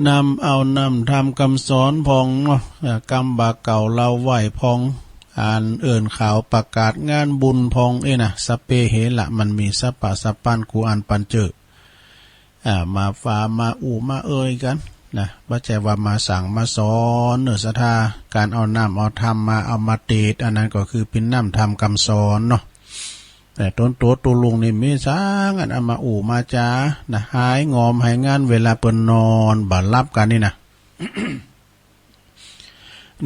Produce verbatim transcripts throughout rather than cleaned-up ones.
นำเอาน้ำธรรมกำสอนพ่องเนาะ เอ่อ กำบ่าเกล้าเล่าไหว้พ่อง อันเอิ้นข่าวประกาศงานบุญพ่อง เอ๊ะนะ สัพเพเหระ มันมีสัพพะสัพพัญ กูอันปันเจ้อ อ่า มาฝากมาอู้มาเอ่ยกั๋นนะ บ่ใจ้ว่ามาสั่งมาสอนเนาะศรัทธา ก๋านเอาน้ำเอาธรรมมา เอามาเตศน์ อันนั้นก็คือเป๋นน้ำธรรมกำสอนเนาะ แต่ต๋นตั๋วตุ๊ลุงนี่มีสังอันเอามาอู้มาจ๋านะ หายงอมหายงันเวลาเปิ้นนอนบ่หลับกั๋นนี่นะ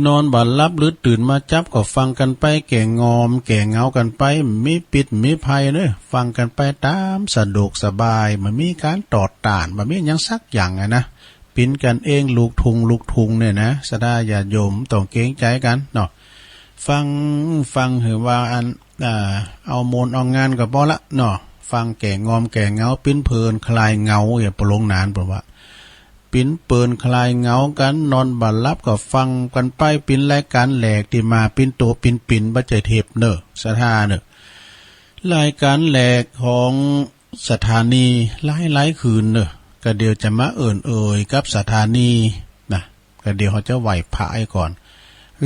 นอนบ่หลับหรือตื่นมาจั๊บก็ฟังกั๋นไป แก่งอมแก่เหงากั๋นไป บ่มีปิดบ่มีภัยเนาะ ฟังกั๋นไปต๋ามสะดวกสบาย บ่มีก๋านตอดต้าน บ่มีหยังสักอย่างอะนะ เป๋นกั๋นเอง ลูกทุ่งลูกทุ่งเนี่ยนะ ศรัทธาญาติโยม บ่ต้องเกรงใจ๋กั๋นเนาะ ฟัง ฟังหื้อว่าอัน อ่า เอาม่วนเอางานก็ปอละเนาะ ฟังแก่งอมแก่เหงา ปิ้นเพลินคลายเหงา อย่าไปหลงนาน เปิ้นว่า ปิ้นเพลินคลายเหงากั๋น นอนบ่หลับก็ฟังกั๋นไป เป๋นรายก๋านแหลกตี้มาปิ้นตั๋วปิ้นปิ๋น บ่ใจ้เทปเนาะ ศรัทธาเนาะ รายก๋านแหลกของสถานีหลายๆ คืนเนาะ ก็เดี๋ยวจะมาเอิ้นเอ่ยกับสถานีนะ ก็เดี๋ยวเฮาจะไหว้พระให้ก่อน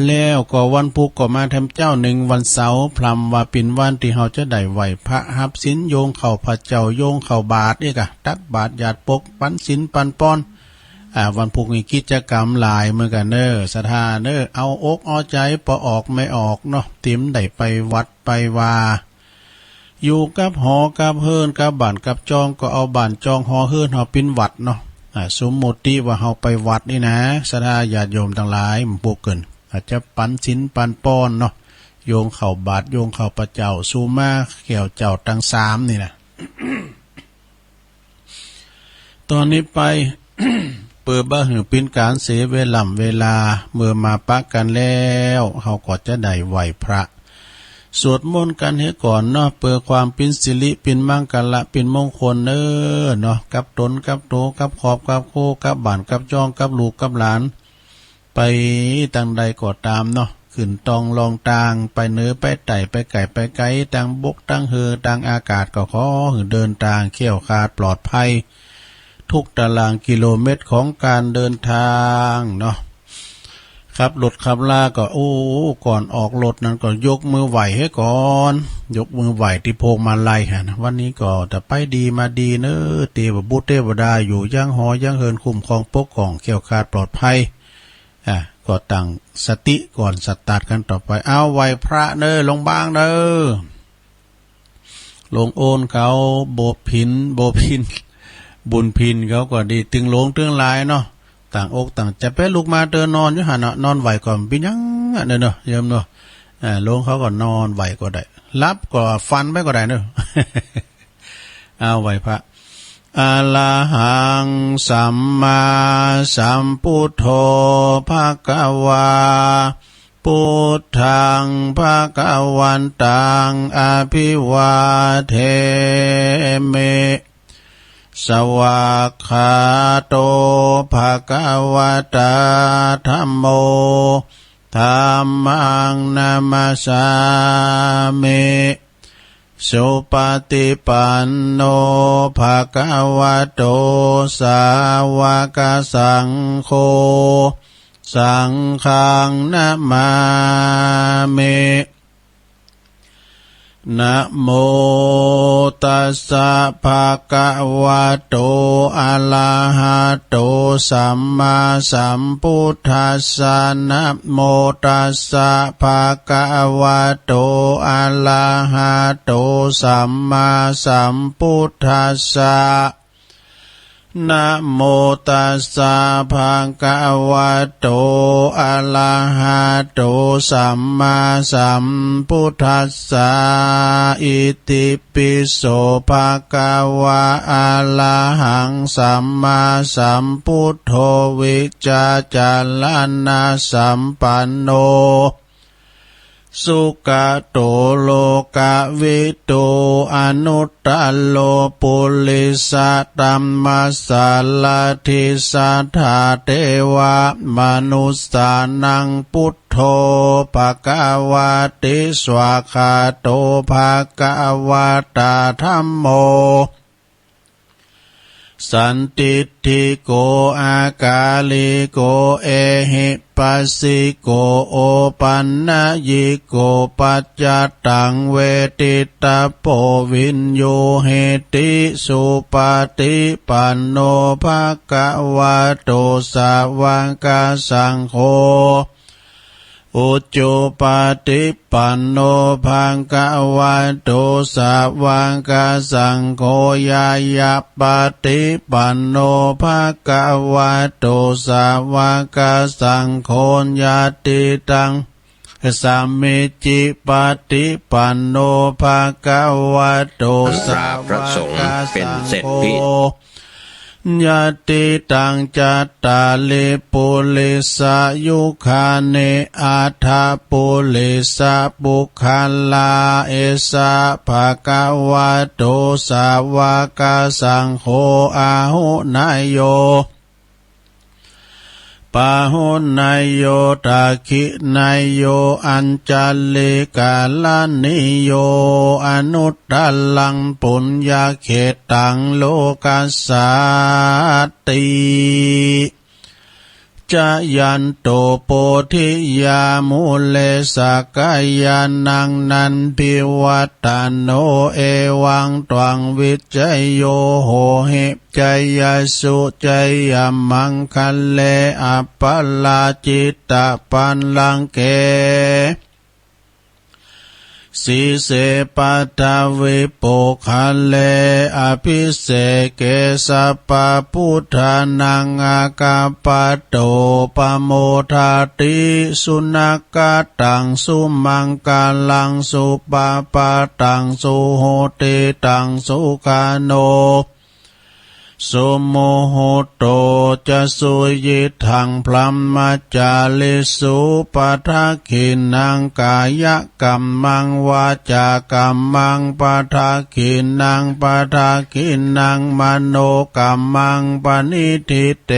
แล้วก็วันพุธก็มาแถมเจ๊านึ่ง วันเสาร์พร่ำว่าเป๋นวันตี้เฮาจะได้ไหว้พระ ฮับศีล โยงข้าวพระเจ้า โยงข้าวบาตร เอ๊ะกะ ตักบาตรหยาดปก ปั๋นศีลปั๋นปอน อ่า วันพุธนี่กิจกรรมหลายเหมือนกั๋นเนาะ ศรัทธาเนาะ เอาอกเอาใจ๋ ปอออกแม่ออกเนาะ ตี้บ่ได้ไปวัดไปวา อยู่กับหอกับเฮือน กับบ้านกับจอง ก็เอาบ้านจองหอเฮือนเฮาเป๋นวัดเนาะ อ่า สมมุติว่าเฮาไปวัดนี่นะ ศรัทธาญาติโยมตังหลาย บ่เกิน อาจจะปั๋นศีลปั๋นปอนเนาะ โยงข้าวบาตร โยงข้าวพระเจ้า สุมาแก้วเจ้าตังสามนี่นะ ต๋อนนี้ไป เปื้อบ่หื้อเป๋นก๋านเสียเวล่ำเวลา เมื่อมาปะกั๋นแล้ว เฮาก็จะได้ไหว้พระ สวดมนต์กั๋นเหียก่อนเนาะ เปื้อความเป๋นสิริเป๋นมังคละเป๋นมงคลเน่อเนาะ กับต๋นกับตั๋ว กับครอบกับครัว กับบ้านกับจอง กับลูกกับหลาน ไปตางใดก็ต๋ามเนาะ ขึ้นต้องล่องตาง ไปเหนือไปใต้ ไปใก้ไปไก๋ ตางบกตางเฮือ ตางอากาศ ก็ขอหื้อเดินตางแคล้วคลาดปลอดภัย ทุกตารางกิโลเมตรของก๋านเดินตางเนาะ ขับรถขับลาก็ โอ้ ก่อนออกรถนั้นก็ยกมือไหว้เหียก่อน ยกมือไหว้ตี้พวงมาลัยหั้นนะ วันนี้ก็จะไปดีมาดีเน่อ เตวบุตรเตวดาอยู่ยังหอยังเฮือน คุ้มครองปกป้องแคล้วคลาดปลอดภัย อ่ะ ก็ตั้งสติก่อนสตาร์ทกั๋นต่อไป เอาไหว้พระเน่อ หลวงบางเน่อ หลวงโอนเขา บ่ผิน บ่ผิน บุญผินเขาก็ดี ตึงหลวงตึงหลายเนาะ ตั้งอกตั้งใจ๋ ไปลุกมาเตอนอนอยู่หั้นเนาะ นอนไหว้ก่อน บ่เป๋นหยังอะเน่อเนาะ โยมเนาะ อ่า หลวงเขาก็นอนไหว้ก็ได้ หลับก็ฝันไปก็ได้เน่อ เอาไหว้พระ อะระหังสัมมาสัมพุทโธ ภะคะวา พุทธัง ภะคะวันตัง อะภิวาเทมิ สวากขาโต ภะคะวะตา ธัมโม ธัมมัง นะมัสสามิ สุปะติปันโน ภะคะวะโต สาวะกะสังโฆ สังฆัง นะมามิ นะโมตัสสะ ภะคะวะโต อะระหะโต สัมมาสัมพุทธัสสะ นะโมตัสสะ ภะคะวะโต อะระหะโต สัมมาสัมพุทธัสสะ นะโมตัสสะ ภะคะวะโต อะระหะโต สัมมาสัมพุทธัสสะ อิติปิโส ภะคะวะ อะระหัง สัมมาสัมพุทโธ วิจจารณะสัมปันโน สุกะโต โลกะวิทู อนุตตะโร ปุริสะธัมมะสารถิ สัทธาเทวะมนุสสานัง พุทโธ ภะคะวะติ สวากขาโต ภะคะวะตา ธัมโม สันทิฏฐิโก อากาลิโก เอหิปัสสิโก โอปันนยิโก ปัจจตังเวทิตตโป วิญญูหิติ สุปฏิปันโน ภะคะวะโต สาวกสังโฆ อุจุปฏิปันโน ภะคะวะโต สาวกสังโฆ ญาณปฏิปันโน ภะคะวะโต สาวกสังโฆ ญาติตัง สามีจิปฏิปันโน ภะคะวะโต สาวกสังโฆ ญาติตัง จัตตาริ ปุริสายุคานิ อัฏฐปุริสปุคคลา เอสะ ภะคะวะโต สาวกสังโฆ อาหุเนยโย ปาหุเนยโย ทักขิเนยโย อัญชลิกรณีโย อนุตตรัง ปุญญเขตตัง โลกัสสาติ จายันโต โพธิยา มูเล สักกายานัง นันทิวัตโต เอวังตวัง วิจโย โหหิ จยสสุ จยมังคะเล อัปปะราจิตตะปัลลังเก สีเส ปัทวิปุคคเล อภิเสเก สัพพะปุทธานัง อาคัปปะโต ปะโมทาติ สุนัคขะตัง สุมังคลัง สุปะปะทัง สุหุติตัง สุขาโน สุมุหุตโต จะ สุยิทัง พรหมจาริสุ ปะทักขิณัง กายกัมมัง วาจากัมมัง ปะทักขิณัง ปะทักขิณัง มโนกัมมัง ปะนิฏฐิเต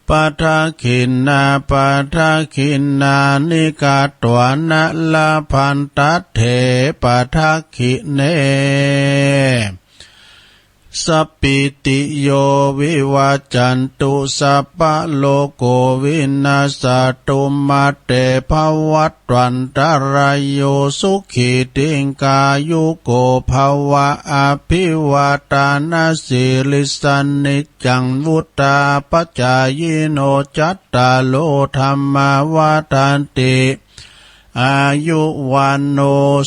ปะทักขิณา ปะทักขิณานิ กัตวานะ ละพันตัตเถ ปะทักขิเณ สัพพิติโย วิวัจจันตุ สัพพะโรโค วินัสสะตุ มาเต ภวัตวันตะราโย สุขี ทีฆายุโก ภะวะ อภิวาทานะสีลิสสะ นิจจัง วุฑฒาปะจายิโน จัตตาโร ธัมมา วัฑฒันติ อายุ วัณโณ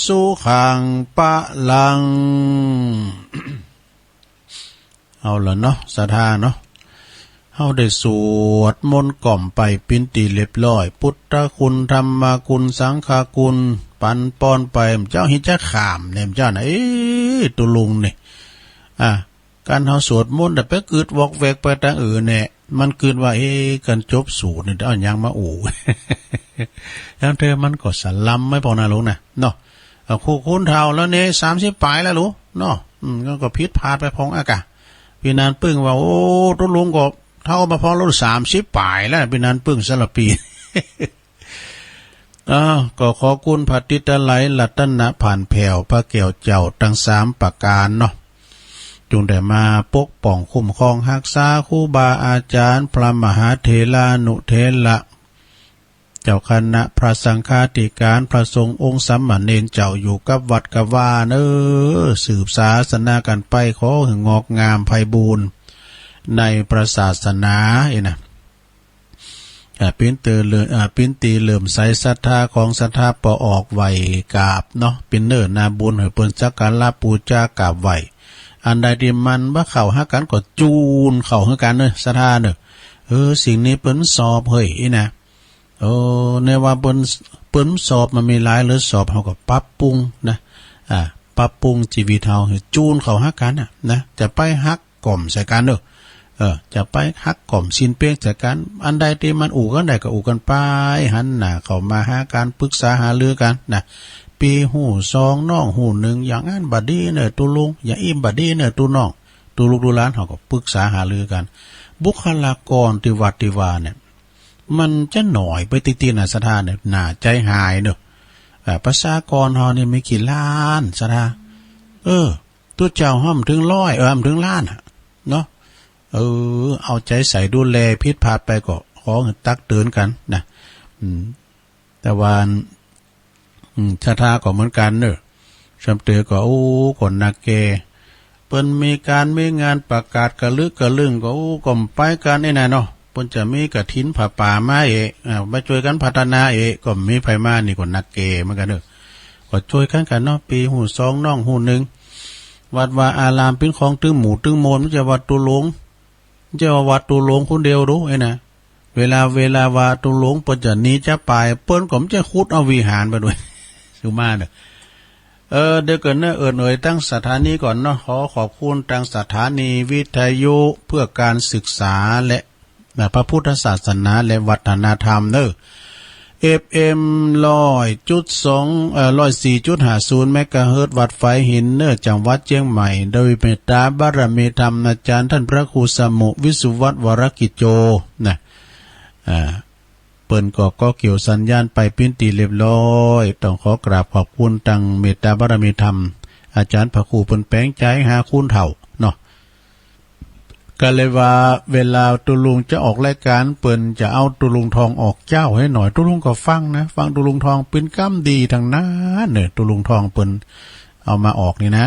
สุขัง พะลัง เอาละเนาะ ศรัทธาเนาะ เฮาได้สวดมนต์กล่อมไปเป๋นตี้เรียบร้อย พุทธคุณ ธรรมคุณ สังฆคุณ ปันปอนไป เจ้าเฮาจะข้ามเนี่ย เจ้าน่ะ เอ๊ะ ตุ๊ลุงนี่ อ่ะ การเฮาสวดมนต์น่ะ ไปกึ๊ดวอกแวกไปตางอื่นแน่ มันกึ๊ดว่า เอ๊ะ การจบสูตรนี่ เอาหยังมาอู้ อย่างเธอมันก็สะลำไม่ปองนะลุงนะ เนาะ เอา คู่คนเฒ่าแล้วเนี่ย สามสิบป๋ายแล้วลุง เนาะ อืม ก็ ก็ผิดพลาดไปพองอากา ปี้นานปึ้งว่า โอ้ ตุ๊ลุงก็เฒ่ามาพองแล้ว สามสิบป๋ายแล้ว ปี้นานปึ้งสารภี อ้าว ก็ขอคุณพระติตะไลยรัตนผ่านแผ้ว พระแก้วเจ้าตังสามประก๋านเนาะ จุ่งได้มาปกป้องคุ้มครองฮักษาครูบาอาจ๋ารย์ พระมหาเถรานุเถระ เจ้าคณะพระสังฆาธิก๋าน พระสงฆ์องค์สามเณรเจ้าอยู่กับวัดกับวาเนอ สืบศาสนากั๋นไป ขอหื้องอกงามไพบูลย์ในพระศาสนา เอ้ยนะ อ่า เป๋นตี้เลื่อม อ่า เป๋นตี้เลื่อมใสศรัทธาของศรัทธาป้อออกไหว้กราบเนาะ เป๋นเนื้อนาบุญหื้อเปิ้นสักการะปู๋จากราบไหว้ อันใดตี้มันบ่เข้าหากั๋นก็จูนเข้าหื้อกั๋นเนอะ ศรัทธาเนอะ เออ สิ่งนี้เปิ้นสอบเฮ้ย อี้นะ โอ้ ในว่าเปิ้น เปิ้นสอบมันมีหลายเรื่องสอบ เฮาก็ปรับปรุงนะ อ่า ปรับปรุงจีวิตเฮาหื้อจูนเข้าหากั๋นน่ะนะ จะไปหัก ก่อมใส่กั๋นเนอะ เออ จะไปหักก่อมซี้นเป๊กใส่กั๋น อันใดตี้มันอู้กั๋นได้ก็อู้กั๋นไป หันหน้าเข้ามาหากั๋น ปรึกษาหารือกั๋นนะ ปี้ฮู้ซอง น้องฮู้นึ่ง อย่างอั้นบ่ดีเน่อตุ๊ลุง อย่างอี้บ่ดีเน่อตุ๊น้อง ตุ๊ลูกตุ๊หลาน เฮาก็ปรึกษาหารือกั๋น บุคลากรตี้วัดตี้วาเนี่ย มันจะหน้อยไปติ๊กๆ นะ ศรัทธาเนี่ย น่าใจ๋หายเนอะ เอ่อ ประชากรเฮานี่มีกี่ล้าน ศรัทธา เออ ตุ๊เจ้าเฮาบ่เถิงร้อย เออ บ่เถิงล้านอะ เออ เอาใจ๋ใส่ดูแล ผิดพลาดไปก็ขอหื้อตักเตื๋อนกั๋นนะ อืม แต่ว่า อืม ศรัทธาก็เหมือนกั๋นเนาะ ส่ำเต๋อก็ โอ้ ก็นักแก่ เปิ้นมีก๋านมีงานประกาศกระลึกกระลึงก็ โอ้ ก็ไปกั๋นไอ้นั่นเนาะ เปิ้นจะมีกฐินผ้าป่ามาเอก อ่า มาจ้วยกั๋นพัฒนาเอก ก็มีใผมา นี่ก็นักแก่เหมือนกั๋นเนาะ ก็จ้วยกั๋นกั๋นเนาะ ปี้ฮู้ซอง น้องฮู้นึ่ง วัดวาอารามเป๋นของตึงหมู่ตึงมวล บ่ใจ้ว่าตุ๊ลุง บ่ใจ้ว่าวัดตุ๊ลุงคนเดียวดูไอ้นะ เวลา เวลาว่าตุ๊ลุงเปิ้นจะหนีจะไป เปิ้นก็บ่ใจ้ขุดเอาวิหารไปด้วย สุมาเนาะ เออ เดี๋ยวก่อนเนาะ เอิ้นเอ่ยตังสถานีก่อนเนาะ ขอขอบคุณตังสถานีวิทยุเพื่อการศึกษาและ พระพุทธศาสนาและวัฒนธรรมเนาะ เอฟเอ็ม ร้อยจุดสอง เอ่อ ร้อยสี่จุดห้าศูนย์ เมกะเฮิรตซ์ วัดฝายหินเนาะ จังหวัดเจียงใหม่ โดยเมตตาบารมีธรรมอาจ๋ารย์ต้านพระครูสมุห์ วิสุวัฒน์ วรกิจโจ นะ อ่า เปิ้นก็ ก็เกี่ยวสัญญาณไปเป๋นตี้เรียบร้อย ต้องขอกราบขอบคุณตังเมตตาบารมีธรรม อาจ๋ารย์พระครูเปิ้นแป๋งใจ๋หาคูณเฒ่าเนาะ ก็เลยว่าเวลาตุ๊ลุงจะออกรายก๋าน เปิ้นจะเอาตุ๊ลุงทองออกเจ๊าให้หน่อย ตุ๊ลุงก็ฟังนะ ฟังตุ๊ลุงทองเป๋นกำดีตังนั้นเนาะ ตุ๊ลุงทองเปิ้นเอามาออกนี่นะ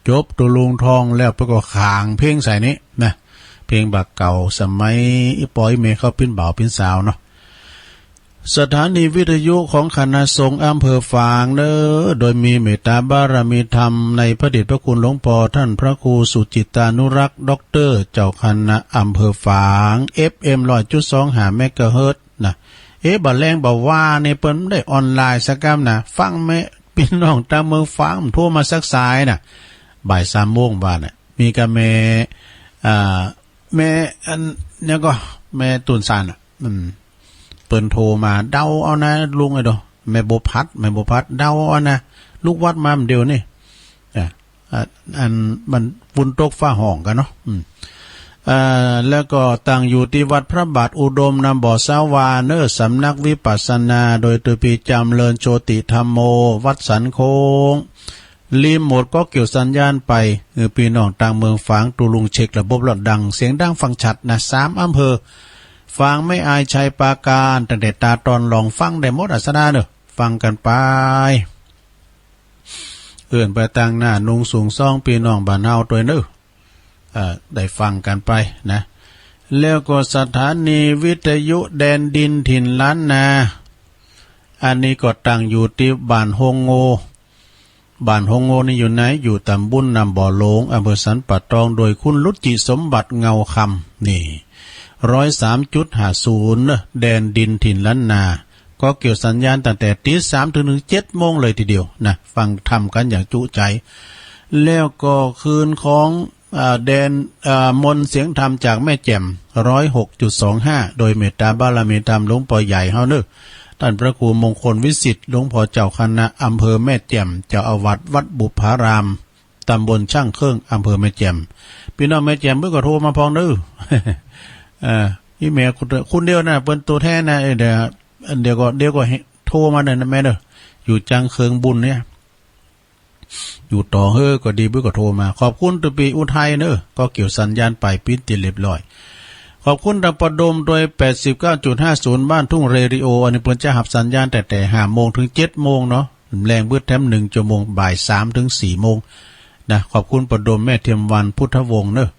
จบตุ๊ลุงทองแล้วเปิ้นก็ขานเพลงใส่นี่นะ เพลงบ่าเก่าสมัยอี่ป้ออี่แม่เขาเป๋นบ่าวเป๋นสาวเนาะ สถานีวิทยุของคณะสงฆ์อำเภอฝางเนาะ โดยมีเมตตาบารมีธรรมในพระเดชพระคุณหลวงป้อต้านพระครูสุจิตตานุรักษ์ ด็อกเตอร์ เจ้าคณะอำเภอฝาง เอฟเอ็ม ร้อยจุดสองห้า เมกะเฮิรตซ์นะ เอ๊ะ บ่าแลงบ่าว่านี่เปิ้นบ่ได้ออนไลน์สักกำนะ ฟังแม่ปี้น้องตางเมืองฝางโทรมาสักสายนะ บ่ายสามโมงบ่านะ มีก้าแม่ อ่า แม่อันเนี่ยก็ แม่ตูนซานน่ะ อืม เปิ้นโทรมา เดาเอานะลุงเอ้ยเนาะ แม่บัวผัด แม่บัวผัด เดาเอานะ ลูกวัดมาเดี๋ยวนี้ อ่ะ อ่ะ อันมันฝนตกฟ้าฮ้องกั๋นเนาะ อืม อ่า แล้วก็ตั้งอยู่ตี้วัดพระบาทอุดม นามบ่อสาวาเนาะ สำนักวิปัสสนา โดยตุ๊ปี้จ๋ำเริญโชติธัมโม วัดสันโค้ง รีโมทก็เกี่ยวสัญญาณไป เออ ปี้น้องตางเมืองฝาง ตุ๊ลุงเช็คระบบแล้วดัง เสียงดังฟังชัดนะ สามอำเภอ ฝาง แม่อาย ชัยปราการ ตั้งแต่ตาตอนล่องฟังได้หมดอะสะดาเนาะ ฟังกั๋นไป เอิ้นไปตางหน้านุ่งสูงซองปี้น้องบ้านเฮาตวยเนาะ เอ่อ ได้ฟังกั๋นไปนะ แล้วก็สถานีวิทยุแดนดินถิ่นล้านนา อันนี้ก็ตั้งอยู่ตี้บ้านโฮงโง่ บ้านโฮงโง่นี่อยู่ไหน อยู่ตำบลนามบ่อหลวง อำเภอสันป่าตอง โดยคุณรุจิสมบัติเงาคำ นี่ ร้อยสามจุดห้าศูนย์ เนาะ แดนดินถิ่นล้านนา ก็เกี่ยวสัญญาณตั้งแต่ตี๋สามเถิงเจ็ดโมงเลยทีเดียวนะ ฟังธรรมกั๋นอย่างจุใจ๋ แล้วก็คลื่นของ อ่า แดน อ่า มนต์เสียงธรรมจากแม่แจ่ม ร้อยหกจุดสองห้า โดยเมตตาบารมีธรรมหลวงป้อใหญ่เฮาเนาะ ต้านพระครูมงคลวิสิทธิ์ หลวงป้อเจ้าคณะอำเภอแม่แจ่ม เจ้าอาวาสวัดบุพพาราม ตำบลช่างเครื่อง อำเภอแม่แจ่ม ปี้น้องแม่แจ่มเปิ้นก็โทรมาพ่องเนาะ เอ่อ อี่แม่คน คนเดียวนะ เปิ้นตั๋วแทนนะ เอ้ย เดี๋ยว เดี๋ยวก็ เดี๋ยวก็โทรมาเนาะแม่เนาะ อยู่จ้างเคิงบุญเนี่ย อยู่ต่อเฮ้อก็ดี เปิ้นก็โทรมา ขอบคุณตุ๊ปี้อุทัยเนาะ ก็เกี่ยวสัญญาณไปเป๋นตี้เรียบร้อย ขอบคุณตางประดมโดย แปดสิบเก้าจุดห้าศูนย์ บ้านทุ่งเรดิโอ อันนี้เปิ้นจะฮับสัญญาณตั้งแต่ห้าโมงเถิงเจ็ดโมงเนาะ แลงเบิดแถมหนึ่งชั่วโมง บ่ายสามเถิงสี่โมงนะ ขอบคุณประดมแม่เทียมวรรณ พุทธวงศ์เนาะ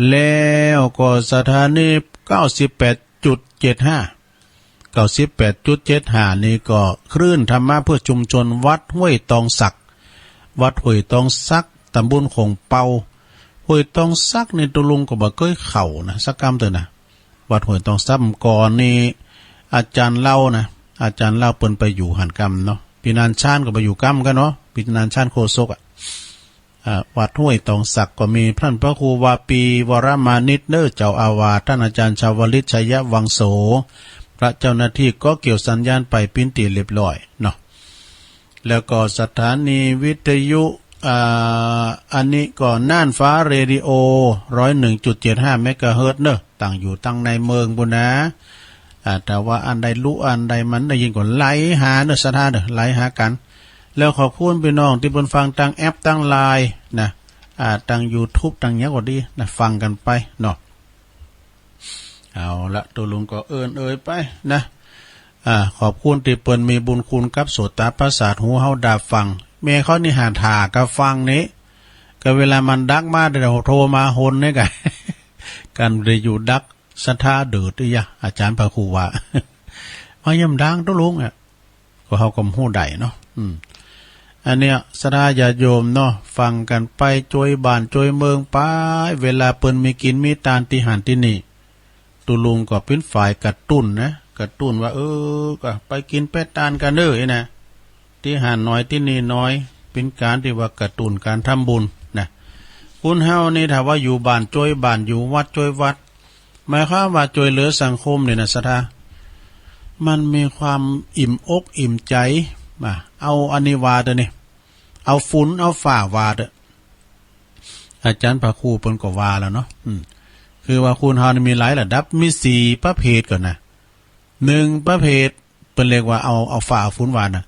แล้วก็สถานี เก้าสิบแปดจุดเจ็ดห้า เก้าสิบแปดจุดเจ็ดห้า นี่ก็คลื่นธรรมะเพื่อชุมชนวัดห้วยตองสัก วัดห้วยตองสัก ตำบลโข่งเปา ห้วยตองสักนี่ตุ๊ลุงก็บ่เกยเข้านะ สักกำเตื้อนะ วัดห้วยตองสักก่อนนี่ อาจ๋ารย์เล่านะ อาจ๋ารย์เล่าเปิ้นไปอยู่หั้นกำเนาะ ปี้นานชาญก็ไปอยู่กำกั๋นเนาะ ปี้นานชาญโฆษกอะ อ่า วัดห้วยตองสักก็มีต้านพระครูวาปี วรมานิต เนาะ เจ้าอาวาส ต้านอาจ๋ารย์ชาวลิต ชัยวังโส พระเจ้าหน้าตี้ก็เกี่ยวสัญญาณไปเป๋นตี้เรียบร้อยเนาะ แล้วก็สถานีวิทยุ อ่า อันนี้ก็น่านฟ้าเรดิโอ ร้อยหนึ่งจุดเจ็ดห้า เมกะเฮิรตซ์เนาะ ตั้งอยู่ตังในเมืองปู้นนะ อ่า ถ้าว่าอันใดฮู้อันใดมันได้ยินก็ไลน์หาเนาะ ศรัทธาเนาะ ไลน์หากั๋น แล้วขอบคุณปี้น้องตี้เปิ้นฟังตางแอปตางไลน์นะ อ่า ตางยูทูบ ตางหยังก็ดีนะ ฟังกั๋นไปเนาะ เอาละ ตุ๊ลุงก็เอิ้นเอ่ยไปนะ อ่า ขอบคุณตี้เปิ้นมีบุญคุณกับโสตประสาทหูเฮาดาฟัง แม่เขานี่หาถ่ากั๋นฟังนี่ ก็เวลามันดักมา เดี๋ยวโทรมาหนนี่กะ กั๋นได้อยู่ดักศรัทธาเดิดอี้ยะ อาจ๋ารย์พระครูว่า มาเยี่ยมดังตุ๊ลุงอะ ก็เฮาก็ฮู้ได้เนาะ อืม อันเนี้ยศรัทธาญาติโยมเนาะ ฟังกั๋นไป จวยบ้านจวยเมืองไป เวลาเปิ้นมีกิ๋นมีตานตี้หั้นตี้นี่ ตุ๊ลุงก็เป๋นฝ่ายกระตุ้นนะ กระตุ้นว่า เออ ก็ไปกิ๋นไปตานกั๋นเน่อ อี้นะ ตี้หั้นหน่อยตี้นี่หน่อย เป๋นก๋านตี้ว่ากระตุ้นก๋านทำบุญนะ คนเฮานี่ถ้าว่าอยู่บ้านจวยบ้าน อยู่วัดจวยวัด หมายความว่าจวยเหลือสังคมนี่นะศรัทธา มันมีความอิ่มอกอิ่มใจ๋ มา เอาอันนี้ว่าเต๊อะนี่ เอาฝนเอาฟ้าว่าเต๊อะ อาจ๋ารย์พระครูเปิ้นก็ว่าแล้วเนาะ อืม คือว่าคนเฮานี่มีหลายระดับ มีสี่ประเภทก่อนนะ หนึ่งประเภท เปิ้นเรียกว่าเอา เอาฟ้าเอาฝนว่านะ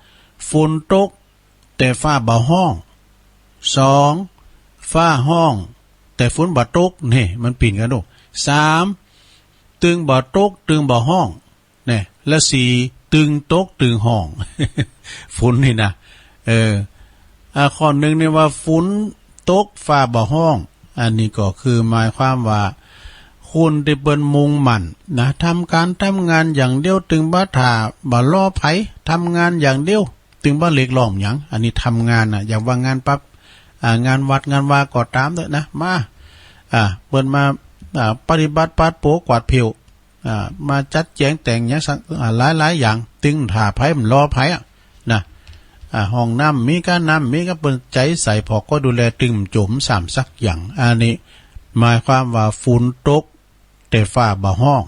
ฝนตก แต่ฟ้าบ่ฮ้อง สอง ฟ้าฮ้อง แต่ฝนบ่ตก นี่มันปิ่นกั๋นดู สาม ตึงบ่ตก ตึงบ่ฮ้อง นี่ และสี่ ตึงตก ตึงฮ้อง ฝนนี่นะ เออ อ่า ข้อหนึ่งนี่ว่าฝนตก ฟ้าบ่ฮ้อง อันนี้ก็คือหมายความว่า คนตี้เปิ้นมุ่งมั่นนะ ทำก๋านทำงานอย่างเดียว ตึงบ่ถ่าบ่รอใผ ทำงานอย่างเดียว ตึงบ่เรียกร้องหยัง อันนี้ทำงานนะ อย่างว่างานปั๊บ อ่า งานวัดงานวาก็ต๋ามเต๊อะนะ มา อ่า เปิ้นมา อ่า ปฏิบัติปัดเป๋ากวาดเผี้ยว อ่า มาจัดแจงแต่งหยังสัก อ่า หลายๆ อย่าง ตึงถ่าใผ บ่รอใผอะนะ อ่า ห้องน้ำมีก้า น้ำมีก้า เปิ้นใจ๋ใส่ ผ่อก็ดูแล ตึงโจมซ้ำสักอย่าง อันนี้หมายความว่าฝนตก แต่ฟ้าบ่ฮ้อง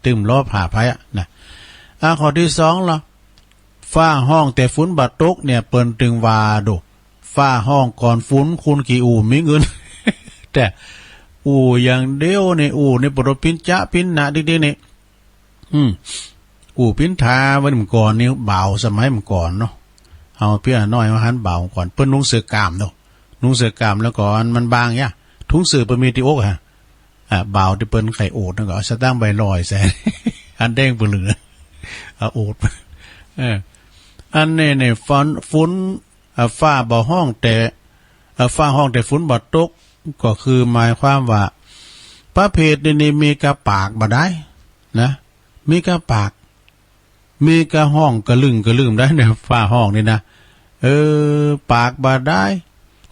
ตึงบ่รอผ่าใผอะนะ อ่า ข้อตี้สองละ ฟ้าฮ้องแต่ฝนบ่ตกเนี่ย เปิ้นตึงว่าดู ฟ้าฮ้องก่อนฝน คนขี้อู้มีเงิน แต่อู้อย่างเดียวนี่ อู้นี่ปะโตปิ๊นจ๊ะปิ๊นหนะติ๊กๆ นี่ อืม อู้ปิ๊นถา วันเมื่อก่อนนี่ บ่าวสมัยเมื่อก่อนเนาะ เฮาเปียน้อยเฮาหันบ่าวก่อน เปิ้นนุ่งเสื้อกล้ามเนาะ นุ่งเสื้อกล้ามแล้วก็มันบางเนี่ย ถุงเสื้อเปิ้นมีตี้อกฮะ อ่า บ่าวตี้เปิ้นใค่โอดนั่นก็เอาสตางค์ใบร้อยใส่ อันแดงปะเหลือ เอาโอด เออ อันนี้เนี่ย ฝน ฝน อ่า ฟ้าบ่ฮ้องแต่ อ่า ฟ้าฮ้องแต่ฝนบ่ตก ก็คือหมายความว่า ประเภทนี้นี่มีก้าปากบ่ดายนะ มีก้าปาก มีก้าฮ้องกะลึ่งกะลึ่มได้เนี่ย ฟ้าฮ้องนี่นะ เออ ปากบ่ดาย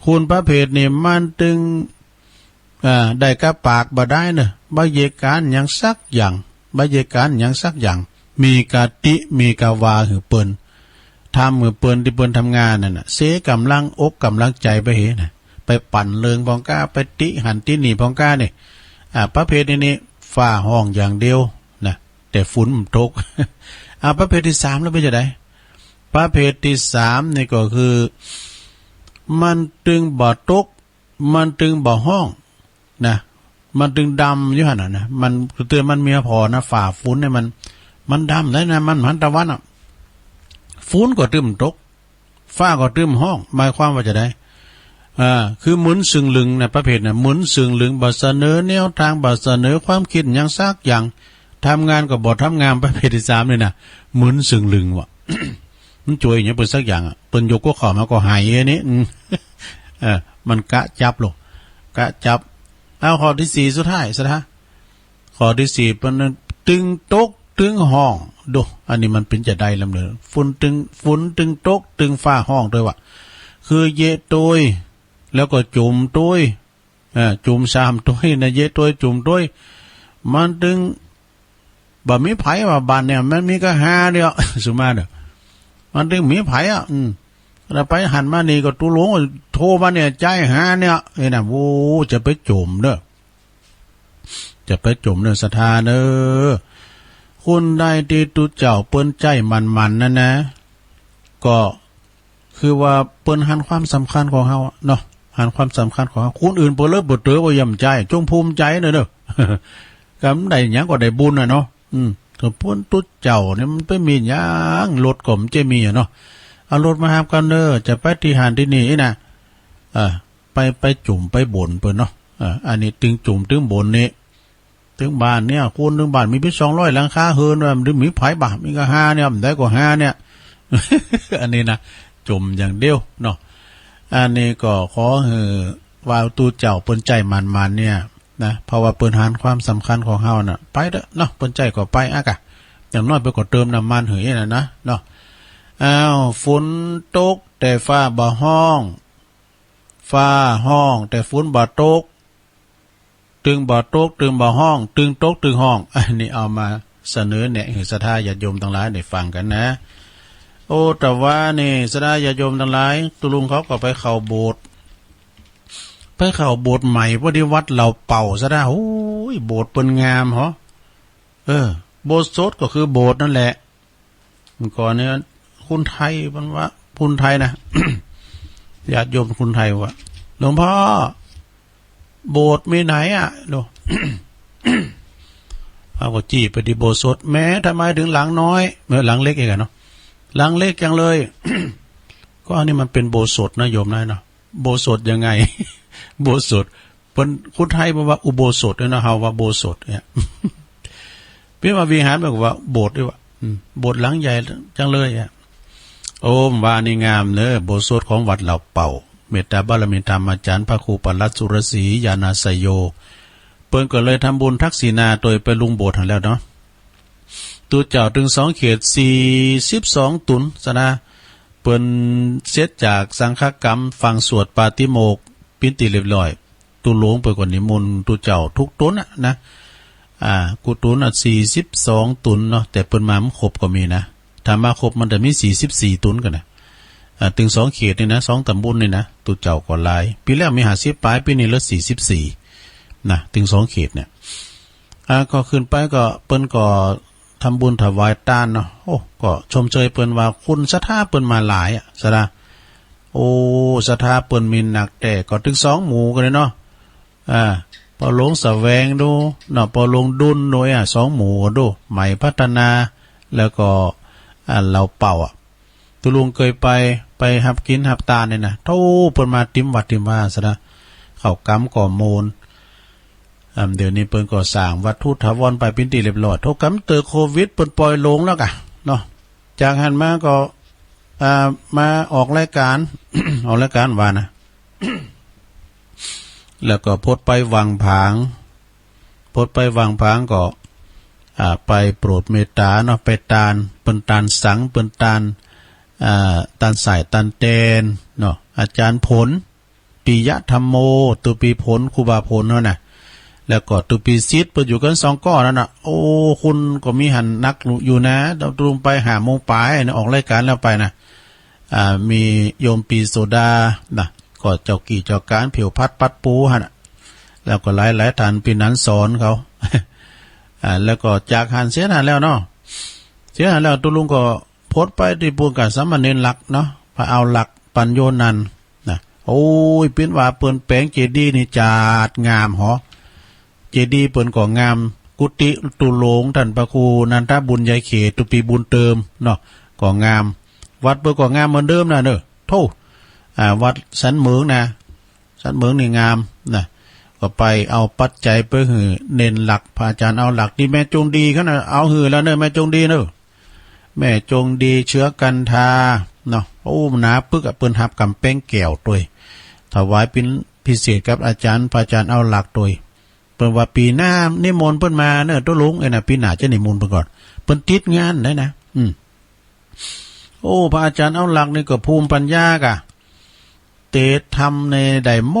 คนประเภทนี้มันตึง อ่า ได้ก้าปากบ่ดายเน่อ บ่เยียะก๋านหยังสักอย่าง บ่เยียะก๋านหยังสักอย่าง มีก้าติ มีก้าว่าหื้อเปิ้น ทำหื้อเปิ้นตี้เปิ้นทำงานนั่นน่ะ เสียก๋ำลังอกก๋ำลังใจ๋ไปเหนะ ไปปั่นเริงพ่องก้า ไปติหั้นตินี่พ่องก้านี่ อ่า ประเภทนี้นี่ ฟ้าฮ้องอย่างเดียวนะ แต่ฝนบ่ตก อ่า ประเภทตี้สามแล้วเป๋นจะได ประเภทตี้สามนี่ก็คือ มันตึงบ่ตก มันตึงบ่ฮ้องนะ มันตึงดำอยู่หั้นน่ะนะ มัน เตื้อมันเมียผ่อนะ ฟ้าฝนเนี่ยมัน มันดำได้นะ มันหันตะวันอะ ฝนก็ตึงบ่ตก ฟ้าก็ตึงบ่ฮ้อง หมายความว่าจะได อ่า คือมึนซึ่งลึงนะ ประเภทน่ะ มึนซึ่งลึง บ่เสนอแนวตาง บ่เสนอความกึ๊ดหยังสักอย่าง ทำงานก็บ่ทำงาน ประเภทตี้สามนี่นะ มึนซึ่งลึงว่ะ มันจ้วยหยังเปิ้นสักอย่างอะ เปิ้นยกหัวข้อมาก็ไหวอันนี้ อืม เออ มันกะจับโลด กะจับ เอาข้อตี้สี่สุดท้าย สุดท้าย ข้อตี้สี่เปิ้นตึงตกตึงฮ้อง ดู อันนี้มันเป๋นจะไดลำเนิน ฝนตึง ฝนตึงตกตึงฟ้าฮ้องตวยว่ะ คือเยะตวย แล้วก็จุ่มตวย เออ จุ่มซ้ำตวยนะ เยะตวยจุ่มตวย มันตึงบ่มีใผว่าบ้านเนี่ย มันมีก้าห้าเดียว สุมาเด้อ มันตึงมีใผอะ อืม แล้วไปหั้นมานี่ก็ตุ๊ลุงโทรมาเนี่ย ใจ๊ห้าเนี่ย เอ้ยนะ โอ้ จะไปจุ่มเน่อ จะไปจุ่มเน่อ ศรัทธาเน่อ คนใดตี้ตุ๊เจ้าเปิ้นใจ๊หมั่นๆ นั่นนะ ก็คือว่าเปิ้นหันความสำคัญของเฮาอะเนาะ หันความสำคัญของเฮา คนอื่นเปิ้นเลิศเปิ้นเต๋อบ่ย่ำใจ๊ จงภูมิใจ๋เน่อเน่อ กำได้หยังก็ได้บุญน่ะเนาะ อืม แต่เปิ้นตุ๊เจ้าเนี่ยมันไปมีหยัง รถก็บ่ใจ้มีอะเนาะ เอารถมาฮับกั๋นเน่อ จะไปตี้หั้นตี้นี่นะ เออ ไป ไป ไปจุ่มไปบ่นเปิ้นเนาะ เออ อันนี้ตึงจุ่มตึงบ่นนี่ ตึงบ้านเนี่ย คนตึงบ้านมีเปียงสองร้อยหลังคาเฮือน ว่ามันมีใผบ่า มีก้าห้าเนี่ย บ่ได้ก้าห้าเนี่ย อันนี้นะ จุ่มอย่างเดียวเนาะ อันนี้ก็ขอหื้อว่าตุ๊เจ้าเปิ้นใจ๊หมั่นๆ เนี่ยนะ เพราะว่าเปิ้นหันความสำคัญของเฮาน่ะ ไปเต๊อะเนาะ เปิ้นใจ๊ก็ไปอะกะ อย่างน้อยเปิ้นก็เติมน้ำมันหื้อน่ะนะเนาะ อ้าว ฝนตกแต่ฟ้าบ่ฮ้อง ฟ้าฮ้องแต่ฝนบ่ตก ตึงบ่ตก ตึงบ่ฮ้อง ตึงตก ตึงฮ้อง อันนี้เอามาเสนอแนะหื้อศรัทธาญาติโยมตังหลายได้ฟังกั๋นนะ โอ้ แต่ว่านี่ศรัทธาญาติโยมตังหลาย ตุ๊ลุงเขาก็ไปเข้าโบสถ์ ไปเข้าโบสถ์ใหม่ พอดีวัดเหล่าเป่าศรัทธา โอ้ย โบสถ์เปิ้นงามเหาะ เออ โบสถ์สดก็คือโบสถ์นั่นแหละ เมื่อก่อนเนี่ย คนไทยมันว่า คนไทยนะ ญาติโยมคนไทยว่า "หลวงพ่อ โบสถ์มีไหนอะ" โล เขาก็จี้ไปตี้โบสถ์สด "แหม ทำไมถึงหลังน้อย เออ หลังเล็กเองอะเนาะ หลังเล็กจังเลย" ก็อันนี้มันเป๋นโบสถ์สดนะโยมนะเนาะ โบสถ์สดยังไง โบสถ์สด เปิ้น คนไทยเปิ้นว่าอุโบสถเนี่ยเนาะ เฮาว่าโบสถเนี่ย เปิ้นว่าวิหาร เปิ้นก็ว่าโบสถ์ดีกว่า อืม โบสถ์หลังใหญ่จังเลยอะ โอ้ ว่านี่งามเน้อ โบสถ์สดของวัดเหล่าเป่า เมตตาบารมีธรรมาจารย์พระครูปลัดสุรศรีญาณาสโย เปิ้นก็เลยทำบุญทักษิณาโตยไปลุงโบสถ์หั้นแล้วเนาะ ตุ๊เจ้าตึงสองเขต สี่สิบสองตุ๊นศรัทธา เปิ้นเสร็จจากสังฆกรรมฟังสวดปาฏิโมกข์ เป๋นตี้เรียบร้อย ตุ๊หลวงเปิ้นก็นิมนต์ตุ๊เจ้าทุกตุ๊นน่ะนะ อ่า กู้ตุ๊นน่ะ สี่สิบสองตุ๊นเนาะ แต่เปิ้นมาบ่ครบก็มีนะ ถ้ามาครบมันจะมี สี่สิบสี่ตุ๊นกั๋นนะ อ่า ตึงสองเขตนี่นะ สองต๋ำบลนี่นะ ตุ๊เจ้าก็หลาย ปี๋แรกมีห้าสิบป๋าย ปี๋นี้เหลือ สี่สิบสี่ นะ ตึงสองเขตเนี่ย อ่า ก็ขึ้นไปก็ เปิ้นก็ทำบุญถวายตานเนาะ โอ้ ก็ชมเชยเปิ้นว่าคนศรัทธาเปิ้นมาหลายอะ ศรัทธา โอ้ ศรัทธาเปิ้นมีนักแต๊ ก็ตึงสองหมู่กั๋นเลยเนาะ อ่า ป้อหลวงแสวงดูเนาะ ป้อหลวงดุลดู อ่ะ สองหมู่กั๋นดู ใหม่พัฒนา แล้วก็ อ่า เหล่าเป่าอะ ตุ๊ลุงเกยไป ไปฮับกิ๋นฮับตานเนี่ยนะ โธ่ เปิ้นมาเต็มวัดเต็มวาศรัทธา เข้ากำก็โมน อ่า เดี๋ยวนี้เปิ้นก็สร้างวัตถุถาวรไปเป๋นตี้เรียบร้อย โธ่ กำเติบโควิดเปิ้นป่อยโลงแล้วกะเนาะ จากหั้นมาก็ อ่า มาออกรายก๋าน ออกรายก๋านว่านะ แล้วก็พดไปวังผาง พดไปวังผางก็ อ่า ไปโปรดเมตต๋าเนาะ ไปตาน เปิ้นตานสัง เปิ้นตาน อ่า ตานสายตานแตนเนาะ อาจ๋ารย์ผล ปิยะธัมโม ตุ๊ปี๋ผล ครูบาผลหั้นนะ แล้วก็ตุ๊ปี๋ศิษย์ เปิ้นอยู่กั๋นสองก้อนั้นน่ะ โอ้ คนก็มีหั้นนักอยู่นะ ตุ๊ลุงไปห้าโมงป๋ายนะ ออกรายก๋านแล้วไปนะ อ่า มีโยมปี๋โสดานะ ก็เจ้ากี้เจ้าก๋านผิวพัดปัดปูหั้นน่ะ แล้วก็หลายๆ ต้าน ปี๋หนันสอนเขา อ่า แล้วก็จากหั้นเสียหั้นแล้วเนาะ เสียหั้นแล้วตุ๊ลุงก็พดไปตี้ปูนก๋านสามเณรหลักเนาะ พระเอาหลักปัญโญนันท์นะ โอ้ย เปิ้นว่าเปิ้นแป๋งเจดีย์นี่จาดงามหอ เจดีย์เปิ้นก็งาม กุฏิตุ๊หลวงต้านพระครูนันทบุญยายเขต ตุ๊ปี๋บุญเติมเนาะ ก็งาม วัดเปิ้นก็งามเหมือนเดิมนะเนาะ โธ่ อ่า วัดสันเหมิงนะ สันเหมิงนี่งามนะ ก็ไปเอาปัจจัยไปหื้อเณรหลัก พระอาจ๋ารย์เอาหลักตี้แม่จงดีเขานะ เอาหื้อแล้วเนาะ แม่จงดีเนาะ แม่จงดีเชื้อกันทาเนาะ โอ้ หนาปึกอะ เปิ้นฮับก๋ำแปงแก้วตวย ถวายเป๋นพิเศษกับอาจ๋ารย์ พระอาจ๋ารย์เอาหลักตวย เปิ้นว่าปี๋หน้านิมนต์เปิ้นมาเนาะ ตุ๊ลุง เอ้ยนะ ปี๋หน้าจะนิมนต์เปิ้นก่อน เปิ้นติดงานได้นะ อืม โอ้ พระอาจ๋ารย์เอาหลักนี่ก็ภูมิปัญญากะ เตสน์ธรรมในได้หม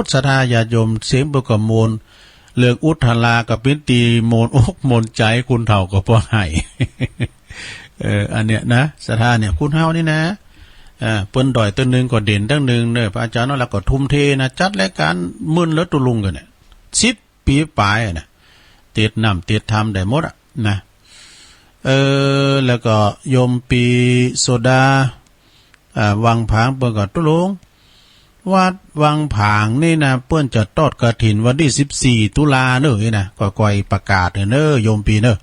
ด ศรัทธาญาติโยม เสียงเปิ้นก็โมน เรื่องอุทธาราก็เป๋นตี้โมนอกโมนใจ๋ คนเฒ่าก็ปอไห้ เออ อันเนี้ยนะ ศรัทธาเนี่ย คนเฮานี่นะ อ่า เปิ้นด้อยตึงนึ่งก็เด่นตึงนึ่งเนาะ พระอาจ๋ารย์เอาหลักก็ทุ่มเทนะ จัดรายก๋านหมื่นละตุ๊ลุงกั๋นเนี่ย สิบปี๋ป๋ายอะนะ เตสน์น้ำเตสน์ธรรมได้หมดอะนะ เออ แล้วก็โยมปี๋โสดา อ่า วังผาง เปิ้นก็ ตุ๊ลุง วัดวังผางนี่นะ เปิ้นจะทอดกฐินวันตี้สิบสี่ตุลาเนาะ นี่นะ ก็ก่อยประกาศเนาะ โยมปี๋เนาะ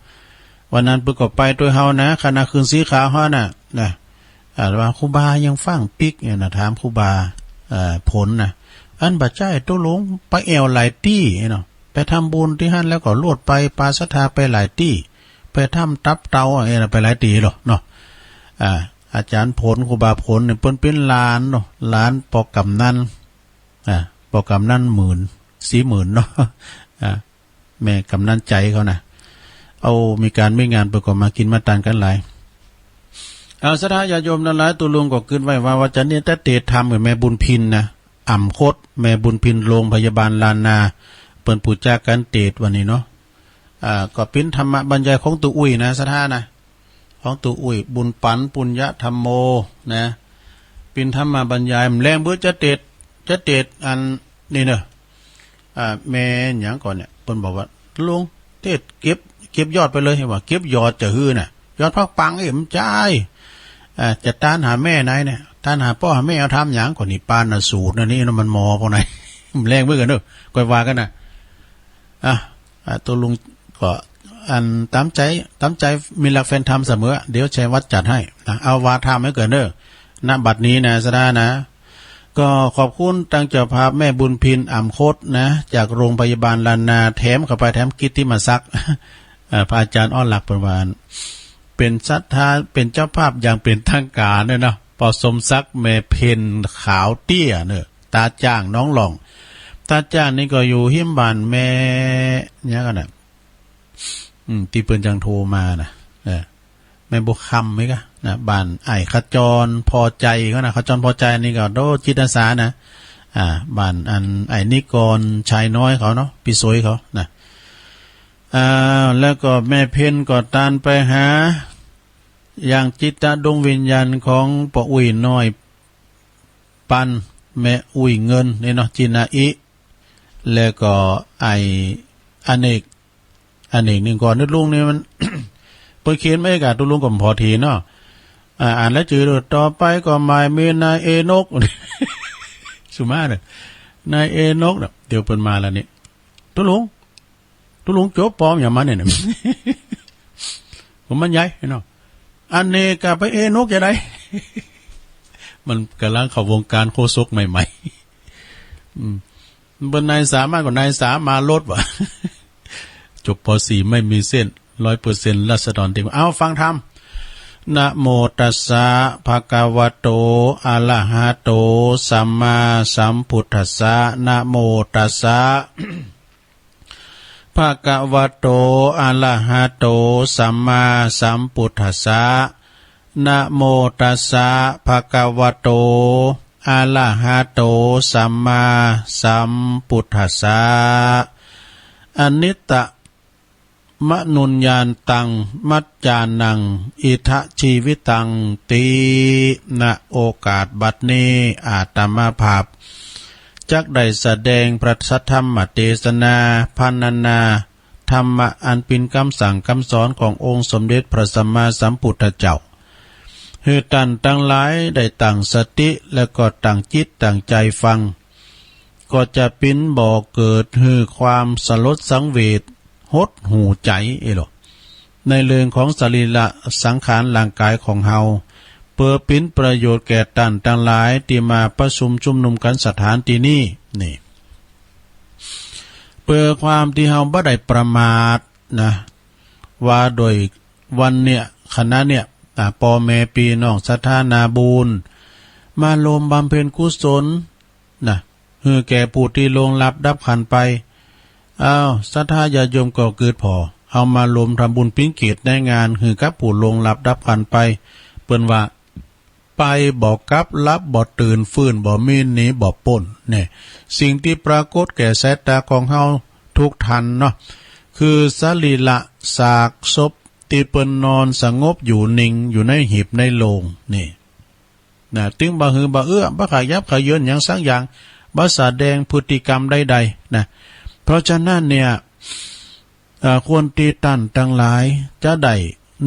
วันนั้นเปิ้นก็ไปตวยเฮานะ คณะคืนสีขาวเฮาน่ะ นะ อ่า ว่าครูบายังฟั่งปิ๊กเนี่ยนะ ถามครูบา เอ่อ ผลนะ อันบ่ใจ้ ตุ๊ลุง ไปแอ่วหลายตี้เนาะ ไปทำบุญตี้หั้นแล้วก็ลวดไป ปาศรัทธาไปหลายตี้ ไปถ้ำตับเต่าอะ เออ ไปหลายตี้ลอเนาะ อ่า อาจ๋ารย์ผล ครูบาผลเนี่ย เปิ้นเป๋นหลานเนาะ หลานป้อกำนัน อ่า ป้อกำนันหมื่น ศรีหมื่นเนาะ อ่า แม่กำนันใจ๋เขานะ เอา มีก๋านมีงานเปิ้นก็มากิ๋นมาตานกั๋นหลาย เอา ศรัทธาญาติโยมตังหลาย ตุ๊ลุงก็กึ๊ดไว้ว่า ว่าจะเนรเตศน์ธรรมกับแม่บุญพินนะ อ่ำคด แม่บุญพินโรงพยาบาลล้านนา เปิ้นปู๋จากั๋นเตศน์วันนี้เนาะ อ่า ก็เป๋นธรรมบรรยายของตุ๊อุ้ยนะ ศรัทธานะ ของตุ๊อุ้ย บุญปั๋น ปุญญธรรมโม นะ เป๋นธรรมบรรยาย แลงเปื้อจะเตศน์ จะเตศน์อันนี้เนาะ อ่า แม่หยังก่อเนี่ย เปิ้นบอกว่า ตุ๊ลุง เตศน์เก็บ เก็บยอดไปเลย ว่าเก็บยอดจะหื้อน่ะ ยอดผักปังเอ้ย บ่ใจ้ อ่า จะตานหาแม่ไหนเนี่ย ตานหาป้อหาแม่เอาธรรมหยัง ก็นิพพานสูตรนะ นี่นะ มันหมอปอไหน แลงเปื้อกั๋นเนาะ ก่อยว่ากั๋นนะ อ่ะ อ่ะ ตุ๊ลุงก็ อันต๋ามใจ๋ ต๋ามใจ๋ มีหลักแฟนธรรมเสมอ เดี๋ยวชัยวัฒน์จัดหื้อนะ เอาว่าธรรมหื้อเกินเน่อ ณ บัดนี้นะ ศรัทธานะ ก็ขอบคุณตังเจ้าภาพแม่บุญพิน อ่ำคดนะ จากโรงพยาบาลล้านนา แถมเข้าไป แถมกิตติมศักดิ์ เอ่อ พระอาจ๋ารย์อ้อหลัก เปิ้นว่า เป๋นศรัทธา เป๋นเจ้าภาพอย่างเป๋นทางก๋านเน่อเนาะ ป้อสมศักดิ์ แม่เพ็ญ ขาวเตี้ยเน่อ ต๋าจ้าง หนองหล่อง ต๋าจ้างนี่ก็อยู่ฮิมบ้านแม่ หยังก่อน่ะ อืม ตี้เปิ้นจังโทรมาน่ะ เออ แม่บัวคำไหมกะ นะ บ้านอ้ายขจรพอใจเขานะ ขจรพอใจนี่ก็ โอ้ จิตอาสานะ อ่า บ้านอันอ้ายนิกรชายน้อยเขาเนาะ ปี้สวยเขานะ อ่า แล้วก็แม่เพ็ญก็ตานไปหา อย่างจิตดวงวิญญาณของป้ออุ้ยน้อย ปัน แม่อุ้ยเงินนี่เนาะ จินาอิ แล้วก็ไอ้อเนก อเนกนี่ก่อน ตุ๊ลุงนี่มัน เปิ้นเขียนมาเอกอะ ตุ๊ลุงก็บ่พอถีเนาะ อ่า อ่านแล้วจื้อ ต่อไปก็หมายมีนายเอนก สุมาเน่อ นายเอนกเน่อ เดี๋ยวเปิ้นมาแล้วนี่ ตุ๊ลุง ตุ๊ลุงโจ๊ะปอมอย่างมันเนี่ยนะ ผมมันใหญ่เนาะ อันนี้ก็ไปเอนกจะได้ มันก่ำลังเข้าวงการโฆษกใหม่ๆ อืม เปิ้นนายสามารถก็นายสามารถลดว่ะ จบ ป.สี่ ไม่มีเส้น ร้อยเปอร์เซ็นต์ ราษฎรเต็ม เอาฟังธรรม นะโมตัสสะ ภะคะวะโต อะระหะโต สัมมาสัมพุทธัสสะ นะโมตัสสะ ภะคะวะโต อะระหะโต สัมมาสัมพุทธัสสะ นะโมตัสสะ ภะคะวะโต อะระหะโต สัมมาสัมพุทธัสสะ อนิจจะมะนุญญาตัง มัจจานัง อิทะจีวิตัง ติ ณ โอกาสบัดนี้ อาตมาภาพ จักได้แสดงพระสัทธรรมเตสนา พรรณนาธรรมะอันเป๋นกำสั่งกำสอนขององค์สมเด็จพระสัมมาสัมพุทธเจ้า หื้อต้านตังหลายได้ตั้งสติ แล้วก็ตั้งจิตตั้งใจ๋ฟัง ก็จะเป๋นบ่อเกิดหื้อความสลดสังเวช หดหู่ใจ๋ เอ้ยเหรอ ในเรื่องของสรีระสังขารร่างกายของเฮา เปื้อเป๋นประโยชน์แก่ต้านตังหลายตี้มาประชุมชุมนุมกั๋นสถานตี้นี้ นี่ เปื้อความตี้เฮาบ่ได้ประมาทนะ ว่าโดยวันเนี่ย ขณะเนี่ย อ่า ป้อแม่ปี้น้องศรัทธานาบุญ มาร่วมบำเพ็ญกุศล นะ หื้อแก่ผู้ตี้ล่วงลับดับขันธ์ไป อ้าว ศรัทธาญาติโยมก็กึ๊ดผ่อ เฮามาร่วมทำบุญเป๋นเกียรติในงาน หื้อกับผู้ล่วงลับดับขันธ์ไป เปิ้นว่า ไปบ่กลับ หลับบ่ตื่น ฟื้นบ่มี หนีบ่ป๊น เนี่ย สิ่งตี้ปรากฏแก่สายต๋าของเฮาทุกท่านเนาะ คือสรีระซากศพตี้เปิ้นนอนสงบอยู่นิ่งอยู่ในหีบในโลง นี่ นะ ตึงบ่หือบ่เอื้อ บ่ขยับเขยิ้อนหยังสักอย่าง บ่แสดงพฤติกรรมใดๆ นะ เพราะฉะนั้นเนี่ย เอ่อ ควรตี้ต้านตังหลายจะได้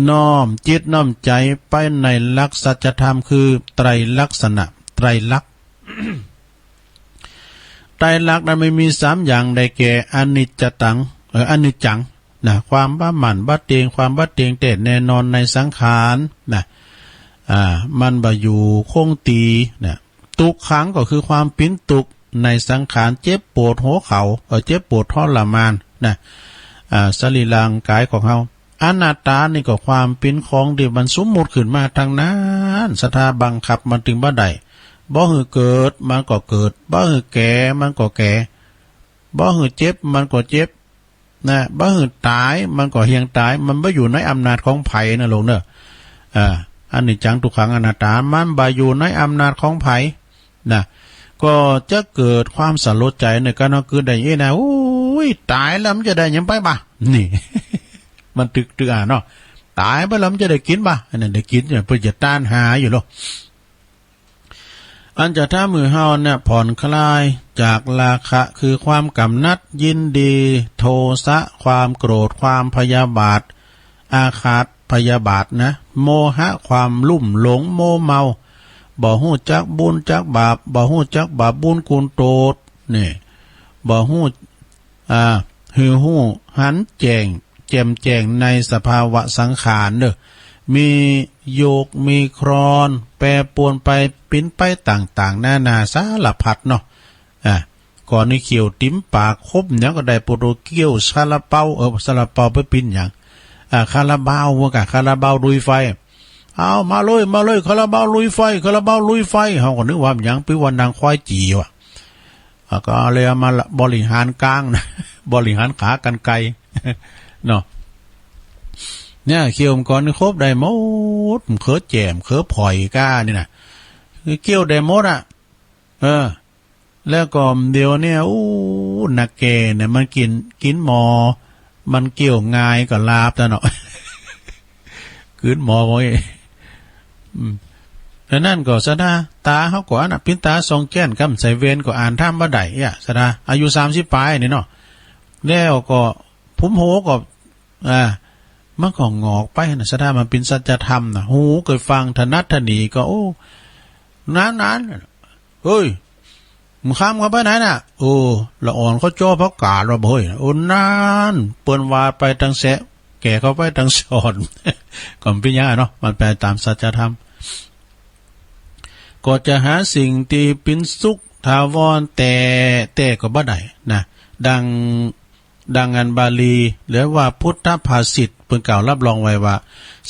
น้อมจิตน้อมใจ๋ไปในหลักสัจธรรม คือไตรลักษณะ ไตรลักษณ์ ไตรลักษณ์นั้นมันมีสามอย่าง ได้แก่ อนิจจตัง เอ่อ อนิจจัง นะ ความบ่หมั่นบ่เตียง ความบ่เตียงแต๊แน่นอนในสังขาร นะ อ่า มันบ่อยู่คงตี้ นะ ทุกขังก็คือความเป๋นตุ๊กข์ ในสังขาร เจ็บปวดหัวเข่า เอ่อ เจ็บปวดทรมานนะ อ่า สรีร่างก๋ายของเฮา อนัตตานี่ก็ความเป๋นของตี้มันสมมุติขึ้นมาตังนั้น ศรัทธา บังคับมันตึงบ่ได้ บ่หื้อเกิดมันก็เกิด บ่หื้อแก่มันก็แก่ บ่หื้อเจ็บมันก็เจ็บ นะ บ่หื้อต๋ายมันก็เหียงต๋าย มันบ่อยู่ในอำนาจของใผนะโยมเน่อ อ่า อนิจจัง ทุกขัง อนัตตา มันบ่อยู่ในอำนาจของใผนะ ก็จะเกิดความสลดใจ๋ในก๋านเอาคืนได้อี้นะ โอ้ย ต๋ายแล้วมันจะได้หยังไปบ่า นี่ มันตึก ตึกอ่านเนาะ ต๋ายไปแล้วมันจะได้กิ๋นบ่า อันนั้นได้กิ๋นเนี่ย เปิ้นจะต้านหาอยู่โล อันจะทำหื้อเฮาเนี่ยผ่อนคลายจากราคะ คือความกำหนัดยินดี โทสะ ความโกรธ ความพยาบาท อาฆาตพยาบาทนะ โมหะ ความลุ่มหลงมัวเมา บ่ฮู้จักบุญจักบาป บ่ฮู้จักบาปบุญคุณโทษ นี่ บ่ฮู้ อ่า หื้อฮู้หันแจ้ง แจ่มแจ้งในสภาวะสังขารเน่อ มีโยกมีคลอน แปรปรวนไป เป๋นไปต่างๆ นานาสารพัดเนาะ อ่า ก่อนนี้เคี้ยวติ๋มปาก คบหยังก็ได้ ปะโต เคี้ยวซาลาเปา เออ ซาลาเปาไปเป๋นหยัง อ่า คาราบาว ว่าก่ะ คาราบาวลุยไฟ เอามาเลย มาเลย คาราบาวลุยไฟ คาราบาวลุยไฟ เฮาก็นึกว่าหยัง ปิ๊ว่าหนังควายจี๋ว่ะ อ่ะ ก็เลยเอามาบริหารก๊างนะ บริหารขากรรไกร เนาะ เนี่ย เคี้ยวก่อนนี่คบได้หมด เขินแจ่ม เขินผ่อยก้านี่นะ เคี้ยวได้หมดอ่ะ เออ แล้วก็เดี๋ยวเนี่ย อู้ นักแก่เนี่ย มันกิ๋น กิ๋นหมอ มันเคี้ยวง่ายก็ลาบตะเนาะ กิ๋นหมอโว้ย อืม แล้วนั้นก็ศรัทธา ต๋าเฮาก็อันน่ะ ปิดต๋าส่องแจ้ง กำใส่แว่นก็อ่านธรรมบ่ได้อะ ศรัทธา อายุสามสิบป๋ายนี่เนาะ แล้วก็ผมโหก็ อ่า มันก็หงอกไปนะ ศรัทธา มันเป๋นสัจธรรมนะ หูก็ฟังถนัดถนีก็ โอ้ นานๆ เฮ้ย มึงข้ามเข้าไปไหนน่ะ โอ้ ละอ่อนเขาจ้อผักกาดว่ะ เฮ้ย โอ้ นาน เปิ้นว่าไปตังแสะ แก่เข้าไปตังสอน ก็บ่เป๋นหยังอะเนาะ มันไปต๋ามสัจธรรม ก็จะหาสิ่งตี้เป๋นสุขถาวรแต่ แต่ก็บ่ได้นะ ดัง ดังอันบาลี หรือว่าพุทธภาษิต เปิ้นกล่าวรับรองไว้ว่า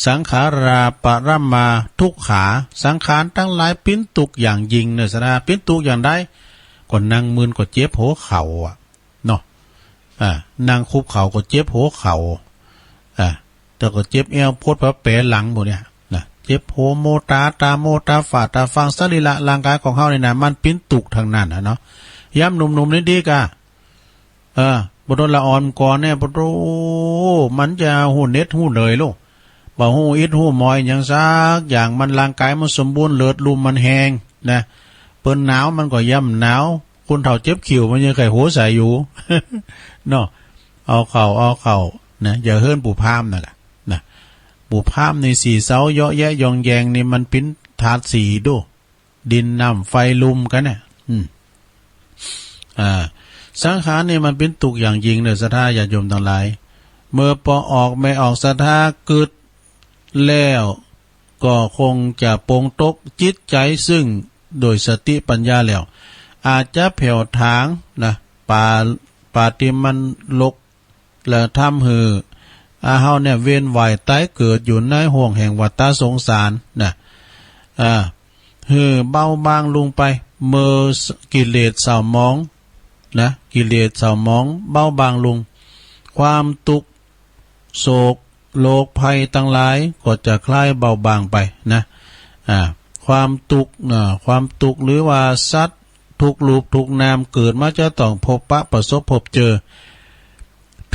สังขาราปรมาทุกขา สังขารตังหลายเป๋นตุ๊กข์อย่างยิ่งเน่อ ศรัทธา เป๋นตุ๊กข์อย่างใด ก็นั่งมึนก็เจ็บหัวเข่าอะ เนาะ อ่า นั่งคุกเข่าก็เจ็บหัวเข่า อ่า แต่ก็เจ็บแอว ปวดผะแปหลังหมดเนี่ยนะ เจ็บหัวโมตา ตาโมตาฝ้า ตาฟาง สรีระร่างก๋ายของเฮานี่นะ มันเป๋นตุ๊กข์ตังนั้นน่ะเนาะ ยามหนุ่มๆ นี่ดีก่ะ เออ ปะโต ละอ่อนก่อนเนี่ย ปะโต มันจะฮู้เหน็ดฮู้เหนื่อยลูก บ่ฮู้อิดฮู้หมอยหยังสักอย่าง มันร่างก๋ายมันสมบูรณ์ เลือดลุ่มมันแฮงนะ เปิ้นหนาวมันก็ย่ำหนาว คนเฒ่าเจ็บขิ้วมันยังใค่หัวใสอยู่ เนาะ เอาเข้า เอาเข้านะ อย่าเฮิ้นปู่พราหมณ์น่ะกะนะ ปู่พราหมณ์นี่สี่เสาเยาะแยะยองแยงนี่ มันเป๋นธาตุสี่ดู ดินน้ำไฟลมกั๋นน่ะ อืม อ่า สังขารนี่มันเป๋นตุ๊กข์อย่างยิ่งเน่อ ศรัทธาญาติโยมตังหลาย เมื่อปอออกแม่ออกศรัทธากึ๊ดแล้ว ก็คงจะปลงตกจิตใจ๋ซึ่งโดยสติปัญญาแล้ว อาจจะแผ่วถางนะ ปา ปาฏิมันลก และทำหื้อ อ่า เฮาเนี่ยเวียนว่ายต๋ายเกิดอยู่ในห้วงแห่งวัฏสงสารนะ อ่า หื้อเบาบางลงไป เมื่อกิเลสเศร้าหมองนะ กิเลสเศร้าหมองเบาบางลง ความตุ๊กข์โศกโรคภัยตังหลายก็จะคลายเบาบางไปนะ อ่า ความตุ๊กข์นะ ความตุ๊กข์หรือว่าสัตว์ทุกรูปทุกนามเกิดมาจะต้องพบปะประสบพบเจอ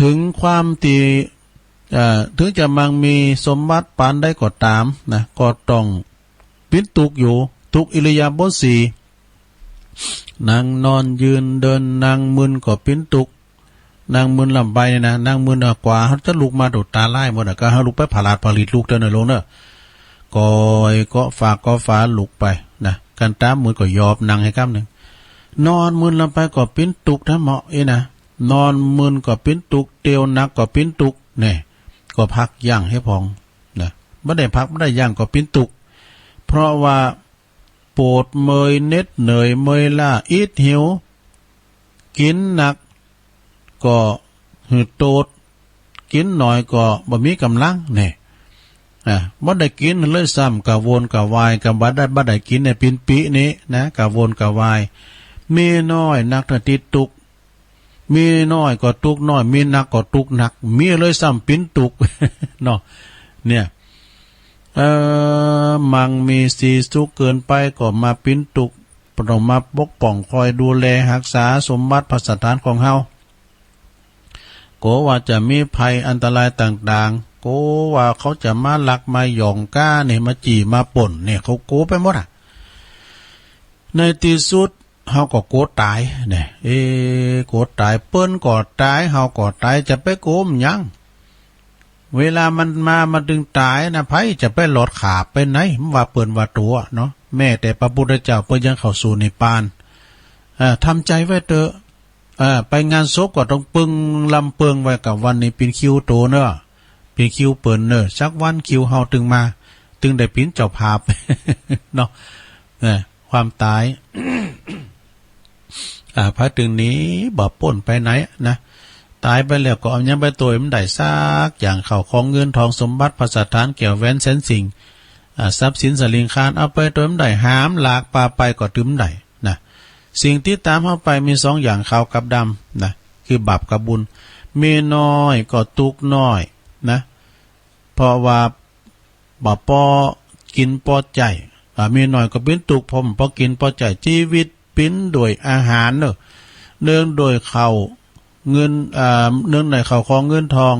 ถึงความตี้ เอ่อ ถึงจะมั่งมีสมบัติปานใดก็ต๋ามนะ ก็ต้องเป๋นตุ๊กข์อยู่ ทุกอิริยาบถสี่ นั่งนอนยืนเดิน นั่งมึนก็เป๋นตุ๊กข์ นั่งมึนล้ำไปเนี่ยนะ นั่งมึนอะ กว่าเฮาจะลุกมา โตต๋าลายหมดอะ ก็เฮาลุกไปผลาดผลิตลุกเต้อเน่อโยมเน่อ ก่อยเกาะฝากเกาะฝาลุกไปนะ คันต๋ามึนก็ยอบนั่งหื้อก้ำนึ่ง นอนมึนล้ำไปก็เป๋นตุ๊กข์ทั้งหมดอี้นะ นอนมึนก็เป๋นตุ๊กข์ เตียวหนักก็เป๋นตุ๊กข์ แน่ ก็พักยั้งหื้อผ่องนะ บ่ได้พักบ่ได้ยั้งก็เป๋นตุ๊กข์ เพราะว่าปวดเมื่อยเหน็ดเหนื่อยเมื่อยล้าอิดหิว กิ๋นหนักก็หืดโตด กิ๋นหน้อยก็บ่มีก๋ำลัง แน่ อ่า บ่ได้กิ๋นเลยซ้ำ กระวนกระวาย กะบ่ได้ บ่ได้กิ๋นเนี่ย ปิ๋นปี้นี่นะ กระวนกระวาย มีน้อยนักติดตุ๊ก มีน้อยก็ตุ๊กน้อย มีหนักก็ตุ๊กหนัก มีเลยซ้ำปิ๋นตุ๊ก เนาะ เนี่ย เอ่อ มังมีสีสุขเกินไปก็มาปิ๋นตุ๊ก ต้องมาปกป้องคอยดูแลฮักษาสมบัติพระสถานของเฮา กั๋วว่าจะมีภัยอันตรายต่างๆ กั๋วว่าเขาจะมาลักมาหย่องก๊าเนี่ย มาจี้มาป้นเนี่ย เขากั๋วไปหมดอะ ในตี้สุด เฮาก็กั๋วต๋ายเนี่ย เอ๊ะ กั๋วต๋าย เปิ้นก็ต๋าย เฮาก็ต๋าย จะไปกั๋วมันหยัง เวลามันมา มันตึงต๋ายนะ ใผจะไปหลอดขาบไปไหน มันว่าเปิ้นว่าตั๋วเนาะ แม้แต่พระพุทธเจ้าเปิ้นยังเข้าสู่นิพพาน อ่า ทำใจ๋ไว้เต๊อะ อ่า ไปงานศพก็ต้องเปิงลำเปิงไว้กับวันนี้ เป๋นคิวตั๋วเนาะ เป๋นคิวเปิ้นเนาะ สักวันคิวเฮาตึงมา ตึงได้เป๋นเจ้าภาพ เนาะ เออ ความต๋าย อ่า ผาตึงหนีบ่ป้นไปไหนนะ ต๋ายไปแล้วก็เอาหยังไปตวยบ่ได้สักอย่าง เข้าของเงินทองสมบัติพระสถานแก้วแหวนแสนสิ่ง อ่า ทรัพย์สินสะหลิงคาร เอาไปตวยบ่ได้ หามลากปาไปก็ตึงบ่ได้นะ สิ่งติดต๋ามเฮาไปมีสองอย่าง ขาวกับดำนะ คือบาปกับบุญ มีน้อยก็ตุ๊กน้อยนะ เพราะว่า บ่ปอกิ๋นปอใจ๊ อ่า มีน้อยก็เป๋นตุ๊ก เพราะบ่ปอกิ๋นปอใจ๊ จีวิตเป๋นโดยอาหารเนาะ เนืองโดยข้าวเงิน อ่า เนืองในข้าวของเงินทอง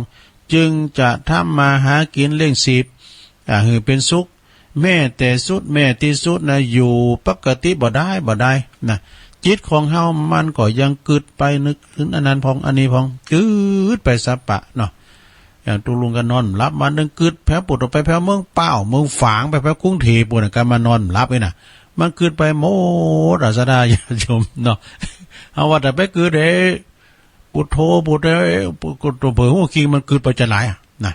จึงจะทำมาหากิ๋นเลี้ยงชีพ อ่า หื้อเป๋นสุข แม้แต่สุด แม้ตี้สุดนะ อยู่ปกติบ่ได้ บ่ได้นะ จิตของเฮามันก็ยังกึ๊ดไปนึกเถิงอันนั้นพ่อง อันนี้พ่อง กึ๊ดไปสะปะเนาะ อย่างตุ๊ลุงก็นอนบ่หลับ วันนึ่งกึ๊ดแผวปู๊ดออกไปแผวเมืองป้าว เมืองฝาง ไปแผวกรุงเทพฯ ปู๊นน่ะ ก็มานอนบ่หลับนี่นะ มันกึ๊ดไปหมดอะ ศรัทธาญาติโยมเนาะ เฮาว่าแต่ไปกึ๊ดเอ้ พุทโธ พุทโธ เอ้ กึ๊ดตัวเผลอฮู้จริง มันกึ๊ดไปจะหลายอะนะ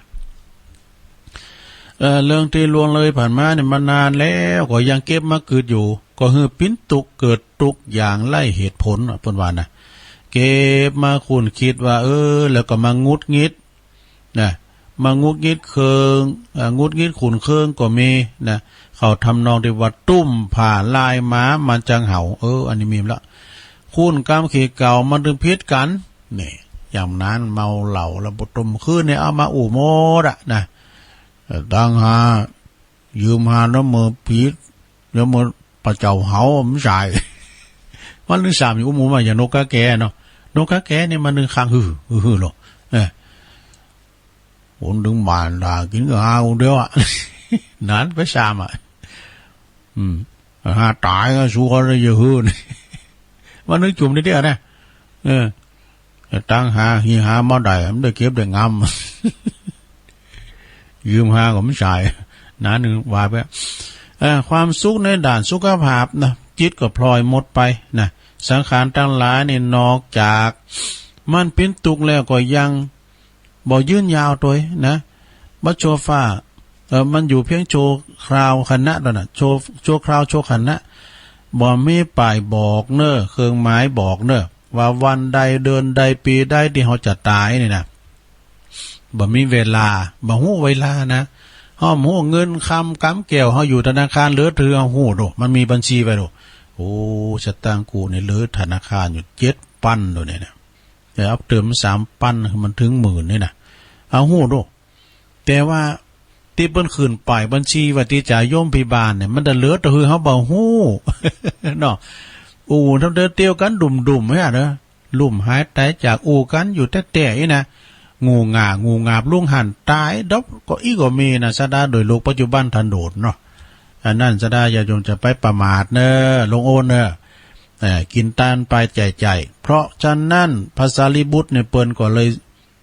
เอ่อ เรื่องตี้ล่วงเลยผ่านมาเนี่ยมานานแล้ว ก็ยังเก็บมากึ๊ดอยู่ ก็หื้อเป๋นตุ๊กข์ เกิดตุ๊กข์อย่างไร้เหตุผลอะ เปิ้นว่านะ เก็บมาคุ้นคิดว่า เออ แล้วก็มาหงุดหงิด นะ มาหงุดหงิดเคือง อ่า หงุดหงิดขุ่นเคืองก็มีนะ เข้าทำนองตี้ว่าตุ้มผ้าลายหมามันจังเห่า เออ อันนี้มีละ คุ้นกรรมเก่ามันตึงผิดกั๋น นี่ อย่างนั้นเมาเหล้าแล้วบ่ต้มคืนนี่เอามาอู้หมดอะนะ เอ่อ ตังหา ยืมหาน้ำมือผี น้ำมือพระเจ้าเห่ามันใจ๋ วันนึ่งสามอยู่อู้หมู่มาอย่างนกกาแกเนาะ นกกาแกนี่มันนึ่งคางหื้อ หื้อ หื้อเนาะ เออ คนตึงบ้านด่ากิ๋นก็หาคนเดียวอะ นั้นไปสามอะ อืม หาต๋ายก็สู้เขาได้เยอะหื้อ มันนึ่งจุ่มนิดเดียวนะ เออ แต่ตังหา หีหามาได้ มันได้เก็บได้งำ ยืมหาก็บ่ใจ๋ นั้นนึ่งว่าไป เอ่อ ความสุขในด้านสุขภาพนะ จิตก็พลอยหมดไปนะ สังขารตังหลายนี่นอกจากมันเป๋นตุ๊กข์แล้วก็ยัง บ่ยืนยาวตวยนะ บ่ชั่วฟ้า เอ่อ มันอยู่เพียงชั่วคราวขณะเต้านั้น ชั่ว ชั่วคราวชั่วขณะ บ่มีป้ายบอกเน้อ เครื่องหมายบอกเน้อ ว่าวันใดเดือนใดปี๋ใดตี้เฮาจะต๋ายนี่นะ บ่มีเวลา บ่ฮู้เวลานะ เฮาบ่ฮู้เงินคำก๋ำแก้วเฮาอยู่ธนาคารเหลือเต้าใด เฮาฮู้โด มันมีบัญชีไว้โด โอ้ สตางค์กูนี่เหลือธนาคารอยู่เจ็ดปันโดนี่นะ แต่เอาเติมสามปัน มันเถิงหมื่นนี่นะ เฮาฮู้โด แต่ว่าตี้เปิ้นขึ้นป้ายบัญชีไว้ตี้จ่าโยมพิบาลเนี่ย มันจะเหลือเต้าใดเฮาบ่ฮู้ เนาะ อู้ทำเดินเตียวกั๋นดุ่มๆ เนี่ยเนาะ ลุ่มหายต๋ายจากอู้กั๋นอยู่แต๊ๆ อี้นะ งูหง่า งูหงาบลุงหั้นต๋ายดบก็อี้ก็มีนะ ศรัทธา โดยโลกปัจจุบันทันโดษเนาะ อันนั้นศรัทธาญาติโยมจะไปประมาทเน้อ หลวงโอนเน้อ เอ่อ กิ๋นตานไปใจ๋ๆ เพราะฉะนั้นพระสารีบุตรเนี่ยเปิ้นก็เลย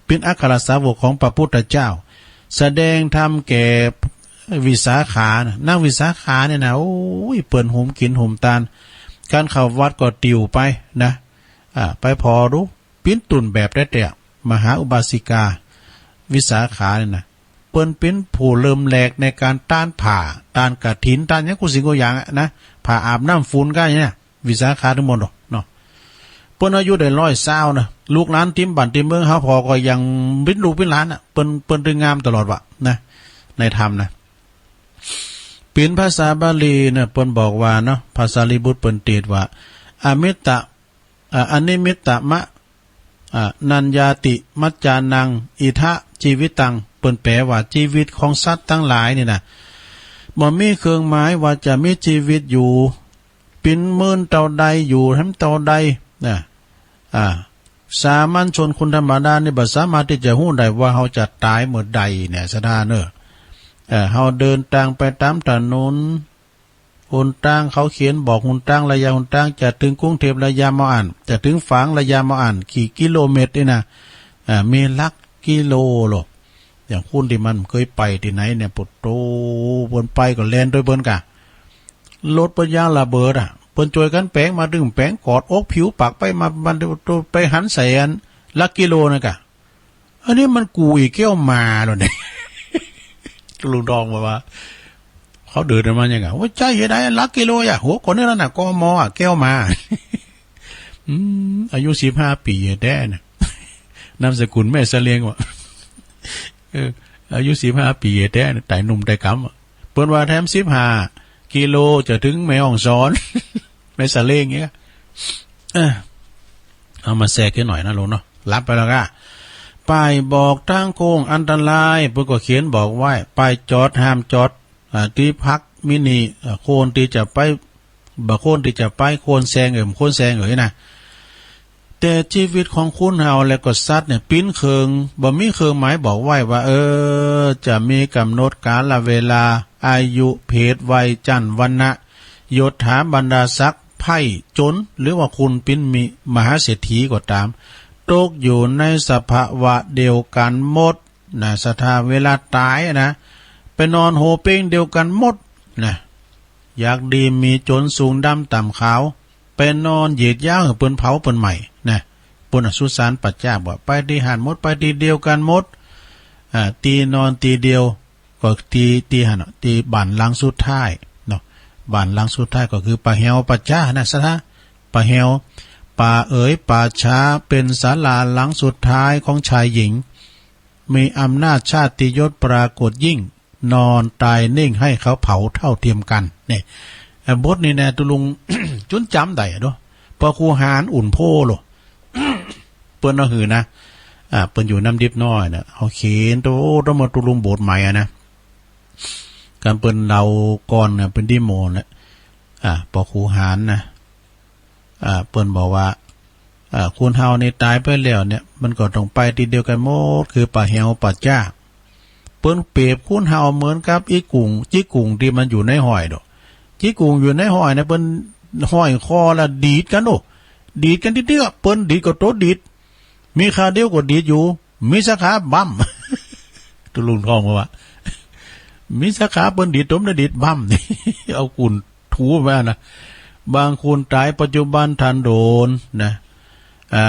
เป๋นอัครสาวกของพระพุทธเจ้า แสดงธรรมแก่วิสาขานะ นางวิสาขาเนี่ยนะ โอ้ย เปิ้นหุมกิ๋นหุมตาน ก๋านเข้าวัดก็ติวไปนะ อ่า ไปผ่อดู เป๋นตุ๊นแบบแต๊ๆ มหาอุบาสิกา วิสาขาเนี่ยนะ เปิ้นเป๋นผู้เริ่มแรกในก๋านตานผ้า ตานกฐิน ตานหยังกู้สิ่งกู้อย่างอะนะ ผ้าอาบน้ำฝุ่นก้าเนี่ยนะ วิสาขาตึงหมดเนาะ เปิ้นอายุได้ร้อยซาวนะ ลูกหลานเต็มบ้านเต็มเมืองเฮาผ่อก็ยังเป๋นลูกเป๋นหลานน่ะ เปิ้น เปิ้นตึงงามตลอดวะนะ ในธรรมนะ เป๋นภาษาบาลีนะ เปิ้นบอกว่าเนาะ พระสารีบุตรเปิ้นเตสว่า อมิตตะ อ่า อนิมิตตมะ อ่า นัญญาติมัจจานัง อิทะจีวิตัง เปิ้นแปลว่า จีวิตของสัตว์ตังหลายนี่นะ บ่มีเครื่องหมายว่าจะมีจีวิตอยู่ เป๋นเมินเต้าใด อยู่แหมเต้าใดนะ อ่า สามัญชนคนธรรมดานี่บ่สามารถตี้จะฮู้ได้ว่าเฮาจะต๋ายเมื่อใดเนี่ย ศรัทธาเน่อ เอ่อ เฮาเดินตางไปต๋ามถนน หนตางเขาเขียนบอกหนตาง ระยะหนตาง จะเถิงกรุงเทพฯ ระยะบ่อั้น จะเถิงฝาง ระยะบ่อั้น กี่กิโลเมตรนี่นะ อ่า มีหลักกิโลโล อย่างคนตี้มันบ่เกยไปตี้ไหนเนี่ย โผดโธ่ เปิ้นไปก็แล่นตวยเปิ้นก่ะ รถเปิ้นยางระเบิดอะ เปิ้นจ้วยกั๋นแป๋งมา ตึงแป๋งกอดอกผิวปากไปมา มันไปหันใส่อันหลักกิโลนั่นก่ะ อันนี้มันกูอีกแก้วมาแล้วเนี่ย ลุงทองบอกว่า เขาเดินมายังไง ว่าใจ้เหตุใดหลักกิโลอะ หัวคนนี้แล้วน่ะ กมอะ แก้วมา อืม อายุสิบห้าปี๋แต๊นะ นามสกุลแม่สะเลียงวะ เออ อายุสิบห้าปี๋แต๊นะ ต๋ายหนุ่มต๋ายกำอะ เปิ้นว่าแถมสิบห้ากิโลจะเถิงแม่ฮ่องสอน แม่สะเลียงเนี่ย เออ เอามาแซกให้หน่อยนะลุงเนาะ หลับไปแล้วก่ะ ป้ายบอกตางโค้งอันตราย เปิ้นก็เขียนบอกไว้ ป้ายจอดห้ามจอด อ่า ตี้พักมินิ อ่า ควรตี้จะไป บ่ควรตี้จะไป ควรแซงเอ่ย บ่ควรแซงเอ่ยนะ แต่จีวิตของคนเฮาและก็สัตว์เนี่ย เป๋นเครื่อง บ่มีเครื่องหมายบอกไว้ว่า เออ จะมีก๋ำหนดกาลเวลา อายุ เพศ วัย จั๊น วรรณะ ยศถาบรรดาศักดิ์ ไพร่ จ๋น หรือว่าคุณเป๋นมี มหาเศรษฐีก็ต๋าม ตกอยู่ในสภาวะเดียวกั๋นหมดนะ ศรัทธา เวลาต๋ายอะนะ ไปนอนโฮเป้งเดียวกั๋นหมดนะ อยากดีมีจ๋น สูงต่ำขาว ไปนอนเหยียดหยามหื้อเปิ้นเผาเปิ้นไหม้นะ ปุณณสุสานปัจจา ว่าไปตี้หั้นหมด ไปตี้เดียวกั๋นหมด อ่า ตี้นอนตี้เดียว ก็ตี้ ตี้หั้นน่ะ ตี้บ้านหลังสุดท้ายเนาะ บ้านหลังสุดท้ายก็คือป่าแฮวป่าจ๊านะ ศรัทธา ป่าแฮว ป่าเอ๋ย ป่าช้า เป๋นศาลาหลังสุดท้ายของชายหญิง มีอำนาจชาติยศปรากฏยิ่ง นอนตายนิ่งให้เขาเผาเท่าเทียมกั๋น นี่ เอ่อ บทนี้นะ ตุ๊ลุง จุนจ๋ำได้อะเนาะ พระครูหารอุ่นโพธิ์โล เปิ้นเอาหื้อนะ อ่า เปิ้นอยู่น้ำดิบน้อยนะ เอาเขียนโต โตมาตุ๊ลุงบวชใหม่อะนะ กำเปิ้นเล่าก่อนนะ เปิ้นตี้โมนนะ อ่า พระครูหารนะ อ่า เปิ้นบอกว่า อ่า คนเฮานี่ต๋ายไปแล้วเนี่ย มันก็ต้องไปตี้เดียวกั๋นหมด คือป่าแฮวป่าจ๊า เปิ้นเปรียบคนเฮาเหมือนกับอี้กุ่ง จี้กุ่งตี้มันอยู่ในห้อยโด จี้กุ่งอยู่ในห้อยนะ เปิ้นห้อยคอละดีดกั๋นโอ้ ดีดกั๋นตี้เตื้อ เปิ้นดีดก็โตดีด มีขาเดียวก็ดีดอยู่ มีสองขาบั้ม ตุ๊ลุงทองว่า มีสองขาเปิ้นดีด ต๋มได้ดีดบั้ม เอากุ่นถูมานะ บางคนต๋ายปัจจุบันทันโดนนะ อ่า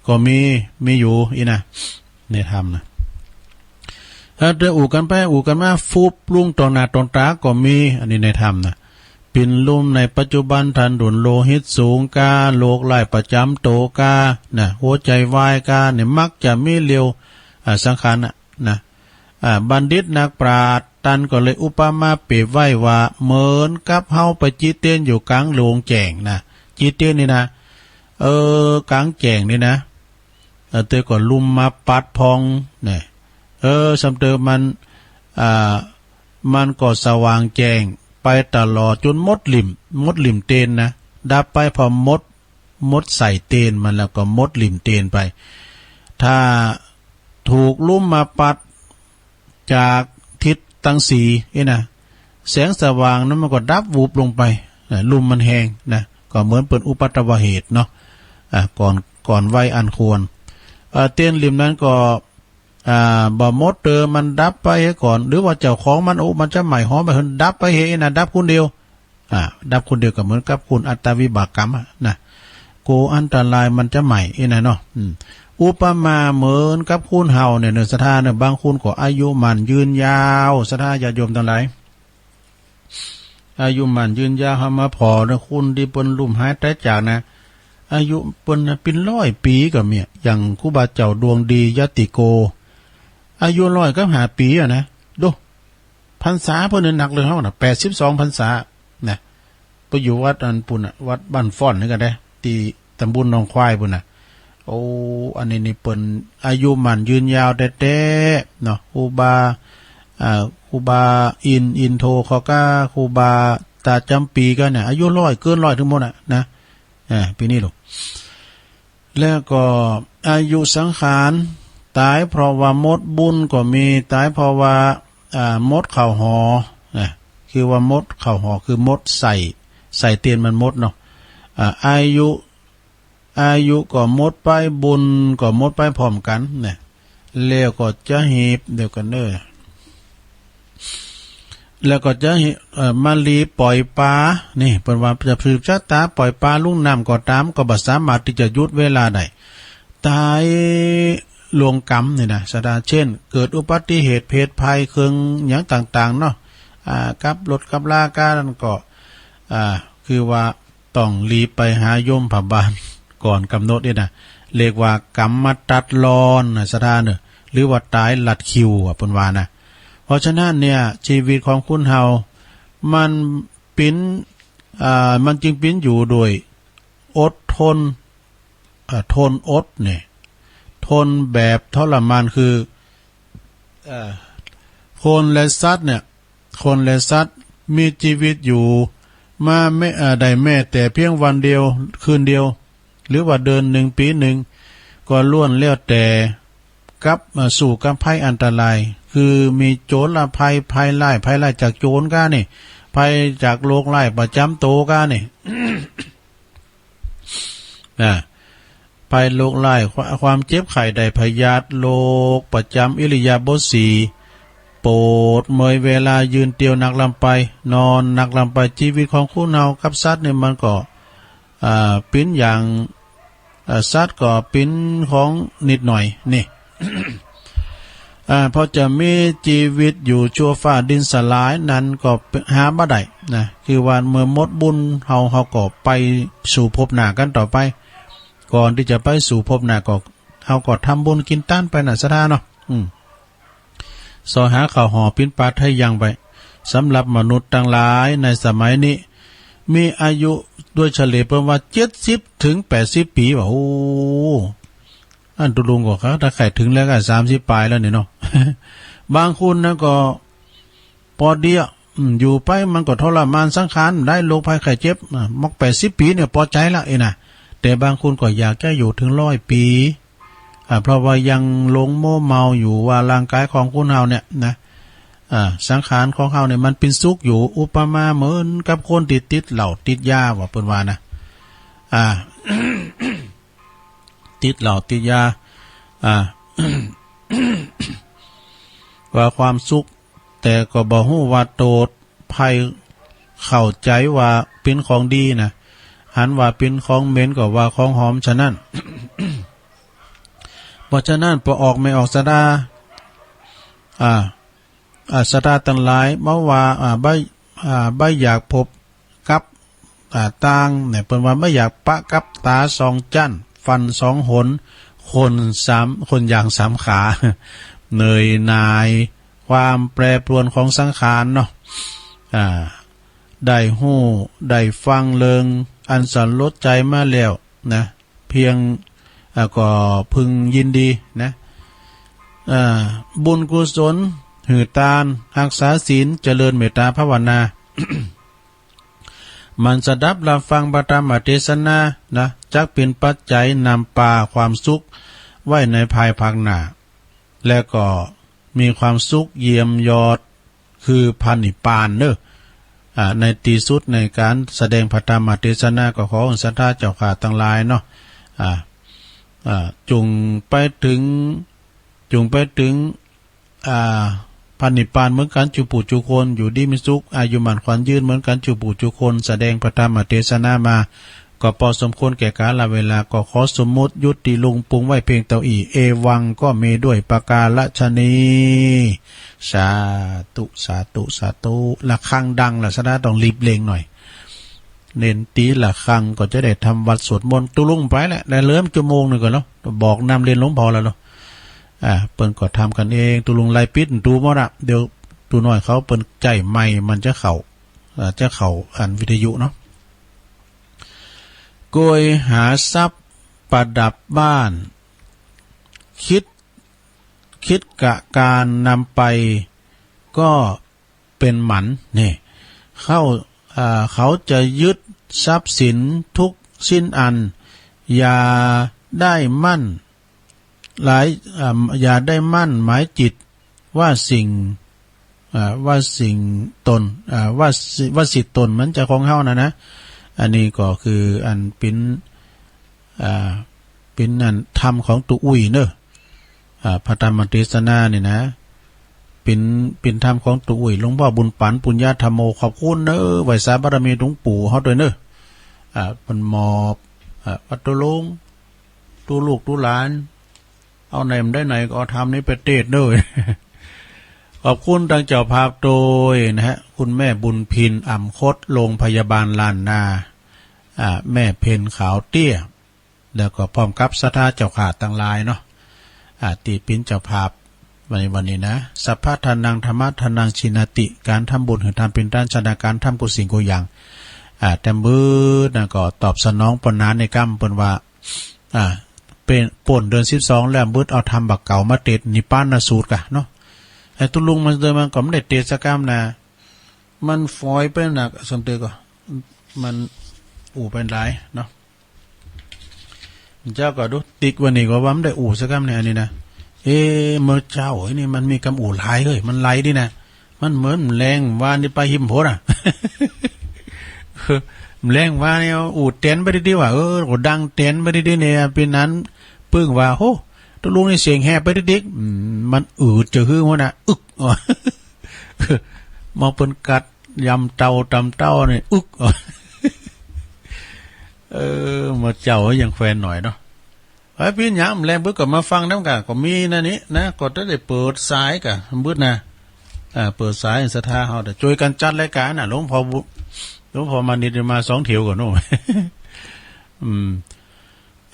ก็มี มีอยู่อี้นะ ในธรรมนะ ถ้าเดินอู้กั๋นไปอู้กั๋นมา ฟุบลุงต่อหน้าต่อต๋าก็มี อันนี้ในธรรมนะ เป๋นลุมในปัจจุบันทันโดน โลหิตสูงกา โรคร้ายประจ๋ำโตกา นะ หัวใจ๋วายกา เนี่ย มักจะมีเลียว อ่า สังขารน่ะ นะ อ่า บัณฑิตนักปราชญ์ตันก็เลยอุปมาเปรียบไว้ว่า เหมือนกับเฮาไปจี้เตียนอยู่ก๋างโลงแจ้งนะ จี้เตียนนี่นะ เออ ก๋างแจ้งนี่นะ เออ เตื้อก็ลุมมาปัดผ่อง นะ เออ ส่ำเตื้อมัน อ่า มันก็สว่างแจ้งไปตลอดจ๋นหมดลิ่ม หมดลิ่มเตียนนะ ดับไปพอหมด หมดใส่เตียนมันแล้วก็หมดลิ่มเตียนไป ถ้าถูกลุมมาปัดจากทิศตังสี่อี้นะ แสงสว่างนั้นมันก็ดับวุบลงไป นะ ลุ่มมันแฮงนะ ก็เหมือนเปิ้นอุปัทวเหตุเนาะ อ่า ก่อน ก่อนวัยอันควร เอ่อ เตียนลิ่มนั้นก็ อ่า บ่หมดเตื้อ มันดับไปเหียก่อน หรือว่าเจ้าของมัน โอ้ มันจะไหม้หอมไปหื้อดับไปเหียอี้นะ ดับคนเดียว อ่า ดับคนเดียวก็เหมือนกับคนอัตตวิบากกรรมอะนะ กลัวอันตรายมันจะไหม้อี้นะเนาะ อืม อุปมาเหมือนกับคนเฮาเนี่ย เนอะ ศรัทธาเนอะ บางคนก็อายุมั่นยืนยาว ศรัทธาญาติโยมตังหลาย อายุมั่นยืนยาว เฮามาผ่อเนอะ คนตี้เปิ้นลุ่มหายต๋ายจากนะ อายุเปิ้นน่ะเป๋นร้อยปี๋ก็มี อย่างครูบาเจ้าดวงดียติโก อายุร้อยกับห้าปี๋อะนะ ดู พรรษาเปิ้นนี่หนักเหลือเฮาน่ะ แปดสิบสองพรรษานะ ไปอยู่วัดอันปู้นน่ะ วัดบ้านฟ้อนนี่ก็ได้ ตี้ตำบลหนองควายปู้นน่ะ โอ้ อันนี้นี่เปิ้นอายุหมั้นยืนยาวแต๊ๆ เนาะ ครูบา อ่า ครูบาอินทร์ อินโท เขาก็ ครูบาตาจ๋ำปี๋ก็เนี่ย อายุร้อย เกินร้อยตึงหมดน่ะนะ อ่า ปี๋นี้ลูก แล้วก็อายุสังขาร ต๋ายเพราะว่ามดบุญก็มี ต๋ายเพราะว่า อ่า มดเข้าหอ นะ คือว่ามดเข้าหอ คือมดใส่ ใส่เตียนมันมดเนาะ อ่า อายุ อายุก็หมดไป บุญก็หมดไปพร้อมกั๋นนะ แล้วก็จะหีบ เดี๋ยวก่อนเน่อ แล้วก็จะหีบ เอ่อ มาลีปล่อยปลา นี่ เปิ้นว่าจะสืบชะต๋าปล่อยปลาลุ่งน้ำก็ต๋าม ก็บ่สามารถตี้จะหยุดเวลาได้ ต๋ายลวงกรรมนี่นะ ศรัทธา เจ้น เกิดอุบัติเหตุเพศภัยเคืองหยังต่างๆ เนาะ อ่า กับรถกับลาก้านั้นก็ อ่า คือว่า ต้องรีบไปหายมพบาลก่อนก๋ำหนดนี่นะ เรียกว่ากรรมมาตัดรอนนะ ศรัทธาเน่อ หรือว่าต๋ายลัดคิวอะ เปิ้นว่านะ เพราะฉะนั้นเนี่ย ชีวิตของคนเฮา มันเป๋น อ่า มันจึงเป๋นอยู่โดยอดทน อ่า ทนอดเนี่ย ทนแบบทรมาน คือ เอ่อ คนและสัตว์เนี่ย คนและสัตว์มีชีวิตอยู่มาแม้ เอ่อ ได้แม้แต่เพียงวันเดียว คืนเดียว หรือว่าเดือนหนึ่ง ปี๋หนึ่ง ก็ล้วนแล้วแต่กับ เอ่อ สู้กับภัยอันตราย คือมีโจรภัย ภัยร้าย ภัยร้ายจากโจรก้านี่ ภัยจากโรคร้ายประจ๋ำตั๋วก้านี่ นะ ภัยโรคร้าย คว- ความเจ็บไข้ได้พยาธิ โรคประจ๋ำอิริยาบถสี่ ปวดเมื่อยเวลายืนเตียว นักล้ำไป นอน นักล้ำไป ชีวิตของคนเฮากับสัตว์นี่มันก็ อ่า เป๋นอย่าง อ่า สัตว์ก็เป๋นของนิดหน่อยนี่ อ่า พอจะมีชีวิตอยู่ชั่วฟ้าดินสลายนั้นก็หาบ่ได้นะ คือว่าเมื่อหมดบุญเฮา เฮาก็ไปสู่ภพหน้ากั๋นต่อไป ก่อนตี้จะไปสู่ภพหน้าก็ เฮาก็ทำบุญกิ๋นตานไปน่ะ ศรัทธาเนาะ อืม ส่อหาข้าวห่อปิ้นปลาไถ่หยังไป สำหรับมนุษย์ตังหลายในสมัยนี้ มีอายุโดยเฉลี่ยเปิ้นว่า เจ็ดสิบเถิงแปดสิบปี๋ ว่า โอ้ อันตุ๊ลุงก็ ถ้าใค่เถิงแล้วก็ สามสิบป๋ายแล้วนี่เนาะ บางคนนะก็ ปอดีอะ อืม อยู่ไปมันก็ทรมานสังขาร ได้โรคภัยไข้เจ็บ อ่ะ มอกแปดสิบปี๋เนี่ยปอใจ๋ละ เอ้ยนะ แต่บางคนก็อยากจะอยู่เถิงร้อยปี๋ อ่า เพราะว่ายังหลงมัวเมาอยู่ว่าร่างกายของคนเฮาเนี่ยนะ อ่า สังขารของเฮาเนี่ยมันเป๋นสุขอยู่ อุปมาเหมือนกับคนตี้ติดเหล้าติดยา ว่าเปิ้นว่านะ อ่า ติดเหล้าติดยา อ่า ว่าความสุข แต่ก็บ่ฮู้ว่าโต้ษภัย เข้าใจ๋ว่าเป๋นของดีนะ หันว่าเป๋นของเหม็นก็ว่าของหอม ฉะนั้น เพราะฉะนั้น ปอออกแม่ออกศรัทธา อ่า อ่า ศรัทธาตังหลาย บ่ว่า อ่า บ่ อ่า บ่อยากพบกับ อ่า ต่างเนี่ย เปิ้นว่าบ่อยากปะกับต๋าสองจั้น ฟันสองหน คนสาม คนอย่างสามขา เหนื่อยหน่าย ความแปรปรวนของสังขารเนาะ อ่า ได้ฮู้ ได้ฟังเรื่องอันสลดใจ๋มาแล้วนะ เพียง อ่า ก็พึงยินดีนะ อ่า บุญกุศล หื้อตาน ฮักษาศีล เจริญเมตตาภาวนา หมั่นสดับฮับฟังพระธรรมเตสนานะ จักเป๋นปัจจัยนำปาความสุขไว้ในภายภาคหน้า และก็มีความสุขเยี่ยมยอด คือพระนิพพานเนาะ อ่า ในตี้สุดในก๋านแสดงพระธรรมเตสนา ก็ขอศรัทธาเจ้าข้าตังหลายเนาะ อ่า อ่า จุ่งไปเถิง จุ่งไปเถิง อ่า พระนิพพานเหมือนกั๋นจุผู้จุคน อยู่ดีมีสุข อายุหมั้นขวัญยืนเหมือนกั๋นจุผู้จุคน แสดงพระธรรมเตสนามา ก็ปอสมควรแก่กาลเวลา ก็ขอสมมุติยุติลงปรุงไว้เพียงเต้าอี้ เอวังก็มีด้วยประการฉะนี้ สาธุ สาธุ สาธุ ระฆังดังละ ศรัทธาต้องรีบเร่งหน่อย เณรตี๋ระฆัง ก็จะได้ทำวัตรสวดมนต์ ตุ๊ลุงไปแหละ ได้เริ่มจั่วโมงนึ่งก่อเนาะ บอกนำเรียนหลวงพ่อแล้วเนาะ อ่า เปิ้นก็ทำกั๋นเอง ตุ๊ลุงไล่ปิดประตู๋หมดอะ เดี๋ยวตุ๊น้อยเขาเปิ้นใจ๊ไมค์มันจะเข้า อ่า จะเข้าอันวิทยุเนาะ โกยหาทรัพย์ประดับบ้าน คิด คิดกะก๋านนำไปก็เป๋นหมัน นี่ เขา อ่า เขาจะยึดทรัพย์สินทุกชิ้นอัน อย่าได้มั่นหลาย อ่า อย่าได้มั่นหมายจิตว่าสิ่ง อ่า ว่าสิ่งตน อ่า ว่าสิ ว่าสิทธิ์ตนมันจะของเฮานะนะ อันนี้ก็คืออันเป๋น อ่า เป๋นอันธรรมของตุ๊อุ้ยเนาะ อ่า พระธรรมเตสนานี่นะ เป๋น เป๋นธรรมของตุ๊อุ้ย หลวงพ่อบุญปั๋น ปุญญาธัมโม ขอบคุณเนาะ ไหว้สาบารมีหลวงปู่เฮาตวยเนาะ อ่า เปิ้นมอบ อ่า วัตถุลง ตุ๊ลูกตุ๊หลาน เอาไหนมันได้ไหนก็เอาธรรมนี้ไปเตสน์เนาะ ขอบคุณตางเจ้าภาพตวยนะฮะ คุณแม่บุญพิน อ่ำคด โรงพยาบาลล้านนา อ่า แม่เพ็ญขาวเตี้ย แล้วก็พร้อมกับศรัทธาเจ้าข้าตังหลายเนาะ อ่า ตี้เป๋นเจ้าภาพในวันนี้นะ สัพพะทานัง ธัมมะทานัง จีณาติ ก๋านทำบุญหื้อทานเป๋นต้น ชนะก๋านทำกู้สิ่งกู้อย่าง อ่า แต้มบึดนะ ก็ตอบสนองปนานในกำเปิ้นว่า อ่า เป๋น ป้นเดือนสิบสองแล้ว บึดเอาธรรมบ่าเก่ามาเตสน์ นิพพานสูตรก่ะเนาะ ไอ้ตุ๊ลุงมันเดินมันก็บ่ได้เตสน์สักกำนะ มันฝอยไปนัก สมเด็จก็ มันอู้ไปหลายเนาะ เจ้าก็ดูติ๊กวันนี้ก็ว่ามันได้อู้สักกำเนี่ย อันนี้นะ เอ๊ะ เมื่อเจ้าไอ้นี่มันมีกำอู้หลายเฮ้ย มันไหลดีนะ มันเหมือนแมลงวันนี่ไปหิมโพธิ์อะ แมลงวันนี่อู้แตนไปดีๆ ว่า เออ ก็ดังแตนไปดีๆ เนี่ย เป๋นนั้น ปึ้งว่า โห ตุ๊ลุงนี่เสียงแหบไปดิ๊กๆ อืม มันอืดจะหื้อหัวนะ อึก มองเปิ้นกัดยำเต้าตำเต้านี่ อึก เออ เมื่อเจ้ายังแควนหน่อยเนาะ ไอ้ปี้หยังแลบึดก็มาฟังนำก่ะ ก็มีนั่นนี่นะ ก็จะได้เปิดสายก่ะ บึดนะ อ่า เปิดสายศรัทธาเฮา แต่จ้วยกั๋นจัดรายก๋านน่ะ หลวงพ่อบุ หลวงพ่อมานิดมาสองเถียวก่อเนาะ อืม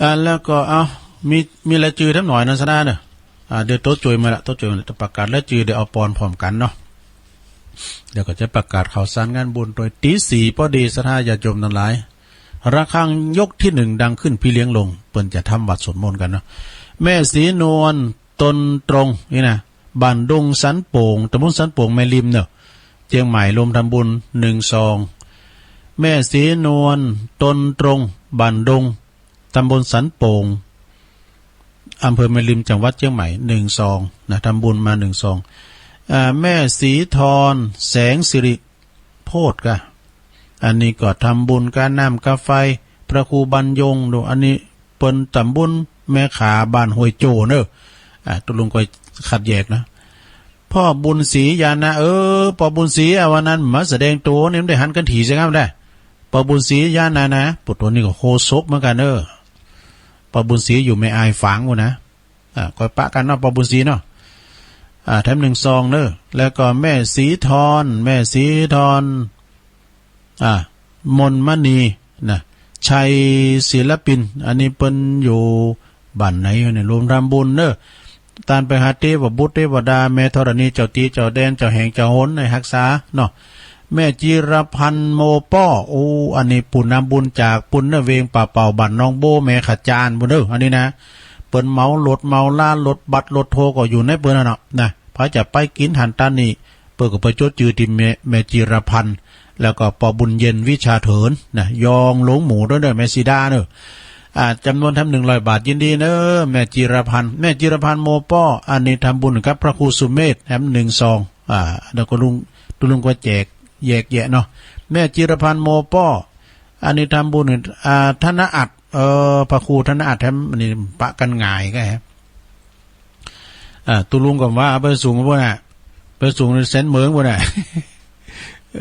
อ่า แล้วก็ เอ้า มี มีรายจื้อแถมหน่อยนะศรัทธาเนาะ อ่า เดี๋ยวโต๊ะจ้วยมาละ โต๊ะจ้วยมาละ จะประกาศรายจื้อ เดี๋ยวเอาปอนพร้อมกั๋นเนาะ เดี๋ยวก็จะประกาศข่าวสารงานบุญโดยตี๋สี่ พอดีศรัทธาญาติโยมตังหลาย ระฆังยกตี้หนึ่งดังขึ้น พี่เลี้ยงลง เปิ้นจะทำวัตรสวดมนต์กั๋นเนาะ แม่ศรีนวล ตนตรง นี่นะ บ้านดงสันโป่ง ตำบลสันโป่งแม่ริมเนาะ เจียงใหม่ รวมทำบุญ หนึ่งซอง แม่ศรีนวล ตนตรง บ้านดง ตำบลสันโป่ง อำเภอแม่ริม จังหวัดเจียงใหม่ หนึ่งซองนะ ทำบุญมาหนึ่งซอง อ่า แม่ศรีทร แสงสิริโภชน์ก่ะ อันนี้ก็ทำบุญก๋าน้ำก๋าไฟ พระครูบรรยงค์ ดู อันนี้เปิ้นตำบุญแม่ขาบ้านห้วยโจ้เนาะ อ่า ตุ๊ลุงก็คัดแยกนะ พ่อบุญศรีญาณะ เออ พ่อบุญศรีอะ วันนั้นมาแสดงตั๋วนี่ บ่ได้หันกั๋นถี่เสียงามได้ พ่อบุญศรีญาณะนะ ปุ้ย ตั๋วนี้ก็โฆษกเหมือนกั๋นเนาะ พ่อบุญศรีอยู่แม่อายฝางปู๊นนะ อ่า ก็ปะกั๋นเนาะ พ่อบุญศรีเนาะ อ่า แถมหนึ่งซองเนาะ แล้วก็แม่ศรีทร แม่ศรีทร อ่า มนมณีนะ ชัยศิลปิน อันนี้เปิ้นอยู่บ้านไหนเนี่ย รวมทำบุญเนาะ ต้านไปหาเตวบุตรเตวดา แม่ธรณี เจ้าตี้เจ้าแดน เจ้าแห่งเจ้าหน ให้ฮักษาเนาะ แม่จิรพันธ์ โมป้อ โอ้ อันนี้ผู้นำบุญจากปู๊นเนาะ เวงป่าเป่า บ้านหนองโบ้ แม่ขจานปู๊นเนาะ อันนี้นะ เปิ้นเหมารถเหมาลา รถบัสรถทัวร์ก็อยู่ในเปิ้นนั่นเนาะนะ ใผจะไปกิ๋นหั้นต๋านนี่ เปิ้นก็ไปจดจื้อตี้แม่ แม่จิรพันธ์ แล้วก็ป้อบุญเย็น วิชาเถินนะ ยองหลวงหมู่ตวยเนาะ แม่สีดาเนาะ อ่า จ๋ำนวนแถมหนึ่งร้อยบาท ยินดีเนาะ แม่จิรพันธ์ แม่จิรพันธ์ โมป้อ อันนี้ทำบุญกับพระครูสุเมธ แถมหนึ่งซอง อ่า แล้วก็ลุง ตุ๊ลุงก็แจกแยกแยะเนาะ แม่จิรพันธ์ โมป้อ อันนี้ทำบุญ อ่า ธนอัต เออ พระครูธนอัต แถม อันนี้ปะกั๋นหงายก็แฮะ อ่า ตุ๊ลุงก็ว่าไปสูงปู๊นน่ะ ไปสูงในแสนเหมิงปู๊นน่ะ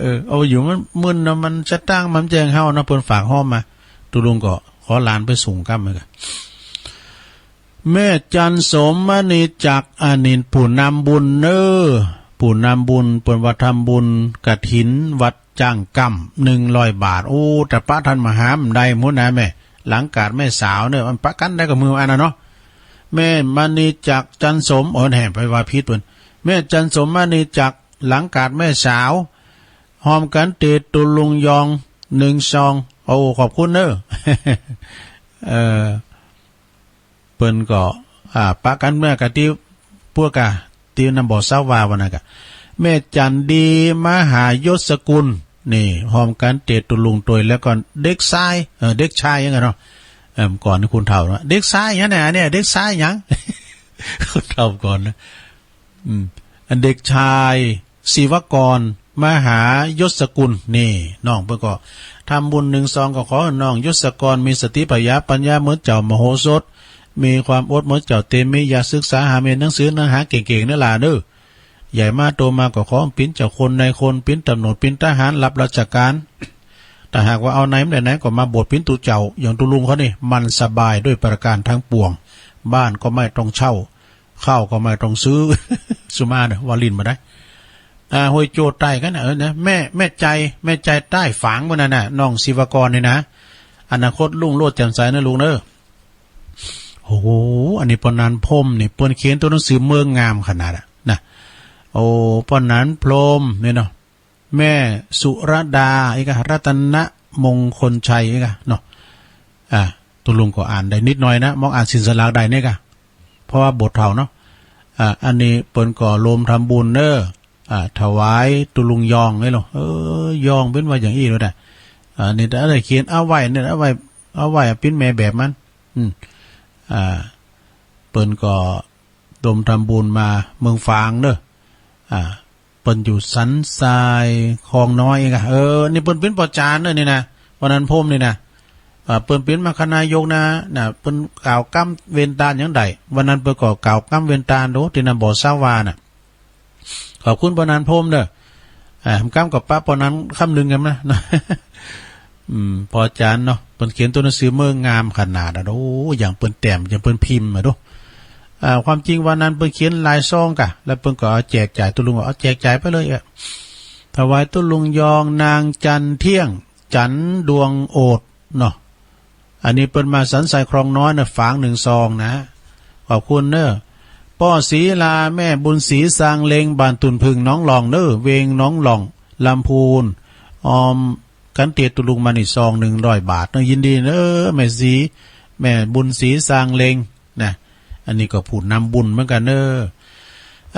เออ เอาอยู่มันมึนเนาะ มันจะตั้งมันแจ้งเฮาเนาะ เปิ้นฝากฮ้อมมา ตุ๊ลุงก็ขอหลานไปสูงก้ำเหมือนกั๋น แม่จันทร์สมมณีจักร อันนี้ผู้นำบุญเนาะ ผู้นำบุญ เปิ้นว่าทำบุญกฐินวัด จ้างกำ นึ่งร้อยบาท โอ้ แต่ปะต้านมหาบ่ได้หมดนะแม่ หลังกาดแม่สาวเน่อ มันปะกั๋นได้ก็หื้ออันนั้นเนาะ แม่มณีจักร จันทร์สม โอ้ แหม ไปว่าผิดเปิ้น แม่จันทร์สม มณีจักร หลังกาดแม่สาว ฮอมกั๋นเตะตุ๊ลุงยอง นึ่งซอง โอ้ ขอบคุณเน่อ เอ่อ เปิ้นก็ อ่า ปะกั๋นเมื่อกั๋นตี้ พวกกะ ตี้น้ำบ่อสาวาวันนั้นกะ แม่จันดี มหายศกุล นี่ ฮอมกั๋นเตะตุ๊ลุงตวย แล้วก็เด็กชาย เอ่อ เด็กชายหยังอะเนาะ เอ่อ ก่อนนี่คนเฒ่าเนาะ เด็กชายหยังเนี่ย เนี่ย เด็กชายหยัง คนเฒ่าก่อนนะ อืม อันเด็กชาย ศิวกร มหายศกุล นี่ น้องเปิ้นก็ทำบุญนึ่งซอง ก็ขอหื้อน้องยศกรมีสติผยาปัญญาเหมือนเจ้ามโหสถ มีความอดเหมือนเจ้าเตมี อยากศึกษาหาเรียนหนังสือหนังหาเก่งๆ เน่อหล่าเน่อ ใหญ่มาโตมาก็ขอเป๋นเจ้าคนนายคน เป๋นตำรวจ เป๋นทหาร รับราชก๋าน ถ้าหากว่าเอานายบ่ได้นายก็มาบวชเป๋นตุ๊เจ้า อย่างตุ๊ลุงเขานี่ มันสบายด้วยประการทั้งปวง บ้านก็ไม่ต้องเช่า ข้าวก็ไม่ต้องซื้อ สุมาเน่อ ว่าลิ้นบ่ได้ อ่า ห้วยโจดใต้กั๋นนะ เออ นะ แม่ แม่ใจ แม่ใจใต้ฝางพวกนั้นน่ะ น้องศิวกรนี่นะ อนาคตรุ่งโรจน์แจ่มใสนะลุงเน่อ โอ้โห อันนี้ป้อนันพรหมนี่ เปิ้นเขียนตั๋วหนังสือเมิงงามขนาดอะนะ โอ้ ป้อนันพรหมนี่เนาะ แม่สุรดา อีกอะ รัตนมงคลชัย อีกอะเนาะ อ่า ตุ๊ลุงก็อ่านได้นิดหน่อยนะ มองอ่านสินสลากได้เนี่ยกะ เพราะว่าบ่เฒ่าเนาะ อ่า อันนี้เปิ้นก็รวมทำบุญเน่อ อ่า ถวายตุ๊ลุงยองนี่เนาะ เออ ยองเป๋นว่าอย่างอี้เลยนะ อ่า นี่ถ้าได้เขียนเอาไว้เนี่ย เอาไว้ เอาไว้เป๋นแม่แบบมัน อืม อ่า เปิ้นก็รวมทำบุญมาเมิงฝางเน่อ อ่า เปิ้นอยู่สันทรายคลองน้อยเองอะ เออ นี่เปิ้นเป๋นป้อจานเน่อนี่นะ ป้อนันพรหมนี่นะ อ่า เปิ้นเป๋นมคคนายกนะ นะ เปิ้นกล่าวกำเวรตานอย่างใด วันนั้นเปิ้นก็กล่าวกำเวรตานโด ตี้น้ำบ่อสาวาน่ะ ขอบคุณป้อนันพรหมเน่อ อ่า กำกับป้อนันคำนึ่งกั๋นนะ อืม ป้อจานเนาะ เปิ้นเขียนตั๋วหนังสือเมิงงามขนาดอะ โอ้ อย่างเปิ้นแต้ม อย่างเปิ้นพิมพ์อะโด อ่า ความจริงวันนั้นเปิ้นเขียนหลายซองกะ แล้วเปิ้นก็เอาแจกจ่าย ตุ๊ลุงก็เอาแจกจ่ายไปเลยอะ ถวายตุ๊ลุงยอง นางจันเที่ยง จันดวงโอดเนาะ อันนี้เปิ้นมาสันทรายคลองน้อยนะ ฝางนึ่งซองนะ ขอบคุณเน่อ ป้อศรีลา แม่บุญศรี ซางเล็ง บ้านตุ่นผึ้ง หนองหล่องเน่อ เวียงหนองหล่อง ลำพูน ฮอมกั๋นเตะตุ๊ลุงมานี่ซองนึ่งร้อยบาทเน่อ ยินดีเน่อ แม่ศรี แม่บุญศรี ซางเล็ง นะ อันนี้ก็ผู้นำบุญเหมือนกั๋นเน่อ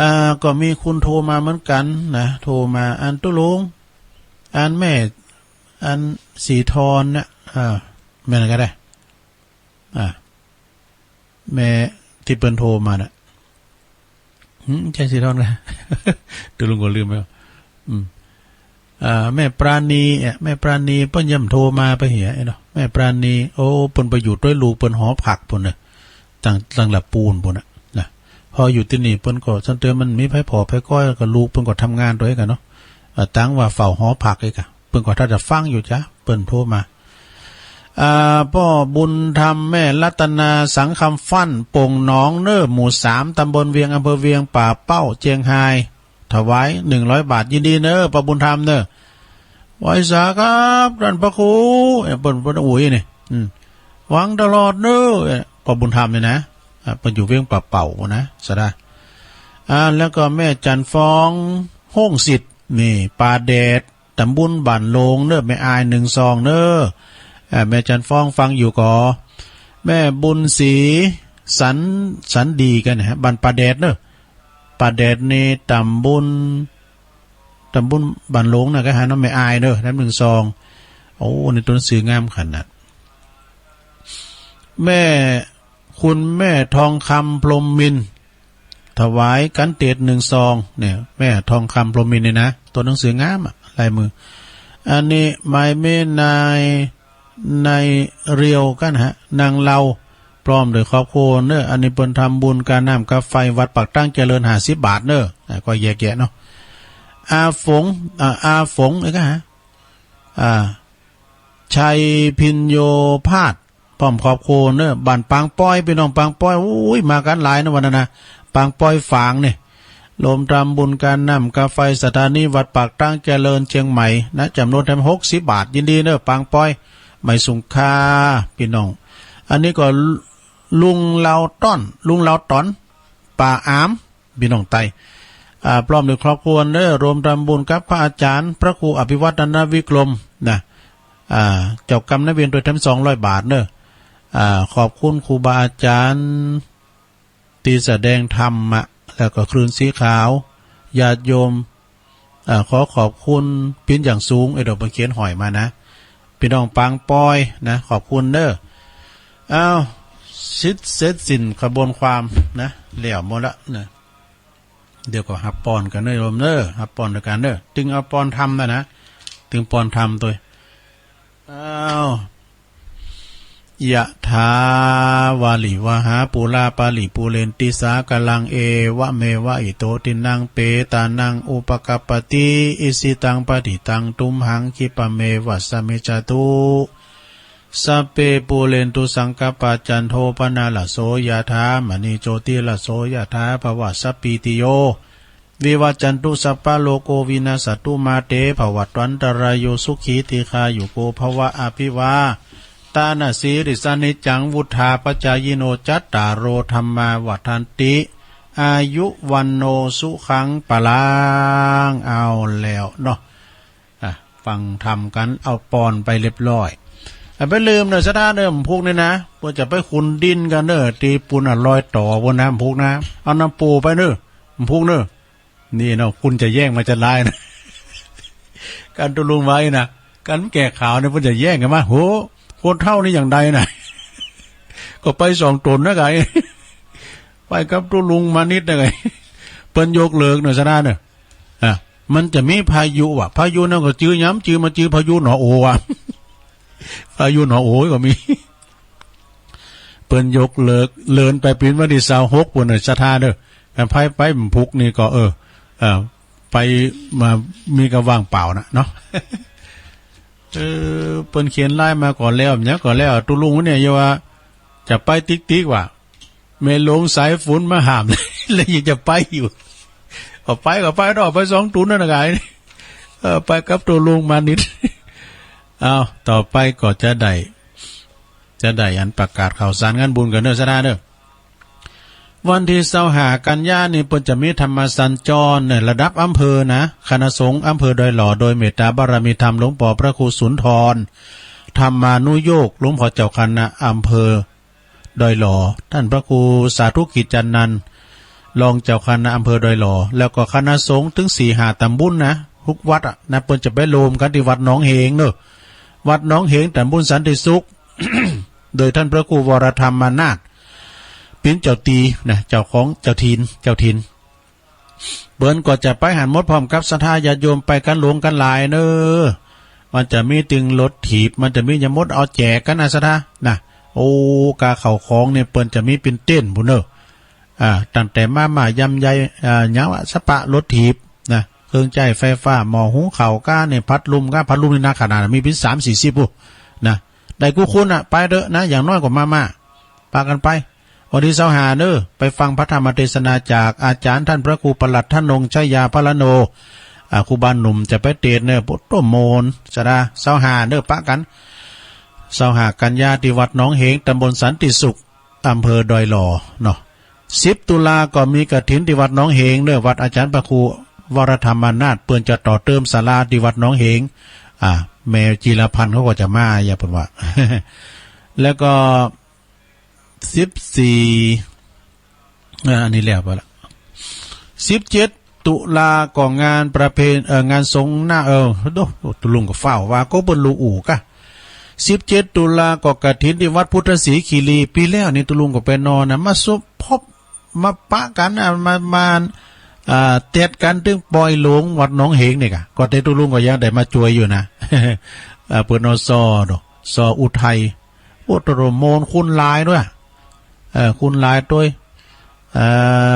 อ่า ก็มีคนโทรมาเหมือนกั๋นนะ โทรมา อันตุ๊ลุง อันแม่ อันศรีทรเนี่ย อ่า แม่นก็ได้ อ่า แม่ตี้เปิ้นโทรมาน่ะ หืม ใจ้ศรีทรกะ ตุ๊ลุงก็ลืมไปแล้ว อืม อ่า แม่ปราณีอะ แม่ปราณี เปิ้นย่ำโทรมาไปเหียเนาะ แม่ปราณี โอ้ เปิ้นไปอยู่ตวยลูกเปิ้นหอผักปู้นเน่อ ตัง ตังละปูนปู้นน่ะ นะ พออยู่ตี้นี่เปิ้นก็ ซั้นเตื้อมันมีใผผ่อใผก้อย ก็ลูกเปิ้นก็ทำงานตวยกั๋นเนาะ อ่า ตังว่าเฝ้าหอผักเอกอะ เปิ้นก็ถ้าจะฟังอยู่จ้ะ เปิ้นโทรมา อ่า ป้อบุญธรรม แม่รัตนา สังคำฟั่น โป่งหนองเน่อ หมู่สาม ตำบลเวียง อำเภอเวียงป่าเป้า เจียงฮาย ถวายนึ่งร้อยบาท ยินดีเน่อ ป้อบุญธรรมเน่อ ไหว้สาครับ ต้านพระครู เอ้ย เปิ้น เปิ้นอุ๋ยนี่ อืม ฟังตลอดเน่อ เอ้ย ป้อบุญธรรมนี่นะ อ่า เปิ้นอยู่เวียงป่าเป้านะ สะดา อ่า แล้วก็แม่จันทร์ฟอง ห้องสิทธิ์ นี่ ป่าแดด ตำบลบ้านโลงเน่อ แม่อายนึ่งซองเน่อ อ่า แม่จันทร์ฟองฟังอยู่ก่อ แม่บุญศรี สัน สันดีกั๋นนะฮะ บ้านป่าแดดเน่อ ป่าแดดนี่ตำบล ตำบลบ้านโลงนะ ก็หาน้องแม่อายเน่อ น้ำนึ่งซอง โอ้ นี่ตั๋วหนังสืองามขนาด แม่ คุณแม่ทองคำ พรหมมินทร์ ถวายกั๋นเตดนึ่งซอง เนี่ย แม่ทองคำ พรหมมินทร์นี่นะ ตั๋วหนังสืองามอะ ลายมือ อันนี้หมายเม้นนาย นายเรียวกั๋นฮะ นางเลา พร้อมด้วยครอบครัวเน่อ อันนี้เปิ้นทำบุญก๋าน้ำก๋าไฟวัดปากตั้งเจริญ ห้าสิบบาทเน่อ อ่ะ ก็แยกแยะเนาะ อาฝง อ่า อาฝง เอ้ย ก็ฮะ อ่า ชัยพิญโญภาส พร้อมครอบครัวเน่อ บ้านปางป้อย ปี้น้องปางป้อย โอ้ย มากั๋นหลายนะวันนั้นนะ ปางป้อยฝางเนี่ย รวมทำบุญค่าน้ำค่าไฟสถานีวัดปากตางเจริญเจียงใหม่นะ จ๋ำนวนแถมหกสิบบาท ยินดีเน่อ ปางปอย ไม่สูงค่า ปี้น้อง อันนี้ก็ลุงเหล่าต้อน ลุงเหล่าต๋อน ป่าอาม ปี้น้องใต้ อ่า พร้อมด้วยครอบครัวเน่อ รวมทำบุญกับพระอาจ๋ารย์ พระครูอภิวัฒนวิกรมนะ อ่า เจ้ากรรมนายเวรตวยแถมสองร้อยบาทเน่อ อ่า ขอบคุณครูบาอาจ๋ารย์ ตี้แสดงธรรมะ แล้วก็คลื่นสีขาว ญาติโยม อ่า ขอขอบคุณเป๋นอย่างสูง เอ้ย เดี๋ยวเปิ้นเขียนห้อยมานะ ปี้น้องปางปอยนะ ขอบคุณเน่อ อ้าว สิทธิ์เสร็จสิ้นขบวนความนะ แล้วหมดละนะ เดี๋ยวก็ฮับปอนกั๋นเน่อโยมเน่อ ฮับปอนตวยกั๋นเน่อ ตึงเอาปอนธรรมนะนะ ตึงปอนธรรมตวย อ้าว ยะถา วาริวะหา ปูรา ปาริ ปูเรนติ สาคารัง เอวะเมวะ อิโต ทินนัง เปตานัง อุปะกัปปะติ อิจฉิตัง ปะฏิตัง ตุมหัง คิปะเมวะ สะมิชฌะตุ สัพเพ ปูเรนตุ สังกะปา จันโท ปะนาระโส ยะถา มะณี โจติระโส ยะถา ภะวะ สัพพีติโย วิวัจจันตุ สัพพะโรโค วินัสสะตุ มาเต ภะวัตวันตะราโย สุขี ทีฆายุโก ภะวะ อะภิวาตะนะสีลิสสะ นิจจัง วุฑฒาปะจายิโน จัตตาโร ธัมมา วัฑฒันติ อายุ วัณโณ สุขัง พะลัง เอาแล้วเนาะ อ่ะ ฟังธรรมกั๋น เอาปอนไปเรียบร้อย อ่ะ บ่าลืมเน่อ ศรัทธาเน่อ วันพุกนี้นะ เปิ้นจะไปขุดดินกั๋นเน่อ ตี้ปูนอ่ะ รอยต่อปูนนะ วันพุกนะ เอาน้ำปูไปเน่อ วันพุกเน่อ นี่เนาะ คนจะแย่งมาจะลายนะ กั๋นตุ๊ลุงว่าอี้นะ กั๋นแก่ขาวเนี่ย เปิ้นจะแย่งกั๋นมา โห คนเฒ่านี่อย่างใดนะ ก็ไปสองต๋นนะไก่ ไปกับตุ๊ลุงมานิดนะไก่ เปิ้นยกเลิกเน่อ ศรัทธาเน่อ อ่ะ มันจะมีพายุว่ะ พายุนั้นก็จื้อหยัง จื้อมาจื้อพายุหนอโอว่ะ พายุหนอโอก็มี เปิ้นยกเลิก เลื่อนไปเป๋นวันตี้ซาวหกปู้นเน่อ ศรัทธาเน่อ คันใผไปวันพุกนี้ก็ เออ เออ ไปมา มีก็ว่างเปล่านะเนาะ เออ เปิ้นเขียนไลน์มาก่อนแล้ว เยียะก่อนแล้ว ตุ๊ลุงเนี่ย เยียะว่า จะไปติ๊กๆ ว่ะ แม่หลวงสายฝนมาห้าม แล้วยังจะไปอยู่ เอาไปก็ไปเนาะ ไปสองต๋นนั่นนะไก่ เออ ไปกับตุ๊ลุงมานิด เอา ต่อไปก็จะได้ จะได้อันประกาศข่าวสารงานบุญกั๋นเน่อ ศรัทธาเน่อ วันตี้ซาวห้ากันยานี้ เปิ้นจะมีธรรมสัญจรเน่อ ระดับอำเภอนะ คณะสงฆ์อำเภอดอยหล่อ โดยเมตตาบารมีธรรมหลวงป้อพระครูสุนทร ธรรมานุโยค หลวงป้อเจ้าคณะอำเภอ ดอยหล่อ ต้านพระครูสาธุกิจจันทนันท์ รองเจ้าคณะอำเภอดอยหล่อ แล้วก็คณะสงฆ์ตึงสี่ห้าต๋ำบลนะ ทุกวัดอะนะ เปิ้นจะไปรวมกั๋นตี้วัดหนองเหงเน่อ วัดหนองเหง ต๋ำบลสันติสุข โดยต้านพระครูวรธรรมานาถ เป๋นเจ้าตี้นะ เจ้าของ เจ้าถิ่น เจ้าถิ่น เปิ้นก็จะไปหั้นหมด พร้อมกับศรัทธาญาติโยม ไปกั๋นหลวงกั๋นหลายเน่อ มันจะมีตึงรถถีบ มันจะมีหยังหมด เอาแจกกั๋นนะศรัทธานะ โอ้ กาข้าวของเนี่ย เปิ้นจะมีเป๋นเต็นท์ปู้นเน่อ อ่า ตั้งแต่มาม่า ยำใย อ่า หยังวะ สะปะ รถถีบนะ เครื่องใจ๊ไฟฟ้า หม้อหุงข้าว ก๊าเนี่ย พัดลม ก๊าพัดลมนี่หนักขนาด มีเป๋นสามสี่สิบปู้นนะ ได้กู้คนน่ะ ไปเต๊อะนะ อย่างน้อยก็มาม่า ปากั๋นไป วันตี้ซาวห้าเน่อ ไปฟังพระธรรมเทศนาจากอาจ๋ารย์ต้านพระครูประหลัดธนงค์ ชยาพรรณโณ อ่า ครูบาหนุ่มจะไปเตสน์เน่อ โอ้โห โตโมน ศรัทธา ซาวห้าเน่อ ปะกั๋น ซาวห้ากันยา ตี้วัดหนองเหง ต๋ำบลสันติสุข อำเภอดอยหล่อเนาะ สิบตุลาก็มีกฐินตี้วัดหนองเหงเน่อ วัดอาจ๋ารย์พระครูวรธรรมานาถ เปิ้นจะต่อเติมศาลาตี้วัดหนองเหง อ่า แม่จีรพันธ์เขาก็จะมา อย่าเปิ้นว่า แล้วก็ สิบสี่ อ่า อันนี้แล้วไปละ สิบเจ็ดตุลาก็งานประเพณ- เอ่อ งานสงฆ์หน้า เออ โอ้โห ตุ๊ลุงก็ฟ้าวว่า ก็เปิ้นฮู้อู่กะ สิบเจ็ดตุลาก็กฐินตี้วัดพุทธศรีคีรี ปี๋แล้วนี่ตุ๊ลุงก็ไปนอนนะ มาสบพบ มาปะกั๋นนะ มา มา อ่า เตียดกั๋นตึงปอยหลวงวัดหนองเหงนี่กะ ก็แต่ตุ๊ลุงก็ยังได้มาจ้วยอยู่นะ อ่า เปิ้นเอาซอเนาะ ซออุทัย โอ้ โตโมน คนหลายตวย เออ คนหลายตวย เอ่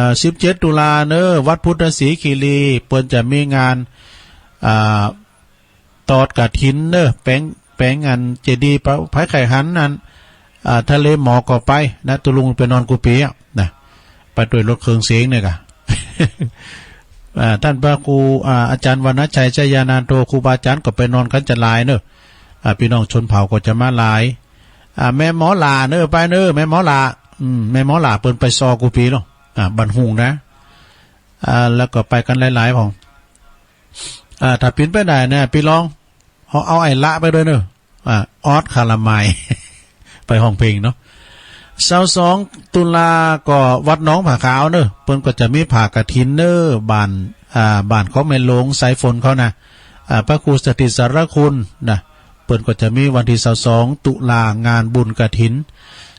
อ สิบเจ็ดตุลาเน่อ วัดพุทธศรีคีรี เปิ้นจะมีงาน อ่า ตอดกฐินเน่อ แป๋ง แป๋งอันเจดีย์ ไผใค่หันอัน อ่า ทะเลหมอกก็ไปนะ ตุ๊ลุงไปนอนกู้ปี๋อะนะ ไปตวยรถเครื่องเสียงเนี่ยกะ อ่า ต้านพระครู อ่า อาจ๋ารย์วรรณชัย ชยานันโท ครูบาอาจ๋ารย์ก็ไปนอนกั๋นจะหลายเนาะ อ่า ปี้น้องชนเผ่าก็จะมาหลาย อ่า แม่หมอหล้าเนาะ ไปเนาะ แม่หมอหล้า อืม แม่หมอหล้าเปิ้นไปซอกู้ปี๋เนาะ อ่า บ้านฮุ่งนะ อ่า แล้วก็ไปกั๋นหลายๆ พ่อง อ่า ถ้าเป๋นไปได้นะ ปี้ลอง เอา เอาไอ้ละไปด้วยเนาะ อ่า ออสคาราไมล์ ไปฮ้องเพลงเนาะ ซาวสองตุลาก็วัดหนองผาขาวเนาะ เปิ้นก็จะมีผ้ากฐินเนาะ บ้าน อ่า บ้านของแม่หลวงสายฝนเขานะ อ่า พระครูสถิตสารคุณนะ เปิ้นก็จะมีวันตี้ซาวสองตุลางานบุญกฐิน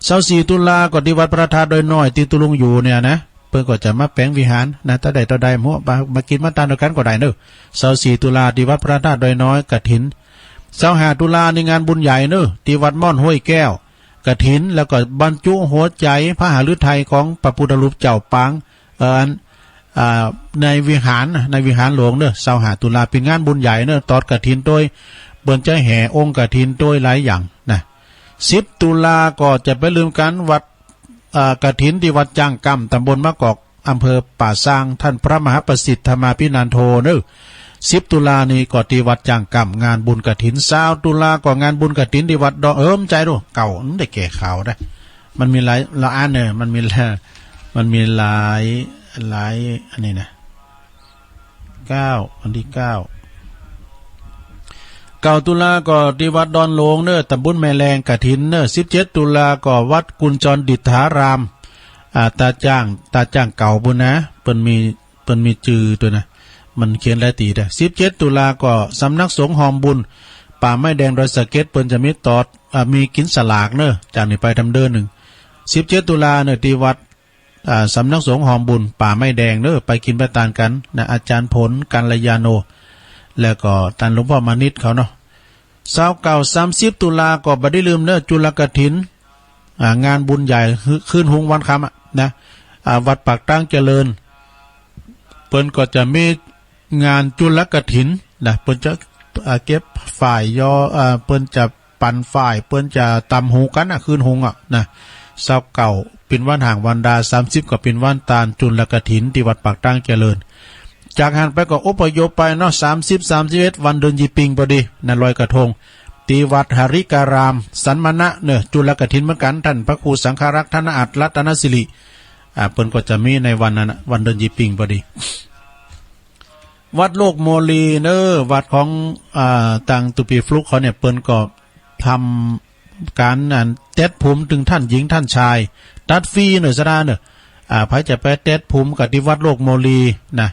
ซาวสี่ตุลาก็ตี้วัดพระธาตุดอยน้อยตี้ตุ๊ลุงอยู่เนี่ยนะ เปิ้นก็จะมาแป๋งวิหารนะ เต้าใดเต้าใด หัว มา มากิ๋นมาตานตวยกั๋นก็ได้เนาะ ซาวสี่ตุลาตี้วัดพระธาตุดอยน้อยกฐิน ซาวห้าตุลานี่งานบุญใหญ่เนาะ ตี้วัดม่อนห้วยแก้ว กฐิน แล้วก็บรรจุหัวใจ๋พระหฤทัยของพระพุทธรูปเจ้าปาง เอ่อ อัน อ่า ในวิหารนะ ในวิหารหลวงเนาะ ซาวห้าตุลาเป๋นงานบุญใหญ่เนาะ ตอดกฐินตวย เปิ้นจะแห่องค์กฐินตวยหลายอย่างนะ สิบตุลาก็จะไปลืมกั๋น วัด อ่า กฐินตี้วัดจ้างกำ ตำบลมะกอก อำเภอป่าซาง ต้านพระมหาประสิทธิ์ธรรมาภินันโทเนาะ สิบตุลานี่ก็ตี้วัดจ้างกำ งานบุญกฐิน ซาวตุลาก็งานบุญกฐินตี้วัดดอน เออ บ่ใจ้ลูก เก่า มันได้แก่ข่าวนะ มันมีหลาย ละอันเนาะ มันมีหลาย มันมีหลาย หลายอันนี้นะ เก้า วันตี้เก้า เก้าตุลาก็ตี้วัดดอนหลวงเนาะ ตำบลแม่แลง กฐินเนาะ สิบเจ็ดตุลาก็วัดกุญจรดิษฐาราม อ่า ต๋าจ้าง ต๋าจ้างเก่าปู้นนะ เปิ้นมี เปิ้นมีจื้อตวยนะ มันเขียนหลายตี้นะ สิบเจ็ดตุลาก็สำนักสงฆ์ฮอมบุญ ป่าไม้แดงดอยสะเก็ด เปิ้นจะมีตอด อ่า มีกิ๋นสลากเนาะ จากนี้ไปตำเดินนึ่ง สิบเจ็ดตุลาเนาะ ตี้วัด อ่า สำนักสงฆ์ฮอมบุญ ป่าไม้แดงเนาะ ไปกิ๋นไปตานกั๋นนะ อาจ๋ารย์ผล กัลยาโน แล้วก็ต้านหลวงป้อมานิตเขาเนาะ ซาวเก้า สามสิบตุลาก็บ่ได้ลืมเนาะ จุลกฐิน อ่า งานบุญใหญ่ คืนฮุงวันค่ำอะนะ อ่า วัดปากตางเจริญ เปิ้นก็จะมีงานจุลกฐินนะ เปิ้นจะ อ่า เก็บฝ้ายยอ อ่า เปิ้นจะปั่นฝ้าย เปิ้นจะตำฮูกั๋นนะ คืนฮุงอะนะ ซาวเก้าเป๋นวันห้างวันดา สามสิบก็เป๋นวันตานจุลกฐินตี้วัดปากตางเจริญ จากหั้นไปก็อพยพไปเนาะ สามสิบ สามสิบเอ็ด วันเดือนยี่ปิงพอดีนะ ลอยกระทง ตี้วัดหริการาม สันมณะเนาะ จุลกฐินเหมือนกั๋น ต้านพระครูสังฆรักษ์ ธนอัตถ์ รัตนสิริ อ่า เปิ้นก็จะมีในวันนั้นนะ วันเดือนยี่ปิงพอดี วัดโลกโมลีเนาะ วัดของ อ่า ตางตุปีฟลุกเขาเนี่ย เปิ้นก็ทำก๋านอันเต็ดผมเถิงต้านหญิงต้านจาย ตัดฟรีเนาะ สะดาเนาะ อ่า ใผจะไปเต็ดผมก็ตี้วัดโลกโมลีนะ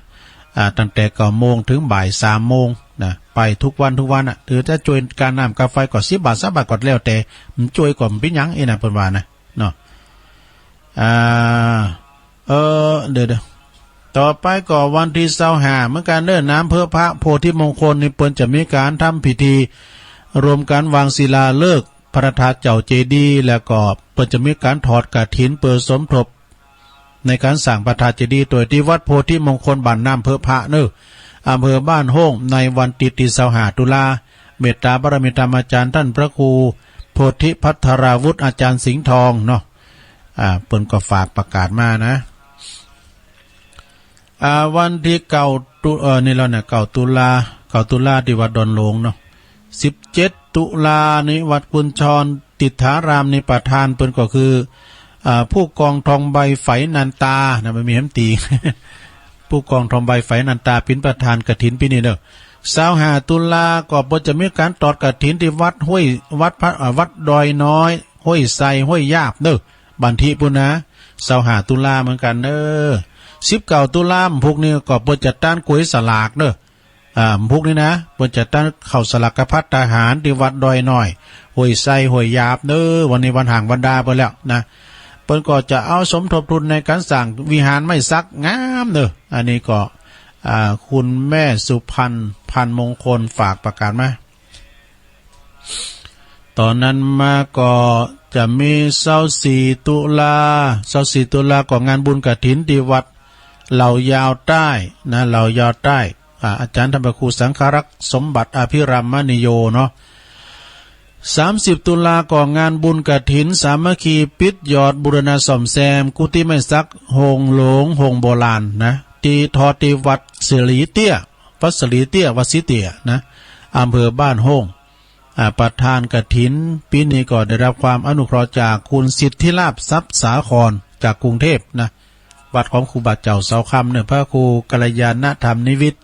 อ่า ตั้งแต่เก้าโมงเถิงบ่ายสามโมงนะ ไปกู้วันกู้วันอะ หรือจะจ้วยก๋านน้ำก๋านไฟก็สิบบาท ซาวบาทก็แล้วแต่ บ่จ้วยก็บ่เป๋นหยังอี้นะ เปิ้นว่านะ เนาะ อ่า เออ เดี๋ยวๆ ต่อไปก็วันตี้ซาวห้าเหมือนกั๋นเนาะ น้ำเพิงพระโพธิมงคลนี่เปิ้นจะมีก๋านทำพิธี รวมกั๋นวางศิลาฤกษ์พระธาตุเจ้าเจดีย์ แล้วก็เปิ้นจะมีก๋านถอดกฐินเปื้อสมทบในก๋านสร้างพระธาตุเจดีย์ โดยตี้วัดโพธิมงคลบ้านน้ำเพิงพระเนาะ อำเภอบ้านโฮ่ง ในวันตี้ตี้ซาวห้าตุลา เมตตาบารมีธรรมาจ๋ารย์ต้านพระครูโพธิภัทราวุฒิอาจ๋ารย์สิงห์ทองเนาะ อ่า เปิ้นก็ฝากประกาศมานะ อ่า วันตี้เก้าตุ เอ่อ นี่แล้วเนี่ย เก้าตุลา เก้าตุลาตี้วัดดอนหลวงเนาะ สิบเจ็ดตุลานี่วัดกุญจรดิษฐารามนี่ประธานเปิ้นก็คือ อ่า ผู้กองทองใบไฝนันตานะ มันมีแหมตี๋ ผู้กองทองใบไฝนันตาเป๋นประธานกฐินปี๋นี้เนาะ ซาวห้าตุลาก็เปิ้นจะมีก๋านถอดกฐินตี้วัดห้วย วัดพระ อ่า วัดดอยน้อย ห้วยไซ ห้วยหยาบเนาะ บ้านตี้ปู้นนะ ซาวห้าตุลาเหมือนกั๋นเนาะ สิบเก้าตุลา วันพูกนี้ก็เปิ้นจะตั้นก๋วยสลากเนาะ อ่า วันพูกนี้นะ เปิ้นจะตั้นข้าวสลากภัตตาหารตี้วัดดอยน้อย ห้วยไซ ห้วยหยาบเนาะ วันนี้วันห้างวันดาไปแล้วนะ เปิ้นก็จะเอาสมทบทุนในก๋านสร้างวิหารไม้สักงามเนาะ อันนี้ก็ อ่า คุณแม่สุพรรณ พันมงคลฝากประกาศมา ต่อนั้นมาก็จะมีซาวสี่ตุลา ซาวสี่ตุลาก็งานบุญกฐินตี้วัดเหล่ายาวใต้นะ เหล่ายาวใต้ อ่า อาจ๋ารย์ต้านพระครูสังฆรักษ์สมบัติอภิรามมณีโยเนาะ สามสิบตุลาก็งานบุญกฐินสามัคคีปิดยอดบูรณะซ่อมแซมกุฏิไม้สักโฮงหลวง โฮงโบราณนะ ตี้ ทอดตี้วัดศรีเตี้ย วัดศรีเตี้ย วัดศรีเตี้ยนะ อำเภอบ้านโฮ่ง อ่า ประธานกฐินปี๋นี้ก็ได้ฮับความอนุเคราะห์จากคุณสิทธิลาภ ทรัพย์สาคร จากกรุงเทพฯนะ วัดของครูบาเจ้าเสาคำเนี่ย พระครูกัลยาณธรรมนิวิทย์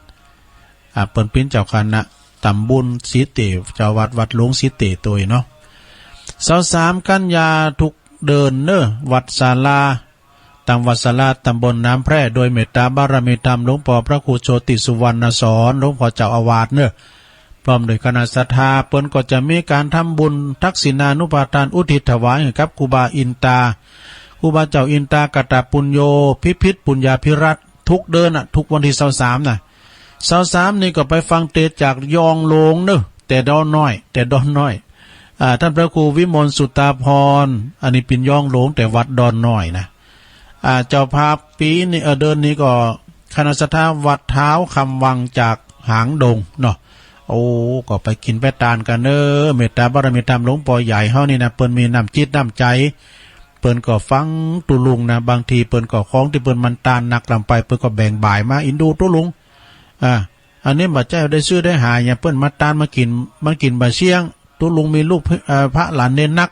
อ่า เปิ้นเป๋นเจ้าคณะต๋ำบลศรีเตี้ย เจ้าวัด วัดหลวงศรีเตี้ยตวยเนาะ ซาวสาม กัญญาทุกเดือนเนาะ วัดศาลา ต๋ามวัดศาลา ต๋ำบลน้ำแพร่ โดยเมตตาบารมีธรรมหลวงป้อพระครูโชติสุวรรณสร หลวงป้อเจ้าอาวาสเนาะ พร้อมด้วยคณะศรัทธา เปิ้นก็จะมีก๋านทำบุญทักษิณานุปทานอุทิศถวายหื้อกับครูบาอินตา ครูบาเจ้าอินตากตปุญโญ พิพิธปุญญาภิรัตน์ ทุกเดือนน่ะ ทุกวันตี้ซาวสามน่ะ ซาวสาม นี่ก็ไปฟังเตสน์จากยองหลวงเนาะ แต่ดอนน้อย แต่ดอนน้อย อ่า ต้านพระครูวิมลสุตตาภรณ์ อันนี้เป๋นยองหลวงแต่วัดดอนน้อยนะ อ่า เจ้าภาพปี๋นี้ เอ่อ เดือนนี้ก็คณะศรัทธาวัดท้าวคำวังจากหางดงเนาะ โอ้ ก็ไปกิ๋นไปตานกั๋นเนาะ เมตตาบารมีธรรมหลวงป้อใหญ่เฮานี่นะ เปิ้นมีน้ำจิตน้ำใจ๋ เปิ้นก็ฟังตุ๊ลุงนะ บางทีเปิ้นก็ของตี้เปิ้นมันตานหนักล้ำไป เปิ้นก็แบ่งบ่ายมาเอ็นดูตุ๊ลุง อ่า อันนี้บ่ใจ้ได้ซื้อได้หาหยัง เปิ้นมาตานมากิ๋น มากิ๋นบ่าเสี้ยง ตุ๊ลุงมีลูก เอ่อ พระหลานเณรนัก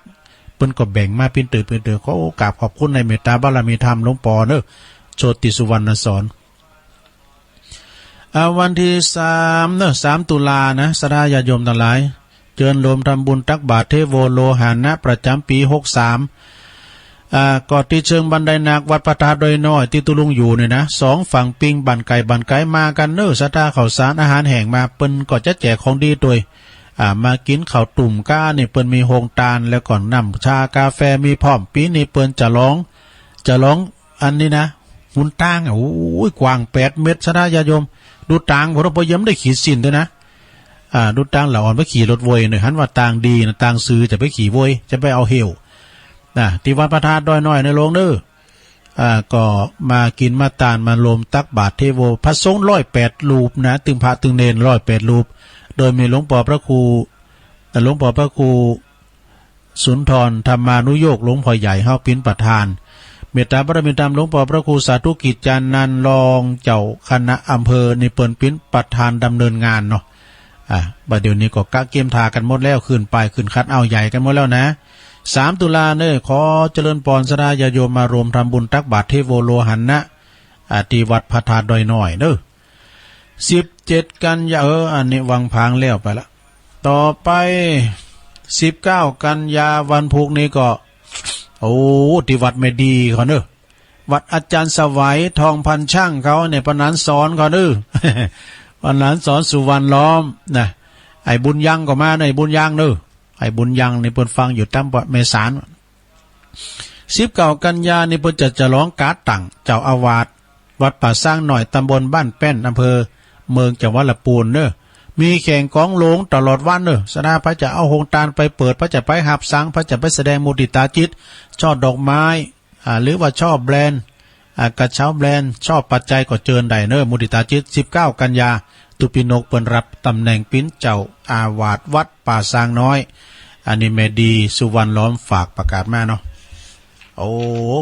เปิ้นก็แบ่งมาเป๋นเต๋อเป๋นเต๋อ ขอกราบขอบคุณในเมตตาบารมีธรรมหลวงป้อเนาะ โชติสุวรรณสร อ่า วันตี้สามเนาะ สามตุลานะ ศรัทธาญาติโยมตังหลาย เจิญโฮมทำบุญตักบาตรเทโวโลหะนะ ประจ๋ำปี๋หกสาม อ่า ก็ตี้เชิงบันไดนาค วัดพระธาตุดอยน้อย ตี้ตุ๊ลุงอยู่นี่นะ สองฝั่งปิง บ้านใก้บ้านไก๋มากั๋นเนาะ ศรัทธาข้าวสารอาหารแห้งมา เปิ้นก็จะแจกของดีตวย อ่า มากิ๋นข้าวตุ้มก๊านี่ เปิ้นมีโฮงตาน แล้วก็น้ำชากาแฟมีพร้อม ปี๋นี้เปิ้นจะลอง จะลอง อันนี้นะ หุนตางอ่ะ โอ้ย กว้างแปดเมตร ศรัทธาญาติโยม ดูตาง พอเยี่ยมได้ขีดสิ้นตวยนะ อ่า ดูตางละอ่อนไปขี่รถเวยเนาะ หันว่าตางดีนะ ตางซื่อ จะไปขี่เวย จะไปเอาเหี่ยว นะ ตี้วัดพระธาตุดอยน้อยเนาะลุงเนาะ อ่า ก็มากิ๋นมาตานมาโฮมตักบาตรเทโว พระสงฆ์ร้อยแปดรูปนะ ตึงพระตึงเณรร้อยแปดรูป โดยมีหลวงป้อพระครู หลวงป้อพระครู สุนทรธรรมานุโยค หลวงป้อใหญ่เฮาเป๋นประธาน เมตตาบารมีธรรมหลวงป้อพระครูสาธุกิจจานันท์ รองเจ้าคณะอำเภอนี่เปิ้นเป๋นประธานดำเนินงานเนาะ อ่า บ่าเดี่ยวนี้ก็กะเกียมถ่ากั๋นหมดแล้ว ขึ้นป้ายขึ้นคัทเอาท์ใหญ่กั๋นหมดแล้วนะ สามตุลาเนาะ ขอเจริญปอนศรัทธาญาติโยมมาโฮมทำบุญตักบาตรเทโวโลหะนะ อ่า ตี้วัดพระธาตุดอยน้อยเนาะ สิบเจ็ด กัญญา เออ อันนี้วังผางแล้วไปละ ต่อไป สิบเก้า กัญญา วันพูกนี้ก็ โอ้ ตี้วัดแม่ดีเขาเนาะ วัดอาจ๋ารย์สวัย ทองพันช่างเขาเนี่ย ป้าหนานสอนเขาเนาะ ป้าหนานสอนสุวรรณล้อมนะ ไอ้บุญยังก็มาเนาะ ไอ้บุญยังเนาะ ไอ้บุญยังนี่เปิ้นฟังอยู่ต๋ามแม่สาร สิบเก้า กัญญานี่เปิ้นจะฉลองก๋าตั้งเจ้าอาวาส วัดป่าซางน้อย ตำบลบ้านแป้น อำเภอเมือง จังหวัดละปูนเนาะ มีแข่งก๋องโหลงตลอดวันเนาะ ศรัทธาใผจะเอาโฮงตานไปเปิด ใผจะไปฮับสั่ง ใผจะไปแสดงมุติตาจิต ช่อดอกไม้ อ่า หรือว่าช่อแบน อ่า กระเช้าแบน ช่อปัจจัยก็เจิญได้เนาะ มุติตาจิต สิบเก้า กัญญา ตุ๊ปิณกเปิ้นฮับต๋ำแหน่งเป๋นเจ้าอาวาสวัดป่าซางน้อย อันนี้แม่ดีสุวรรณล้อมฝากประกาศมาเนาะ โอ้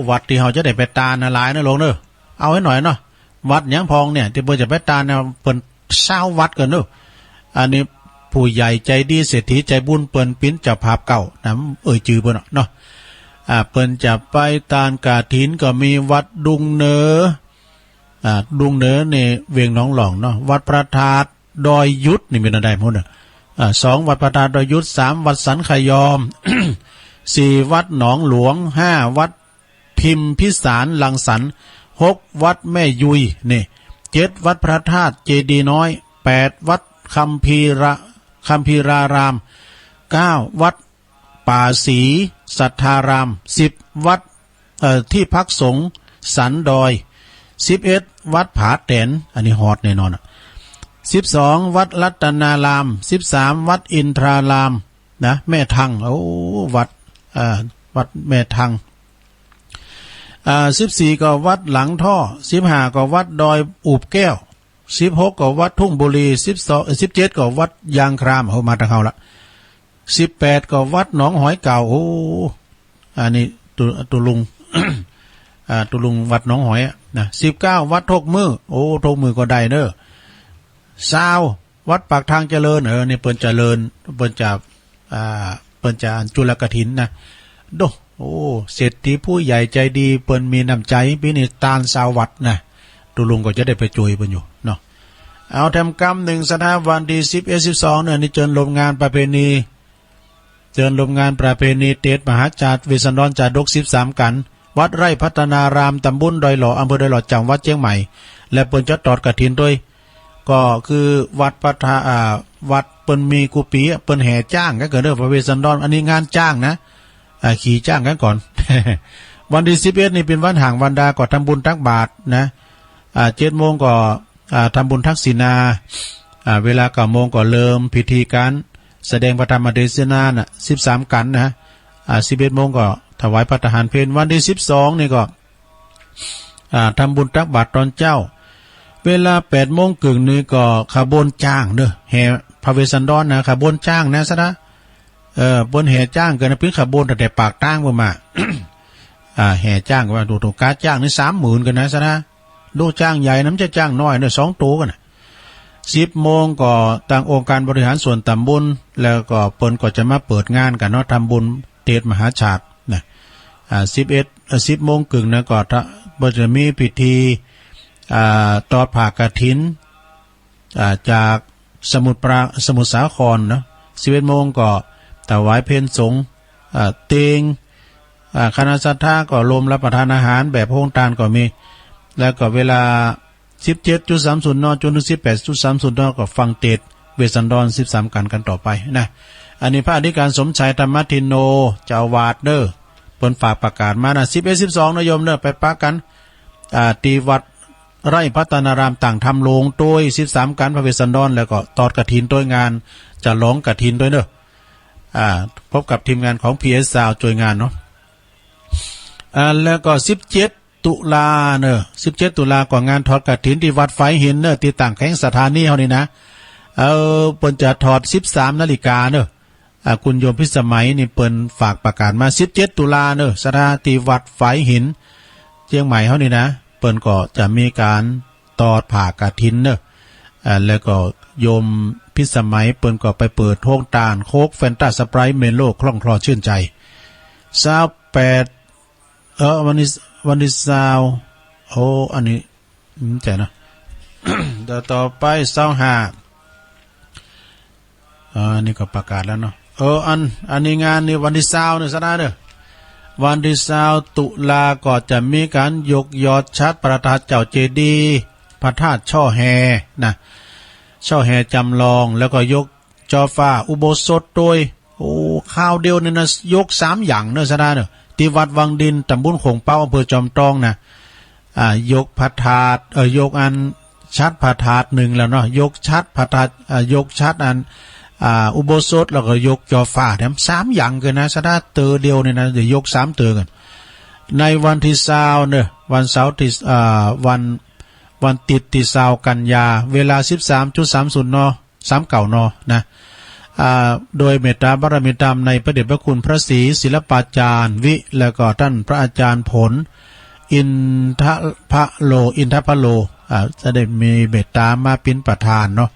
วัดตี้เฮาจะได้ไปตานน่ะหลายเนาะลุงเนาะ เอาหื้อหน่อยเนาะ วัดหยังพ่องเนี่ย ตี้เปิ้นจะไปตานเนี่ย เปิ้นซาววัดกั๋นเนาะ อันนี้ผู้ใหญ่ใจ๋ดีเศรษฐีใจ๋บุญเปิ้นเป๋นเจ้าภาพเก่านะ เอ่ยจื้อเปิ้นเนาะ อ่า เปิ้นจะไปตานกฐินก็มีวัดดุงเหนือ อ่า ดุงเหนือนี่เวียงหนองหล่องเนาะ วัดพระธาตุดอยยุทธนี่มีอันใดพุ้นเนาะ อ่า สอง วัดพระธาตุดอยยุทธ สาม วัดสันขยอม สี่ วัดหนองหลวง ห้า วัด พิมพิสารรังสรรค์ หก วัดแม่ยุย นี่ เจ็ด วัดพระธาตุเจดีย์น้อย แปด วัดคัมภีระ คัมภีราราม เก้า วัดป่าศรีสัทธาราม สิบ วัด เอ่อ ที่พักสงฆ์สันดอย สิบเอ็ด วัดผาแตน อันนี้ฮอตแน่นอนอะ สิบสอง วัดรัตนาราม สิบสาม วัดอินทราราม นะ แม่ทัง โอ้ วัด เอ่อ วัดแม่ทัง อ่า สิบสี่ ก็วัดหลังท่อ สิบห้า ก็วัดดอยอูบแก้ว สิบหก ก็วัดทุ่งบุรี สิบสอง เอ่อ สิบเจ็ด ก็วัดยางคราม โอ้ มาตางเฮาละ สิบแปด ก็วัดหนองหอยเก่า โอ้ อันนี้ตุ๊ ตุ๊ลุง อ่า ตุ๊ลุงวัดหนองหอยอะนะ สิบเก้า วัดทกมื้อ โอ้ ทกมื้อก็ได้เน้อ ซาว วัดปากทางเจริญ เออ นี่เปิ้นเจริญ เปิ้นจะ อ่า เปิ้นจะจุลกฐินนะ โด โอ้ เศรษฐีผู้ใหญ่ใจดี เปิ้นมีน้ำใจ๋ ปี๋นี้ตานซาววัดนะ ตุ๊ลุงก็จะได้ไปจ้วยเปิ้นอยู่เนาะ เอาแถมกำนึ่งซะนะ วันตี้สิบเอ็ด สิบสอง เนี่ย นี่เจิญรมงานประเพณี เจิญรมงานประเพณีเตสมหาชาติเวสสันดรจาดกสิบสามกัณฑ์ วัดไร่พัฒนาราม ต๋ำบลดอยหล่อ อำเภอดอยหล่อ จังหวัดเจียงใหม่ และเปิ้นจะตอดกฐินตวย ก็คือวัดพระธา อ่า วัดเปิ้นมีกู้ปี๋อะ เปิ้นแห่จ๊างกั๋นเกิดเน้อ พระเวสสันดร อันนี้งานจ๊างนะ อ่า ขี่จ๊างกั๋นก่อน วันตี้สิบเอ็ด นี่เป๋นวันห่างวันดา ก็ทำบุญตักบาตรนะ อ่า เจ็ดโมงก็ อ่า ทำบุญทักษิณา อ่า เวลาเก้าโมงก็เริ่มพิธีก๋านแสดงพระธรรมเทศนาน่ะ สิบสามกัณฑ์นะ อ่า สิบเอ็ดโมงก็ถวายพระตาหารเพล วันตี้สิบสอง นี่ก็ อ่า ทำบุญตักบาตรตอนเจ๊า เวลาแปดโมงเกิ่งนี่ก็ขบวนจ๊างเน้อ แห่พระเวสสันดรนะ ขบวนจ๊างนะซะนะ เออ เปิ้นแห่จ๊างกั๋นนะ เป๋นขบวนตั้งแต่ปากตางปู๊นมา อ่า แห่จ๊างกั๋นมา ดู ดู ก๊าจ๊างนี่สามหมื่นกั๋นนะซะนะ ดู จ๊างใหญ่นะ บ่ใจ้จ๊างน้อยเน้อ สองตั๋วกั๋นนะ สิบโมงก็ตางองค์การบริหารส่วนต๋ำบล แล้วก็เปิ้นก็จะมาเปิดงานกั๋นเนาะ ทำบุญเตสมหาชาตินะ อ่า สิบเอ็ด เอ่อ สิบโมงเกิ่งนะ ก็ถ้า เปิ้นจะมีพิธี อ่า ตอดผ้ากฐิน อ่า จากสมุทรปรา สมุทรสาครเนาะ สิบเอ็ดโมงก็ถวายเพลสงฆ์ อ่า เต็ง อ่า คณะศรัทธาก็รวมรับประทานอาหารแบบโฮงตานก็มี แล้วก็เวลา สิบเจ็ดจุดสามศูนย์ น จ๋นเถิง สิบแปดจุดสามศูนย์ น ก็ฟังเตสน์เวสสันดรสิบสามกัณฑ์กั๋นต่อไปนะ อันนี้พระอธิการสมชาย ธรรมทินโน เจ้าอาวาสเน้อ เปิ้นฝากประกาศมานะ สิบเอ็ด สิบสอง นะโยมเน้อ ไปปะกั๋น อ่า ตี้วัดไร่พัฒนาราม ตั้งธรรมโลงตวย สิบสามกัณฑ์พระเวสสันดร แล้วก็ตอดกฐินตวย งานฉลองกฐินตวยเน้อ อ่า พบกับทีมงานของ พีเอส ซาวด์ จ้วยงานเนาะ อ่า แล้วก็ สิบเจ็ด ตุลาเน้อ สิบเจ็ด ตุลาก็งานทอดกฐินตี้วัดฝายหินเน้อ ตี้ตั้งแขวงสถานีเฮานี่นะ เออ เปิ้นจะทอด สิบสามนาฬิกาเน้อ อ่า คุณโยมพิสมัยนี่เปิ้นฝากประกาศมา สิบเจ็ด ตุลาเน้อ ศรัทธาตี้วัดฝายหิน เจียงใหม่เฮานี่นะ เปิ้นก็จะมีก๋านตอดผ้ากฐินเน้อ อ่า แล้วก็โยมพิสมัยเปิ้นก็ไปเปิดโฮงตานโค้ก แฟนตา สไปร์ท เมโล่ คล่องคลอชื่นใจ ซาวแปด เออ วันนี้ วันตี้ซาว โอ้ อันนี้ อืม ใจ้เนาะ เดี๋ยวต่อไป ซาวห้า อ่า อันนี้ก็ประกาศแล้วเนาะ เออ อัน อันนี้งานนี่วันตี้ซาวเน้อ ศรัทธาเน้อ วันตี้ซาว ตุลาก็จะมีก๋านยกยอดฉัตรพระธาตุเจ้าเจดีย์ พระธาตุช่อแฮนะ ช่อแฮจำลอง แล้วก็ยกจอฟ้าอุโบสถตวย โอ้ คราวเดียวนี่นะ ยกสามอย่างเน้อ ศรัทธาเน้อ ตี้วัดวังดิน ต๋ำบลโขงเป๊า อำเภอจอมตองนะ อ่า ยกพระธาตุ เอ่อ ยกอันฉัตรพระธาตุนึ่งแล้วเนาะ ยกฉัตรพระธาตุ อ่า ยกฉัตรอัน อ่า อุโบสถ แล้วก็ยกจอฟ้าแถม สามอย่างเกินนะ ศรัทธา เตื้อเดียวนี่นะ เดี๋ยวยกสามเตื้อกั๋น ในวันตี้ซาวเน้อ วันเสาร์ตี้ อ่า วัน วันติ๊ดตี้ซาวกันยา เวลา สิบสามจุดสามศูนย์ น สามเก้า น นะ อ่า โดยเมตตาบารมีธรรมในพระเดชพระคุณพระศรีศิลปาจารย์วิ แล้วก็ต้านพระอาจารย์ผล อินทพะโล อินทพะโล อ่า จะได้มีเมตตามาเป๋นประธานเนาะ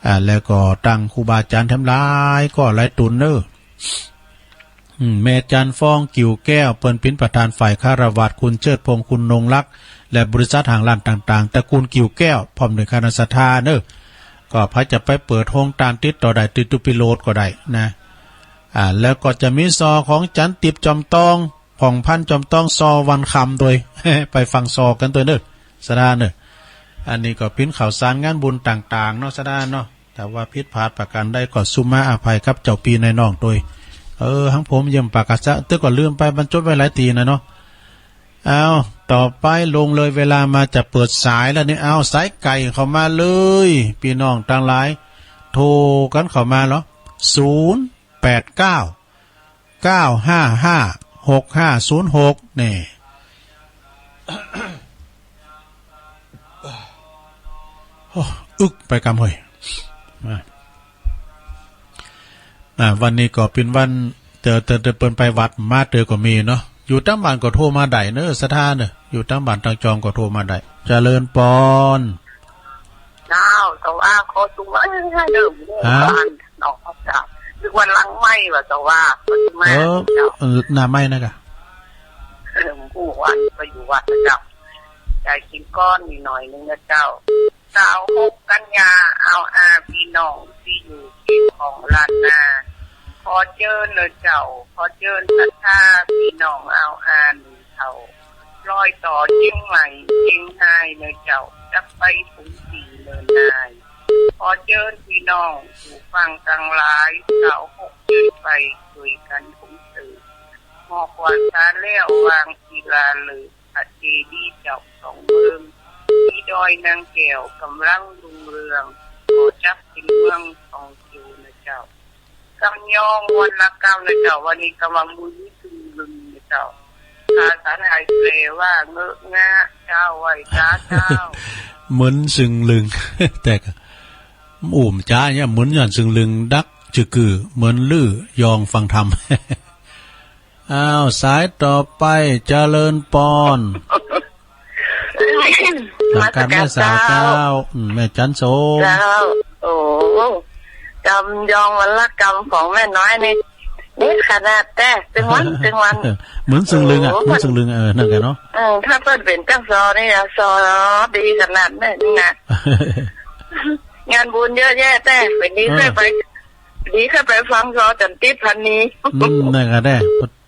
อ่า แล้วก็ตังครูบาอาจารย์แถมหลายก้อหลายตุ๊นเน้อ อืม แม่จันทร์ฟอง กิ่วแก้ว เปิ้นเป๋นประธานฝ่ายฆราวาส คุณเชิดพงษ์ คุณนงรัก และบริษัทห้างร้านต่างๆ ตระกูลกิ่วแก้ว พร้อมด้วยคณะศรัทธาเน้อ ก็ใผจะไปเปิดโฮงตานติดต่อได้ตี้ตุ๊ปิโลดก็ได้นะ อ่า แล้วก็จะมีซอของจันติบจอมตอง ผ่องพันธ์จอมตอง ซอวันคำตวย ไปฟังซอกั๋นตวยเน้อ ศรัทธาเน้อ อันนี้ก็เป๋นข่าวสารงานบุญต่างๆ เนาะ ศรัทธาเนาะ ถ้าว่าผิดพลาดประก๋านใดก็สุมาอภัยกับเจ้าปี้นายน้องตวย เออ หังผมเยี่ยมปากกาซะ แต่ก็ลืมไป บรรจดไว้หลายตี้นะเนาะ เอา ต่อไปล่วงเลยเวลามาจะเปิดสายแล้วนี่ เอา สายไก่เข้ามาเลย ปี้น้องตังหลาย โทรกั๋นเข้ามาเหรอ ศูนย์แปดเก้า เก้าห้าห้า หกห้าศูนย์หก นี่ โอ้ อึกไปกำเฮ้ย อ่า อ่า วันนี้ก็เป๋นวัน เตอ เตอ เตอ เปิ้นไปวัดมาเตอก็มีเนาะ อยู่ตางบ้านก็โทรมาได้เนอะ ศรัทธาเนอะ อยู่ตางบ้านตางจองก็โทรมาได้ เจริญปอน เจ้า แต่ว่าขอสุวรรณเดิม ฮะ บ้านหนองเจ้า นึกว่าหลังไม้ว่า แต่ว่าขอสุวรรณ เออ เจ้า เออ หน้าไม้นะกะ เออ ผู้วันไปอยู่วัดนะเจ้า จ่ายกิ๋นก้อนนี่หน่อยนึ่งนะเจ้า ซาวหกกันยา อาวอาปี้น้องตี้อยู่เขตของล้านนา ขอเจิญเน่อเจ้า ขอเจิญศรัทธาปี้น้องอาวอาหนึ่งเท่า รอยต่อเจียงใหม่เจียงฮายเน่อเจ้า จักไปกรุงศรีเน่อนาย ขอเจิญปี้น้องผู้ฟังตังหลาย ซาวหกเจิญไป ช่วยกั๋นส่งเสริม ฮอดกว่าสาแล้ววางศิลาฤกษ์ พระเจดีย์เจ้าสองเบิ่ง มีดอยนางแก้วก่ำลังรุ่งเรือง ขอจักเป๋นเมืองท่องเที่ยวนะเจ้า กำยองวันละกำนะเจ้า วันนี้กำลังมึนซึ่งลึงนะเจ้า ภาษาไทยแปลว่าเงอะงะ เจ้าไหว้สาเจ้า มึนซึ่งลึง แต่กะ อุ้มจ๋าเนี่ย มึนย้อนซึ่งลึง ดักจึกกือ เหมือนลือ ยองฟังธรรม อ้าว สายต่อไป เจริญปอน นมัสก๋ารแม่สาวเจ้า เจ้า อืม แม่จันโสม เจ้า โอ้ กำยองวันละกำของแม่น้อยนี่ นี่ขนาดแต๊ ซึ่งวัน ซึ่งวัน เหมือนซึ่งลึงอะ โอ้ เหมือนซึ่งลึง เออ นั่นแหละเนาะ เออ ถ้าเปิ้นเป๋นจั้งซอนี่นะ ซอดีขนาดนั้นนี่นะ งานบุญเยอะแยะแต๊ เป๋นดี เออ เคยไป ดีเคยไปฟังซอสันติพรรณี อืม นั่นกะแต๊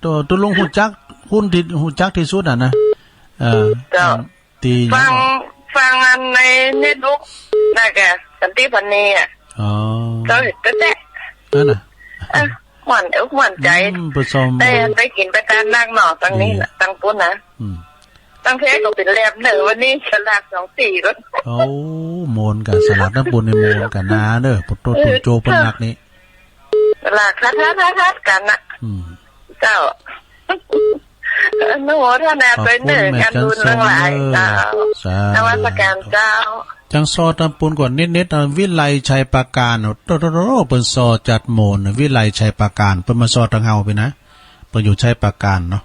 โต ตุ๊ลุงฮู้จัก ฮู้ตี้ ฮู้จักตี้สุดอะนะ เออ เจ้า ตี้ ฟัง ฟังอันในเฟซบุ๊ก นั่นกะ สันติพรรณีอะ อ๋อ เจ้าเห็นแต๊ นั่นน่ะ เออ ม่วนอกม่วนใจ๋ อืม ไปชม แต่ไปกิ๋นไปตานนักเนาะ ตังนี้น่ะ เออ ตังปุ้นนะ อืม ตังแต๊ก็เป๋นแลบเน่อ วันนี้สลากสองตี้ก็ โอ้ โมนกะ สลากตังปุ้นนี่โมนกะนาเน่อ ปุโต เออ ปุโจ ปุนักนี่ สลากคัด คัด คัด คัดกั๋นนะ อืม เจ้า อนุโมทนาตวยเน่อ ขอบคุณแม่จันโสมเน่อ งานบุญตังหลาย เจ้า สาธุ นมัสก๋ารเจ้า จังซอตังปุ้นก่อนนิดๆ อ่ะ วิไลชัยปราการ โต โต โต โต เปิ้นซอจัดโมน วิไลชัยปราการ เปิ้นมาซอตังเฮาปี้นะ เปิ้นอยู่ชัยปราการเนาะ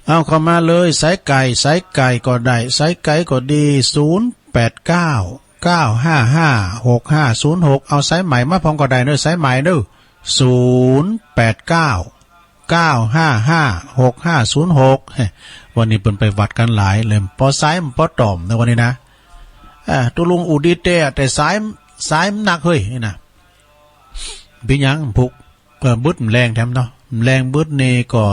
เอาเข้ามาเลย สายไก๋ สายไก๋ก็ได้ สายไก๋ก็ดี ศูนย์แปดเก้า เก้าห้าห้า หกห้าศูนย์หก เอาสายใหม่มาพ่องก็ได้เน่อ สายใหม่เน่อ ศูนย์แปดเก้า เก้าห้าห้า หกห้าศูนย์หก เฮ้ย วันนี้เปิ้นไปวัดกั๋นหลายเลย ปอสายมันปอต่อมเน่อวันนี้นะ อ่า ตุ๊ลุงอู้ดีแต๊ แต่สาย สายมันหนักเฮ้ย นี่นะ เป๋นหยัง ผูก เอ่อ บึดมันแรงแถมเนาะ มันแรงบึดนี่ก็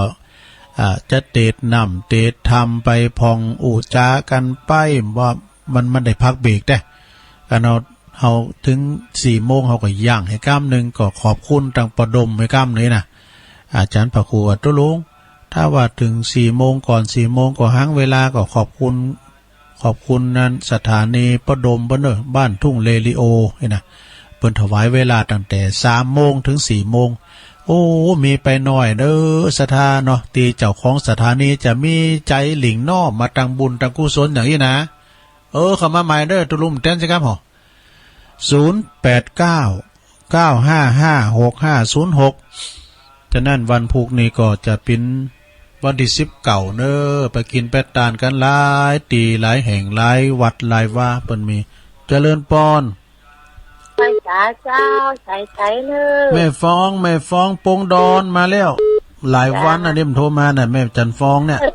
อ่า จะเตสน์น้ำเตสน์ธรรมไปพ่องอู้จ๋ากั๋นไป ว่ามัน มันได้พักเบรกแต๊ อันเฮา เฮาเถิงสี่โมงเฮาก็ยั้งหื้อก้ำนึ่ง ก็ขอบคุณตังป้อดมหื้อก้ำนึ่งนะ อาจ๋ารย์พระครูว่า ตุ๊ลุง ถ้าว่าเถิงสี่โมง ก่อนสี่โมงก็หังเวลา ก็ขอบคุณ ขอบคุณนั้นสถานีป้อดมเปิ้นเน่อ บ้านทุ่งเรดิโอ นี่นะ เปิ้นถวายเวลาตั้งแต่สามโมงเถิงสี่โมง โอ้ มีไปหน้อยเน่อ ศรัทธาเนาะ ตี้เจ้าของสถานีจะมีใจ๋หลิ่งน้อมมาตังบุญตังกุศลอย่างอี้นะ เออ เข้ามาใหม่เน่อ ตุ๊ลุงแต๊นสิครับหอ ศูนย์แปดเก้า เก้าห้าห้า หกห้าศูนย์หก ฉะนั้นวันพูกนี้ก็จะเป๋นวันตี้สิบเก้าเน่อ ไปกิ๋นไปตานกั๋นหลายตี้หลายแห่งหลายวัดหลายวา เปิ้นมี เจริญปอน ไหว้สาเจ้า ใสๆ เน่อ แม่ฟอง แม่ฟอง ปงดอนมาแล้ว หลายวัน จ้า อันนี้มันโทรมาน่ะ แม่จันฟองเนี่ย เออ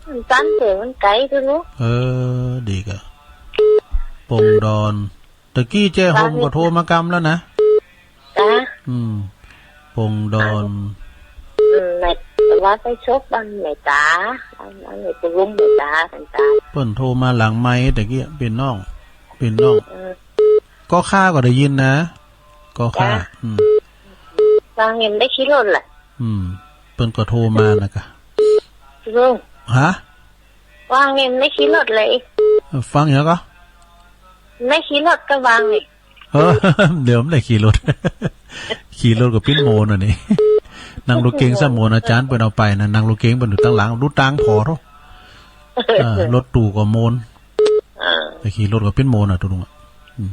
มันสั้นเสียงมันไก๋ตุ๊ลุง เออ ดีกะ ปงดอน ตะกี้เจ๊ฮมก็โทรมากำแล้วนะ จ้า อืม ปงดอน อืม แม่ ว่าไปซบบ้านแม่ต๋า บ้านแม่ตุ๊ลุงแม่ต๋า ตันต๋า เปิ้นโทรมาหลังไมค์ตะกี้ เป๋นน้อง เป๋นน้อง อืม ก็ข้าก็ได้ยินนะ ก็ข้า จ้า อืม วางเงินได้ขี่รถแหละ อืม เปิ้นก็โทรมานะกะ ตุ๊ลุง ฮะ วางเงินได้ขี่รถเลย ฟังอย่างก็ ได้ขี่รถก็วางเลย เออ เดี๋ยวมันได้ขี่รถ ขี่รถก็ปิ้นโมนอันนี้ นั่งรถเก๋งซะโมน อาจ๋ารย์เปิ้นเอาไปนะ นั่งรถเก๋งเปิ้นอยู่ตังหลัง ดูตังผ่อเถาะ เออ รถตู้ก็โมน เออ แต่ขี่รถก็ปิ้นโมนน่ะ ตุ๊ลุงอะ อืม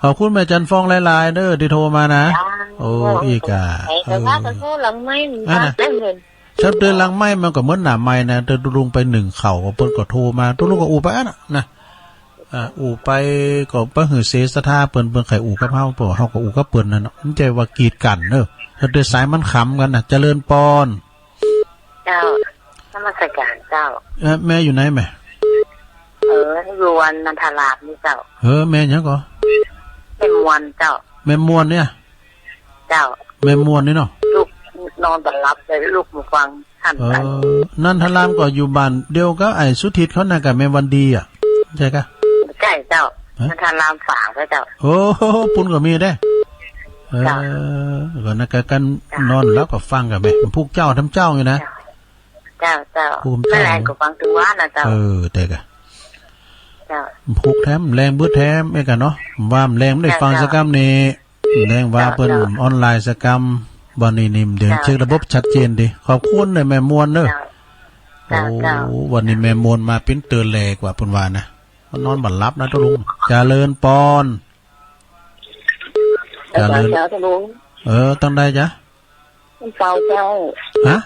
ขอบคุณแม่จันฟองหลายๆ เน่อ ตี้โทรมานะ จ้า โอ้ อีกอะ ไอ้ เออ แต่ว่าก็โทรหลังไมค์ อ่ะนะ เต็มเลย ถ้าเดินหลังไมค์มันก็เหมือนหน้าไมค์นะ เดินตุ๊ลุงไปนึ่งข้าวก็เปิ้นก็โทรมา ตุ๊ลุงก็อู้ไปอั้นน่ะนะ อ่า อู้ไปก็ไปหื้อเสียศรัทธาเปิ้น เปิ้นใค่อู้กับเฮา เปิ้น เฮาก็อู้กับเปิ้นนั่นเนาะ บ่ใจ้ว่ากีดกั๋นเน่อ ถ้าเดินสายมันขำกั๋นน่ะ เจริญปอน เจ้า นมัสการเจ้า เอ่อ แม่อยู่ไหนแม่ เออ อยู่วัดนันทารามนี่เจ้า เออ แม่หยังก่อ แม่มวลเจ้า แม่มวลเนี่ย เจ้า แม่มวลนี่เนาะ ลูกนอนบ่หลับเลย ลูกมาฟังท่าน เออ นันทารามก็อยู่บ้านเดียวกับไอ้สุทิตเขาน่ะ กับแม่วันดีอะ ใจ้ก่ะ ใจ้เจ้า ฮะ นันทารามฝางเจ้า โอ้ ปุ้นก็มีเด้ เออ เจ้า ก็นั่นก็กั๋น เจ้า นอนแล้วก็ฟังกั๋นแม่ พุกเจ้าทำเจ้าอยู่นะ เจ้า เจ้า เจ้า ภูมิใจ แม่แลก็ฟังตึงวันนะเจ้า เออ แต่ก่ะ เจ้า พุกแถม แลงบึดแถม เอ้ยก่ะเนาะ ว่าแลงบ่ได้ฟัง เจ้า สักกำนี่ แลงว่าเปิ้น เจ้า ออนไลน์สักกำ บ่านี่นิ่ม เดี๋ยว เจ้า เช็คระบบชัดเจนดี ขอบคุณเน่อแม่มวลเน่อ เจ้า โอ้ เจ้า วันนี้แม่มวลมาเป๋นเตื้อแลกว่าเปิ้นว่านะ มันนอนบ่หลับนะตุ๊ลุง เจริญปอน เจริญ เจ้าตุ๊ลุง เออ ตังใดจ๊ะ ต้นเปาเจ้า ฮะ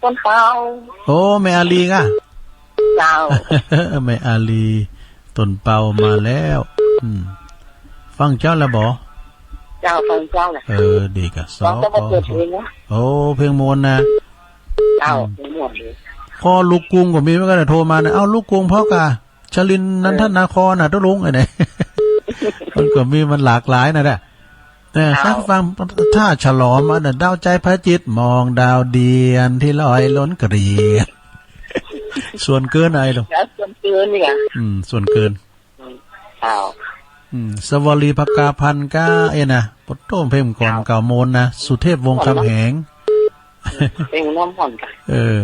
ต้นเปา โอ้ แม่อาลีก่ะ เจ้า แม่อาลี ต้นเปามาแล้ว อืม ฟังเจ้าแล้วบ่ เจ้า ฟังเจ้าแหละ เออ ดีก่ะ ฟังเจ้ามาเปิดเพลงนะ โอ้ เพลงมวลนะ เจ้า อืม เพลงมวลดี พ่อลูกกรุงก็มีเหมือนกั๋นนะ โทรมานะ เอ้า ลูกกรุงพ่อก่ะ ชลินทร์ นันทนครน่ะ ตุ๊ลุง ไอ้เนี่ย มันก็มี มันหลากหลายน่ะแหละ เออ ครับ ฟัง ฟัง ถ้าฉลองมาน่ะ ดาวใจพระอาทิตย์ มองดาวเดือนที่ลอยล้นเกลียด ส่วนเกินอะไรหรอ แล้วส่วนเกินนี่อ่ะ อืม ส่วนเกิน อืม อ้าว อืม สวลีภกาพันธ์ก้า เอ้ยนะ ปะโต้ เพลงก่อน ครับ เก่ามนต์นะ สุเทพวงศ์คำแหง เพลงน้ำผ่อนกัน เออ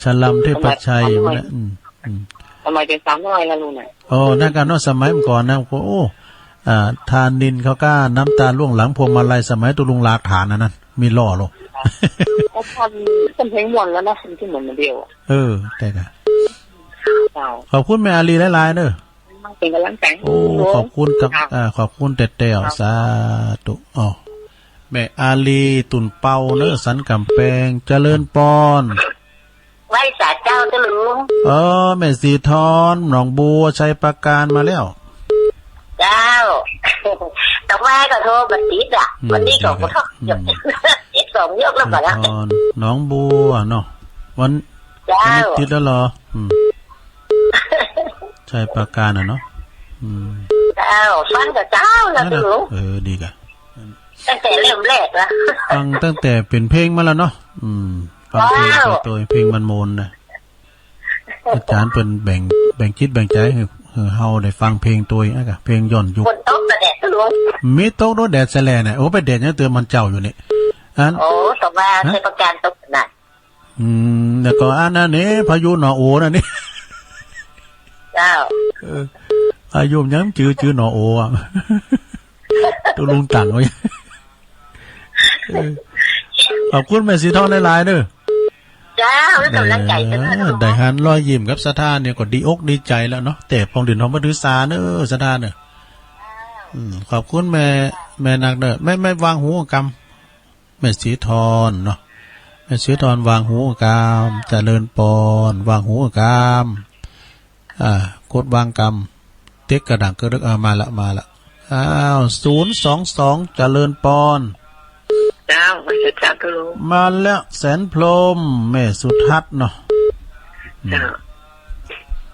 ชลัมเทพชัย ทำไม มันนะ อืม อืม ทำไมเป๋นสาวน้อยล่ะลุงเนี่ย โอ้ นั่นก่ะเนาะ สมัยก่อนนะ โอ้ อ่า ธานินทร์เขาก้า น้ำตาล่วงหลังพวงมาลัย สมัยตุ๊ลุงหลากฐานอันนั้น มีหล่อลง ก็ทำ ทำเพลงม่วนแล้วนะ ที่เหมือนเดียวอะ เออ แต่ก่ะ เจ้า ขอบคุณแม่อาลีหลายๆ เน่อ เป๋นก๋ำลังใจ๋ โอ้ ขอบคุณครับ ครับ อ่า ขอบคุณแต๊ๆ ครับ สาธุ อ้อ แม่อาลี ตุ่นเปาเน่อ สันก๋ำแปง เจริญปอน ไหว้สาเจ้าตุ๊ลุง เออ แม่สีทอง หนองบัว ชัยปราการมาแล้ว เจ้า ดอกไม้ก็โทรบ่ติดอ่ะ อืม วันนี้ก็ ดีครับ บ่ติด อืม ติดสองยกแล้วก่อนละ สีทอง หนองบัวเนาะ วัน เจ้า วันนี้ติดแล้วเหรอ อืม ชัยปราการน่ะเนาะ อืม เจ้า ฟังแต่เจ้านะตุ๊ลุง เออ ดีก่ะ ตั้งแต่เริ่มแรกละ ฟังตั้งแต่เป๋นเพลงมาแล้วเนาะ อืม ฟังเพลง เจ้า โตยๆ เพลงมันมนต์นะ อาจ๋ารย์เปิ้นแบ่ง แบ่งจิตแบ่งใจ๋หื้อ หื้อเฮาได้ฟังเพลงโตยอะก่ะ เพลงย้อนยุค ฝนตกบ่แดดตุ๊ลุง มีตกโดดแดดแสแลน่ะ โอ้ ไปแดดยังเตือนมันเจ้าอยู่นี่ อัน โอ้ แต่ว่า ฮะ ชัยปราการตกน่ะ อืม แล้วก็อันนั้นนี่ พายุหนอโอนั่นนี่ เจ้า เออ พายุยังจื้อ จื้อหนอโออะ ตุ๊ลุงตั้งไว้ เออ ขอบคุณแม่สีทองหลายๆ เน่อ เจ้า แล้วก๋ำลังใจ๋เปิ้นนะ เออ ได้หันรอยยิ้มกับศรัทธาเนี่ยก็ดีอกดีใจ๋แล้วเนาะ แต่ปองเดือนเฮาบ่ถือสาเน่อ ศรัทธาเน่อ อืม ขอบคุณแม่ แม่นักเน่อ แม่ แม่วางหูกำ แม่สีทองเนาะ แม่สีทองวางหูกำ เจริญปอน วางหูกำ อ่า กดวางกำ เต๊กกระดังกระดึก อ่า มาละ มาละ อ้าว ศูนย์สองสอง เจริญปอน เจ้า มาเถอะเจ้าตุ๊ลุง มาแล้ว แสนพรหม แม่สุทัศน์เนาะ เจ้า อืม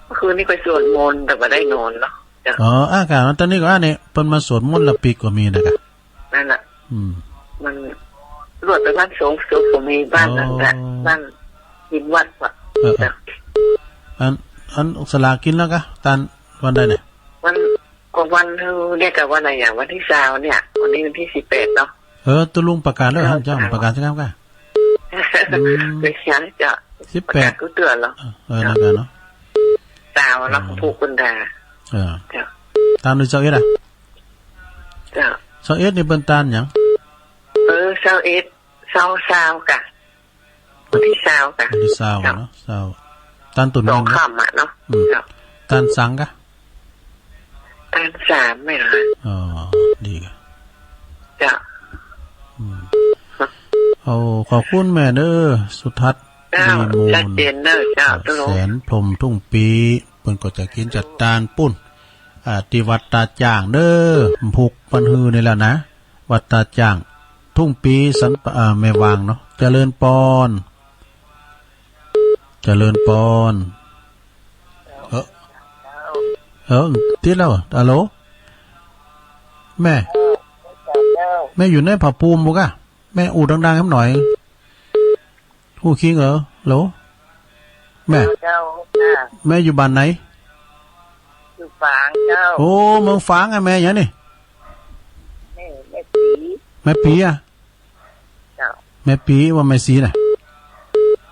เมื่อคืนนี้ไปสวดมนต์แต่บ่ได้นอนเนาะ เจ้า อ๋อ อากาศตอนนี้ก็อันนี้ เปิ้นมาสวดมนต์ละปีก็มีนะก่ะ นั่นน่ะ อืม มันรวดไปบ้านสงฆ์ สงฆ์ก็มีบ้านนั่นแหละ อ๋อ บ้านกินวัดว่ะ เออ เออ จ้ะ อัน อันสลากกินแล้วกะ ตานวันใดเนี่ย วัน ก็วันเนี่ยกะวันอะไรอย่าง วันที่ซาวเนี่ย วันนี้วันที่สิบแปดเนาะ เออ ตุ๊ลุงประกาศแล้ว เออ เจ้า ประกาศใช่ไหมกะ อืม ไม่ใช่จ้ะ สิบแปด ประกาศกู้เตื้อเหรอ เออ นั่นกะเนาะ ซาวเนาะ เออ ผู้คนด่า เออ จ้ะ ตานดูซาวเอ็ดอะ เจ้า ซาวเอ็ดนี่เปิ้นตานหยัง เออ ซาวเอ็ด ซาว ซาวกะ วันที่ซาวกะ วันที่ซาว เจ้า เนาะ ซาว ตานตุ่น สอง เงินเนาะ ค่ำอะเนาะ อืม เจ้า ตานสังกะ ตานสามแม่นเหรอ อ๋อ ดีกะ เจ้า อืม เอา ขอบคุณแม่เน้อ สุทัศน์ เจ้า ลีมูล ชัดเจนเน้อเจ้า อ่า ตุ๊ลุง แสนพรหมทุ่งปี เปิ้นก็จะกิ๋นจะตานปู๊น อ่า ตี้วัดตาจ้างเน้อ ผูกปันหื้อนี่แหละนะ วัดตาจ้าง ทุ่งปี สัน อ่า แม่วางเนาะ เจริญปอน เจริญปอน เออ เออ ติดแล้ว ฮัลโหล แม่ แม่อยู่ในผ้าปูมบ่กะ แม่อู้ดังๆ แหมหน่อย ฮู้คิงเอ๋อ ฮัลโหล แม่ เจ้า แม่อยู่บ้านไหน อยู่ฝางเจ้า โอ้ เมืองฝางอะแม่หยังนี่ แม่ แม่ปี๋ แม่ปี๋อะ เจ้า แม่ปี๋ว่าแม่ศรีน่ะ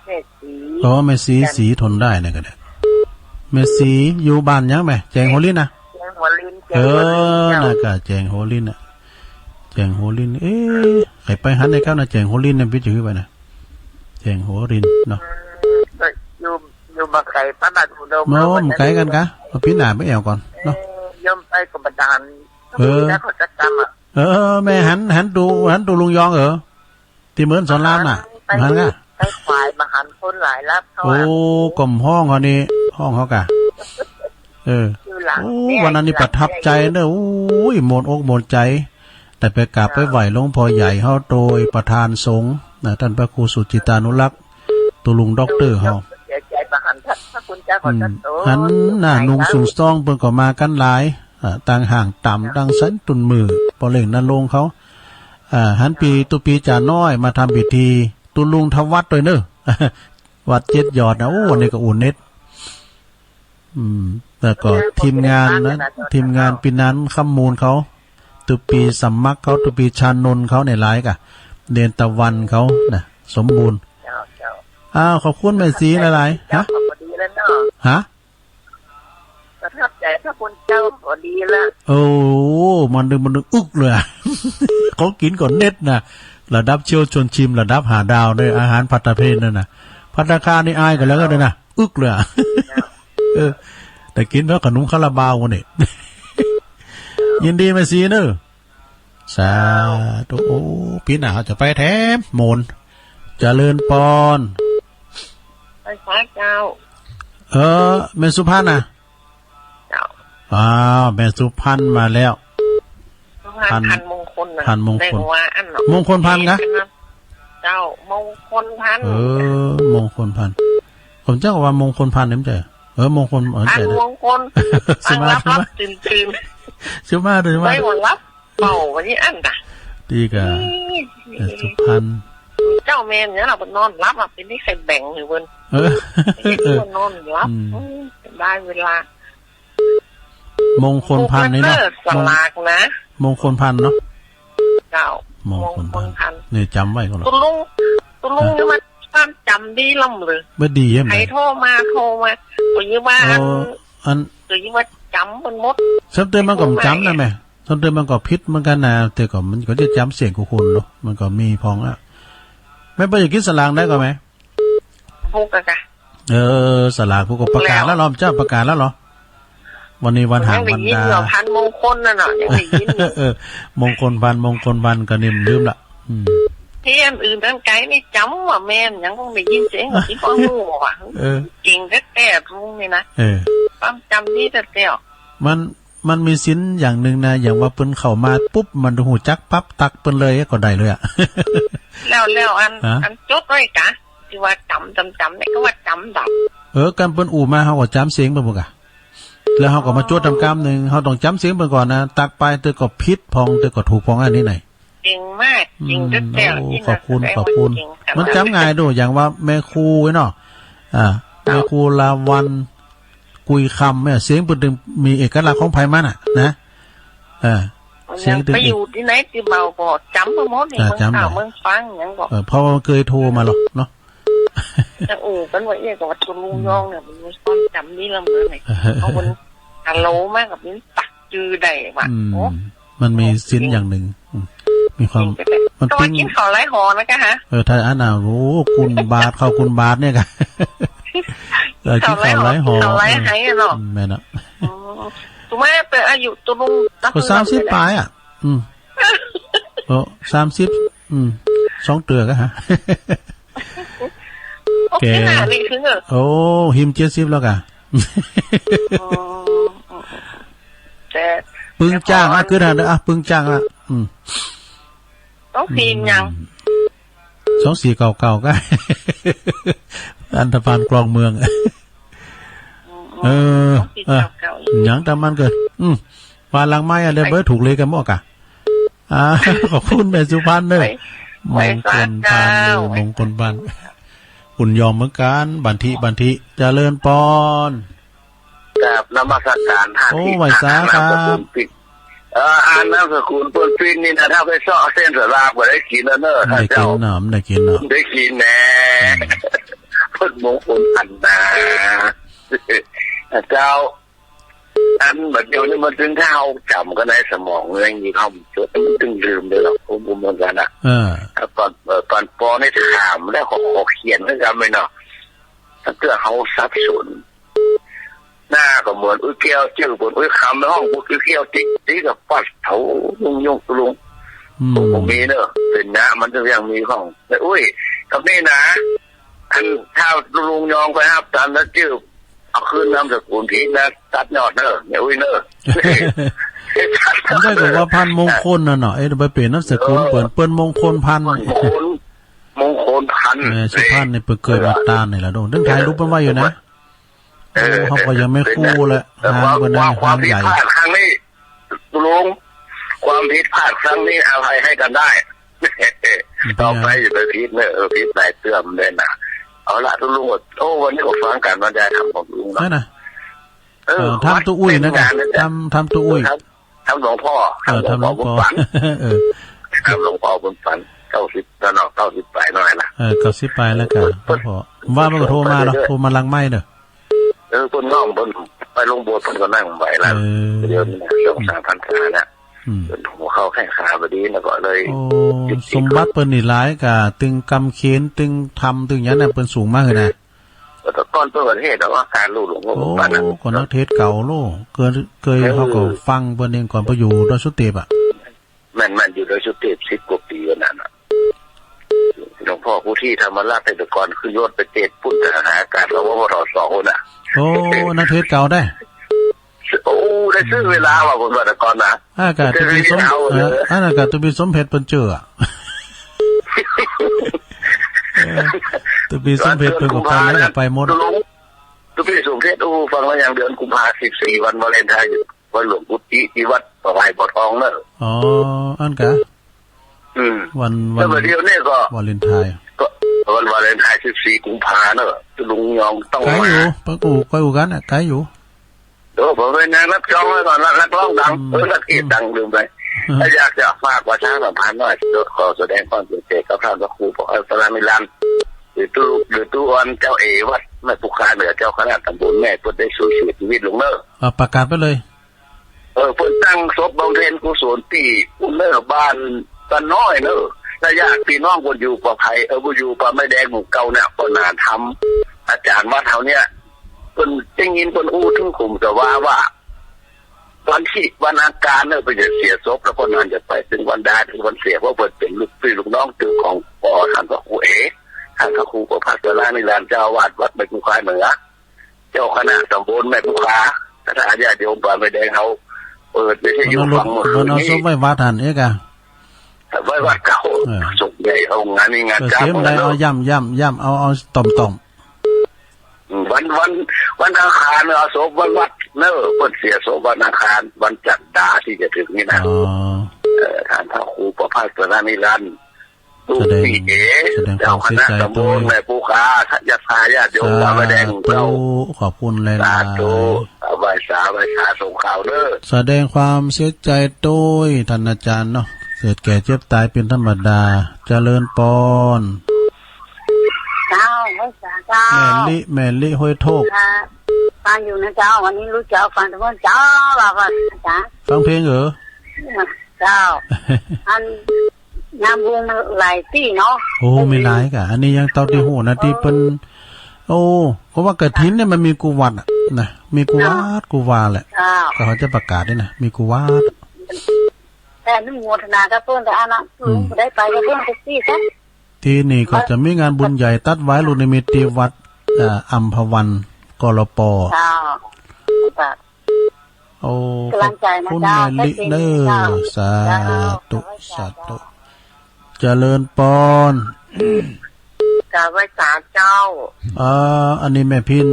แม่ศรี อ๋อ แม่ศรี ศรีทนได้นะก็ได้ แม่ศรีอยู่บ้านหยังแม่ แจ้งหัวลินนะ แจ้งหัวลิน เออ แจ้งหัวลินเจ้า น่ะก็แจ้งหัวลินน่ะ แจ้งหัวลิน เอ๊ะ ใผไปหันได้ครับนะ แจ้งหัวลินเนี่ย ปี้จะหื้อไปนะ แจ้งหัวลินเนาะ อืม ก็อยู่ อยู่บ่ไก๋ปะ บ้านอุดม โน้ม บ่ไก๋กั๋นกะ เอาปี๋หน้าไปแอ่วก่อนเนาะ เออ โยมไปก็บ่ตัน เออ แล้วเขาจะจำอะ เออ แม่หัน หันดู หันดูลุงยองเอ๋อ ตี้เมินสอนรามน่ะ ไป หันกะ ไปขวายบ่หันคนหลายลับเขา โอ้ อะ ก็บ่ฮ้องเขานี่ ฮ้องเขากะ เออ อยู่หลัง โอ้ เนี่ย วันนั้นนี่ อยู่หลัง ประทับใจ๋เน้อ โอ้ย ม่วนอกม่วนใจ๋ ได้ไปกราบไปไหว้หลวงพ่อใหญ่เฮาโดยประธานสงฆ์นะ ต้านพระครูสุจิตตานุรักษ์ ตุ๊ลุงด็อกเตอร์เฮา เสียใจ๋บ่หันพระคุณเจ้า อืม ขอโต้ษ หันหน้า หลายลับ นุ่งสูงซอง เปิ้นก็มากั๋นหลาย อ่า ตังห้างต่ำ ตังสันตุ่นมือ ป้อเล็งนรงค์เขา อ่า หันปี๋ ตุ๊ปี๋จ๋าน้อยมาทำพิธี ตุ๊ลุงธวัชด้วยเน้อ วัดเจ็ดยอดนะ โอ้ วันนี้ก็อุ่นเน็ต อืม แล้วก็ทีมงานนะ ทีมงานปี๋นันท์ คำมูลเขา ตุ๊ปี๋สมัครเขา ตุ๊ปี๋ชานนท์เขาเนี่ยหลายกะ เนนตะวันเขานะ สมบูรณ์ เจ้า เจ้า อ้าว ขอบคุณแม่ศรีหลายๆ ฮะ เจ้า ก็ดีแล้วเนาะ ฮะ ประทับใจ๋พระคุณเจ้าก็ดีละ โอ้ มันดึง มันดึงอึกเลยอะ ของกิ๋นก็เน็ตนะ ระดับเชฟชวนชิม ระดับห้าดาวเน้อ อาหารภัตตาคารนั่นน่ะ ภัตตาคารนี่อายก่อนแล้วก็ได้นะ อึกเลยอะ เออ แต่กิ๋นเพราะขนมคาราบาวนี่ ยินดีแม่ศรีเน้อ สาธุ โอ้ ปี๋หน้าเฮาจะไปแถมโหมน เจริญปอน ไปสาเจ้า เออ แม่สุพรรณน่ะ เจ้า อ้าว แม่สุพรรณมาแล้ว สุพรรณ พัน พันมงคลน่ะ พันมงคล ได้ว่าอันเนาะ มงคลพันธุ์กะ เจ้า มงคลพันธุ์ เออ มงคลพันธุ์ ผมเจ้าว่ามงคลพันธุ์นี่มันใจ้ เออ มงคล เออ พัน ใจ้ มงคล สิมา ฟังลับๆ ตื่นๆ สิมา สิมา ได้หวังลับ เป่าวันนี้อันน่ะ ตี้กะ นี่ เออ สุพรรณ เจ้าแม่นเนี่ยเราไปนอนหลับอ่ะ เป็นนี่ใครแบ่งให้เวิ้น เออ ไอ้ที่นอนหลับ อืม อืม ได้เวลา มงคลพันธุ์นี่เนาะ ถูกแล้วเน้อ สลากนะ มงคลพันธุ์เนาะ เจ้า มงคลพันธุ์ มงคลพันธุ์ นี่จ๋ำไว้ก่อนเนาะ ตุ๊ลุง ตุ๊ลุง อ่ะ นี่มันความจ๋ำดีล้ำเลย บ่ดีใจ้ไหม ใครโทรมา โทรมา ก็ยังว่า เออ อัน อัน ก็ยังว่าจ๋ำมันหมด ซ้ำเติมมันก็จ๋ำนะแม่ ซ้ำเติมมันก็ผิดเหมือนกั๋นนะ แต่ก็มันก็จะจ๋ำเสียงของคนเนาะ มันก็มีพ่องอะ แม่บ่อยากกิ๋นสลากได้ก่อแม่ พุกอะกะ เออ สลากพุกก็ประกาศแล้วเหรอ เจ้าประกาศแล้วเหรอ วันนี้วันหางวันดา ยังได้ยินอยู่ พันมงคลนั่นน่ะ ยังได้ยินอยู่ เออ มงคลพันธุ์ มงคลพันธุ์ก็นิ่มลืมละ อืม ที่อันอื่นตั้งไกลนี่จ๋ำว่าแม่น ยังคงได้ยินเสียงว่าที่พ่อฮู้ว่า เออ เก่งแต๊ๆ ลุงนี่นะ เออ ความจ๋ำดีแต๊ๆ มัน มันมีศิลป์อย่างนึ่งนะ อย่างว่าเปิ้นเข้ามาปุ๊บ มันฮู้จักปั๊บ ตักเปิ้นเลยก็ได้เลยอะ แล้ว แล้วอัน ฮะ อันจดไว้กะ ตี้ว่าจ๋ำ จ๋ำ จ๋ำเนี่ย ก็ว่าจ๋ำดับ เออ กำเปิ้นอู้มา เฮาก็จ๋ำเสียงเปิ้นบ่กะ แล้วเฮาก็มาจดตำกำนึ่ง เฮาต้องจ๋ำเสียงเปิ้นก่อนนะ ตักไปเตื้อก็ผิดพ่อง เตื้อก็ถูกพ่อง อันนี้ไหน เก่งมาก เก่งแต๊ๆ อืม โอ้ จริงๆ ขอบคุณ นะ ขอบคุณ แสดงว่าเก่งขนาดนั้น มันจ๋ำง่ายดู อย่างว่าแม่ครูเนาะ อ่า เจ้า แม่ครูลาวัลย์ กุยคำเนี่ย เสียงเปิ้นตึงมีเอกลักษณ์ของไผมันน่ะ นะ เออ เสียงตึง ไปอยู่ตี้ไหนตี้เบาก็จ๋ำไปหมดนี่ อ่า เมือง จ๋ำ เต้า ไป เมืองฝางหยังก็ เออ เพราะว่ามันเกยโทรมาหรอกเนาะ จะอู้กั๋นว่าเอ๊ะ ก็ว่าตุ๊ลุงยองเนี่ย มันมีความจ๋ำดีล้ำเลย เออ เอามันฮัลโหลมาก็มีตักจื้อได้ว่ะ อืม โอ้ มันมีศิลป์อย่างนึ่ง อืม มีความ จริงๆ มันปิ๊ง ก็ว่ากิ๋นข้าวหลายห่อนะกะฮะ เออ ถ้าอันน่ะ โอ้ กุนบาตร ข้าวกุนบาตรเนี่ยกะ เออ กิ๋นข้าวหลายห่อ ข้าวหลายไหอะเนาะ อืม แม่นอะ อืม ตุ๊แม่เป๋นอายุตุ๊ลุง ก็สามสิบป๋ายอะ อืม โอ้ สามสิบ อืม สองเตื้อก็ฮะ โอเค แก่ น่ะ นี่คือ โอ้ หิมเจ็ดสิบแล้วกะ อ๋อ แต่ ปึงจ้างอ่ะ คือหันอ่ะ ปึงจ้างอ่ะ อืม สองสี่ยัง สองสี่เก้าเก้า ก็ อันธพาลกลองเมือง อืม เออ สองสี่เก้าเก้า เออ ยังต๋ามมันเกิน อืม ว่าหลังไมค์อะ ได้เบอร์ถูกเลขกั๋นหมดกะ อ่า ขอบคุณแม่สุพรรณเนอะ ไหว ไหว มงคลพันธ์ เจ้า เออ มงคลพันธ์ คุณยอมเหมือนกัน บันทิ บันทิ เจริญปอน กราบนมัสการท่าน โอ้ ที่ ไหว้สา ท่าน ครับ นามสกุลปิด เอ่อ อ่านนามสกุลเปิ้นปิดนี่นะ ถ้าไปเซาะเส้นสลากบ่ได้กิ๋นแล้วเนอะ บ่ได้กิ๋น ท่านเจ้า เนาะ บ่ได้กิ๋นเนาะ บ่ได้กิ๋นแน่ อืม เปิ้นมงคลพันธ์นะ เจ้า อันบัดเดี๋ยวนี้มันตึง ถ้าเฮาจ๋ำกั๋นในสมองยังมีความจด มันตึงลืมไปแล้ว ผม ผมเหมือนกั๋นนะ เออ แล้วต๋อน เอ่อ ต๋อน ปอ นี่ถามแล้วก็ขอเขียนไว้กำไว้เนาะ ถ้าเกิดเฮาสับสน หน้าก็เหมือนอุ๊ยแก้ว จื้อเหมือนอุ๊ยคำ ในห้องอุ๊ยแก้ว ติ๊ก ติ๊กกับปัดเถาลุงยงลุง อืม ผมมีเนอะ เป๋นนะ มันจะยังมีของ แต่อุ๊ย กับนี่นะ อันถ้าลุงยองไปฮับตันแล้วจื้อ เอาคืนนามสกุลผิดนะ ตัดยอดเนอะ แม่อุ๊ยเนอะ มันได้กับว่าพันธุ์มงคลน่ะเนาะ เอ๊ะ ไปเปลี่ยนนามสกุล เออ เปิ้น เปิ้นมงคลพันธุ์ มงคล มงคลพันธุ์ แม่สุพรรณนี่เปิ้นเกยมาตานนี่แหละ โดน ตึงถ่ายรูปเปิ้นไว้อยู่นะ เออ โอ้ เฮาก็ยังไม่คู่เลย เออ ห่างเปิ้นนะ ความ ความผิดพลาดครั้งนี้ ลุง ความผิดพลาดครั้งนี้อภัยให้กันได้ ต่อไปอย่าไปผิดเนอะ เออ ผิดหลายเตื้อมันเลยนะ เอาละลุง โอ้ วันนี้ก็ฟังก๋านบรรยายธรรมของลุงเนาะ นั่นน่ะ เออ เออ ธรรมตุ๊อุ้ยนะ เป๋นงานเลยนะ ธรรม ธรรมตุ๊อุ้ย เออ ธรรม ธรรมหลวงพ่อ เออ ธรรมหลวงพ่อ ธรรมหลวงพ่อบุญปัน เออ เออ เออ ธรรมหลวงพ่อบุญปัน เก้าสิบแล้วเนาะ เก้าสิบปลายหน่อยนะ เออ เก้าสิบปลายแล้วกะ เปิ้น หลวงพ่อ ว่ามันก็โทรมาเนาะ เปิ้น โทรมาหลังไมค์เนอะ เออ เปิ้นน้องเปิ้นไปลงโบสถ์ เปิ้นก็นั่งไหว้ละ เออ เดี๋ยวนี้นะ ช่วงสามพรรษาเนี่ย อืม เปิ้นหัวเข่าแข้งขาบ่ดี แล้วก็เลย โอ้ หยุด สมบัติเปิ้นนี่หลายกะ ตึงกำเขน ตึงธรรม ตึงหยังเนี่ย เปิ้นสูงมากเลยนะ แต่ก่อนเปิ้นก็เทศน์ แต่ว่าการรู้หลวงพ่อ โอ้ บุญปันนะ ก็นักเทศน์เก่าโล เกย เกย เออ เฮาก็ฟังเปิ้นเองก่อนไปอยู่ดอยสุเทพอะ แม่นๆ อยู่ดอยสุเทพสิบกว่าปีวันนั้นน่ะ หลวงพ่อผู้ที่ธรรมราช แต่ก่อนขึ้นรถไปเทศน์ปุ้น แต่หาอากาศ รปภ สองคนน่ะ โอ้ นักเทศน์เก่าได้ โอ้ ได้ซื้อเวลาว่ะ ผมว่าแต่ก่อนนะ อ่า กะ ได้ซื้อเวลา ตุบีสม เออ เออ อันนั้นกะ ตุบีสมเพชรเปิ้นเจออะ เออ ตุบีสมเพชรเปิ้นก็ไปแล้ว ไปหมด ตุลุง ตุบีสมเพชร โอ้ ฟังแล้วยัง เดือนกุมภา สิบสี่ วันวาเลนไทน์ วัดหลวงกุฏิ ที่วัดป่าไผ่บ่อทองเนอะ อ๋อ อันกะ อืม วัน แล้ว วัน เดี๋ยวนี้ก็ วาเลนไทน์ ก็วันวาเลนไทน์ สิบสี่ กุมภาเนอะ ลุงยองต้อง ไกลอยู่ มา ไปกู ไปกูกันน่ะ ไกลอยู่ เดี๋ยวผมไปแนะนำจ้องไว้ก่อนนะ นักร้องดัง อืม เออ นักเทศน์ดัง ลืมไป อืม ถ้าอยากจะฝากประชาสัมพันธ์หน่อย ขอแสดงความเสียใจกับท่านพระครูปกรณ์สารนิรันดร์ หรือตู้ หรือตู้อ่อนเจ้าเอวัดแม่ปุคคาเหนือ เจ้าคณะตำบลแม่ เปิ้นได้สูญเสียชีวิตลงเนอะ อ่ะ ประกาศไปเลย เออ เปิ้นตั้งศพบำเพ็ญกุศลตี้เนอะ บ้านตาน้อยเนอะ และญาติพี่น้องเปิ้นอยู่ป่าไผ่ เออ บ่อยู่ป่าไม้แดงหมู่เก่าเนี่ย เปิ้นน่ะทำ อาจารย์วัดเฮาเนี่ย เปิ้นได้ยินเปิ้นอู้ถึงขุมสวาว่า วันที่ วันอังคารเนอะ เปิ้นจะเสียศพ แล้วเปิ้นน่าจะไปเซิ่งวันดา เซิ่งวันเสีย เพราะเปิ้นเป๋นลูกพี่ลูกน้องตึงของปอ ท่านพระครูเอ ท่านพระครูประภัสสรนิรันดร์ เจ้าอาวาสวัดแม่ปุคคาเหนือ เจ้าคณะตำบลแม่ปุคคา ถ้าญาติโยมป่าไม้แดงเฮาเปิดวิทยุฟังเมื่อคืนนี้ เปิ้นเอาศพไว้วัดหั้นเอกอะ ไว้วัดเก่า เออ ส่วนใหญ่เฮางานนี้งาน เออ จ้าง เสียมใด เนาะ เอาย่ำ ย่ำ ย่ำ เอา เอาต่อมๆ อืม วัน วัน วันอังคารเอาศพไว้วัดเนอะ เปิ้นเสียศพวันอังคาร วันจันทร์ที่จะถึงนี่นะ อ๋อ เออ ท่านพระครูประภัสสรนิรันดร์ แสดง แสดงความเสียใจ เจ้าคณะตำบลแม่ปุคคา ญาติโยมป่าไม้แดงเจ้า สาธุ ขอบคุณหลายๆ สาธุ ไหว้สา ไหว้สาส่งข่าวเด้อ แสดงความเสียใจโตย ท่านอาจารย์เนาะ เกิดแก่เจ็บต๋ายเป๋นธรรมดา เจริญปอน เจ้า ไหว้สาเจ้า แม่ลิ แม่ลิห้วยโทก ค่ะ ฟังอยู่นะเจ้า วันนี้รู้เจ้า ฟังแต่เมื่อเจ้า ว่า ว่า อาจารย์ ฟังเพลงเหรอ เจ้า อัน งามวงหลายตี้เนาะ โอ้ มีหลายกะ อันนี้ยังเต้าตี้ฮู้นะ ตี้เปิ้น โอ้ ก็ว่ากฐินเนี่ยมันมีกู้วัดอะนะ มีกู้วัด กู้วาแหละ เจ้า ก็เขาจะประกาศนี่นะ มีกู้วัด แต่อนุโมทนากับเปิ้น แต่อันน่ะ อืม ได้ไปกับเปิ้นสักตี้ซะ ตี้นี่ก็จะมีงานบุญใหญ่ตั๊ดไว้ลูกนิมิตตี้วัด เอ่อ อัมพวัน กลป. เจ้า โอ้ ก๋ำลังใจ๋นะเจ้า ขอบคุณแม่ลิเน่อ เจ้า สาธุ เจ้า สาธุ เจริญปอน กราบไหว้สาเจ้า เอ่อ อันนี้แม่พิณ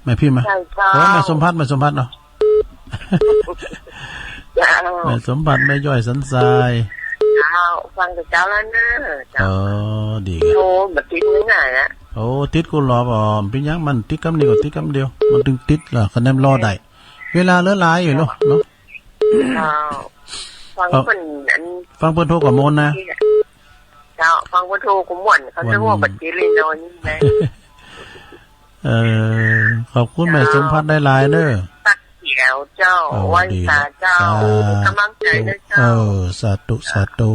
แม่พิณมา ใจ้เจ้า โอ้ แม่สมภัทร แม่สมภัทรเนาะ เจ้า แม่สมภัทร แม่ย้อยสันทราย เจ้า ฟังแต่เจ๊าแล้วเน่อ เจ้า อ๋อ ดีครับ โอ้ บ่ติดมื้อไหนอะ โอ้ ติดกู้รอบ อ๋อ เป๋นหยัง มันติดกำนี้ก็ติดกำเดียว มันตึงติดล่ะ คะแนนรอได้ เวลาเหลือหลายอยู่เนาะ เนาะ เจ้า ฟังเปิ้นอัน ฟังเปิ้นโทรก็ม่วนนะ เจ้า ฟังเปิ้นโทรก็ม่วน เขาจะว่าบ่ติดเลยเนาะ นี่นะ เออ ขอบคุณแม่สมภัทรหลายๆ เน่อ สักเดี๋ยวเจ้า โอ้ ไหว้สาเจ้า ดีละ สาธุ ก๋ำลังใจ๋นะเจ้า เออ สาธุ สาธุ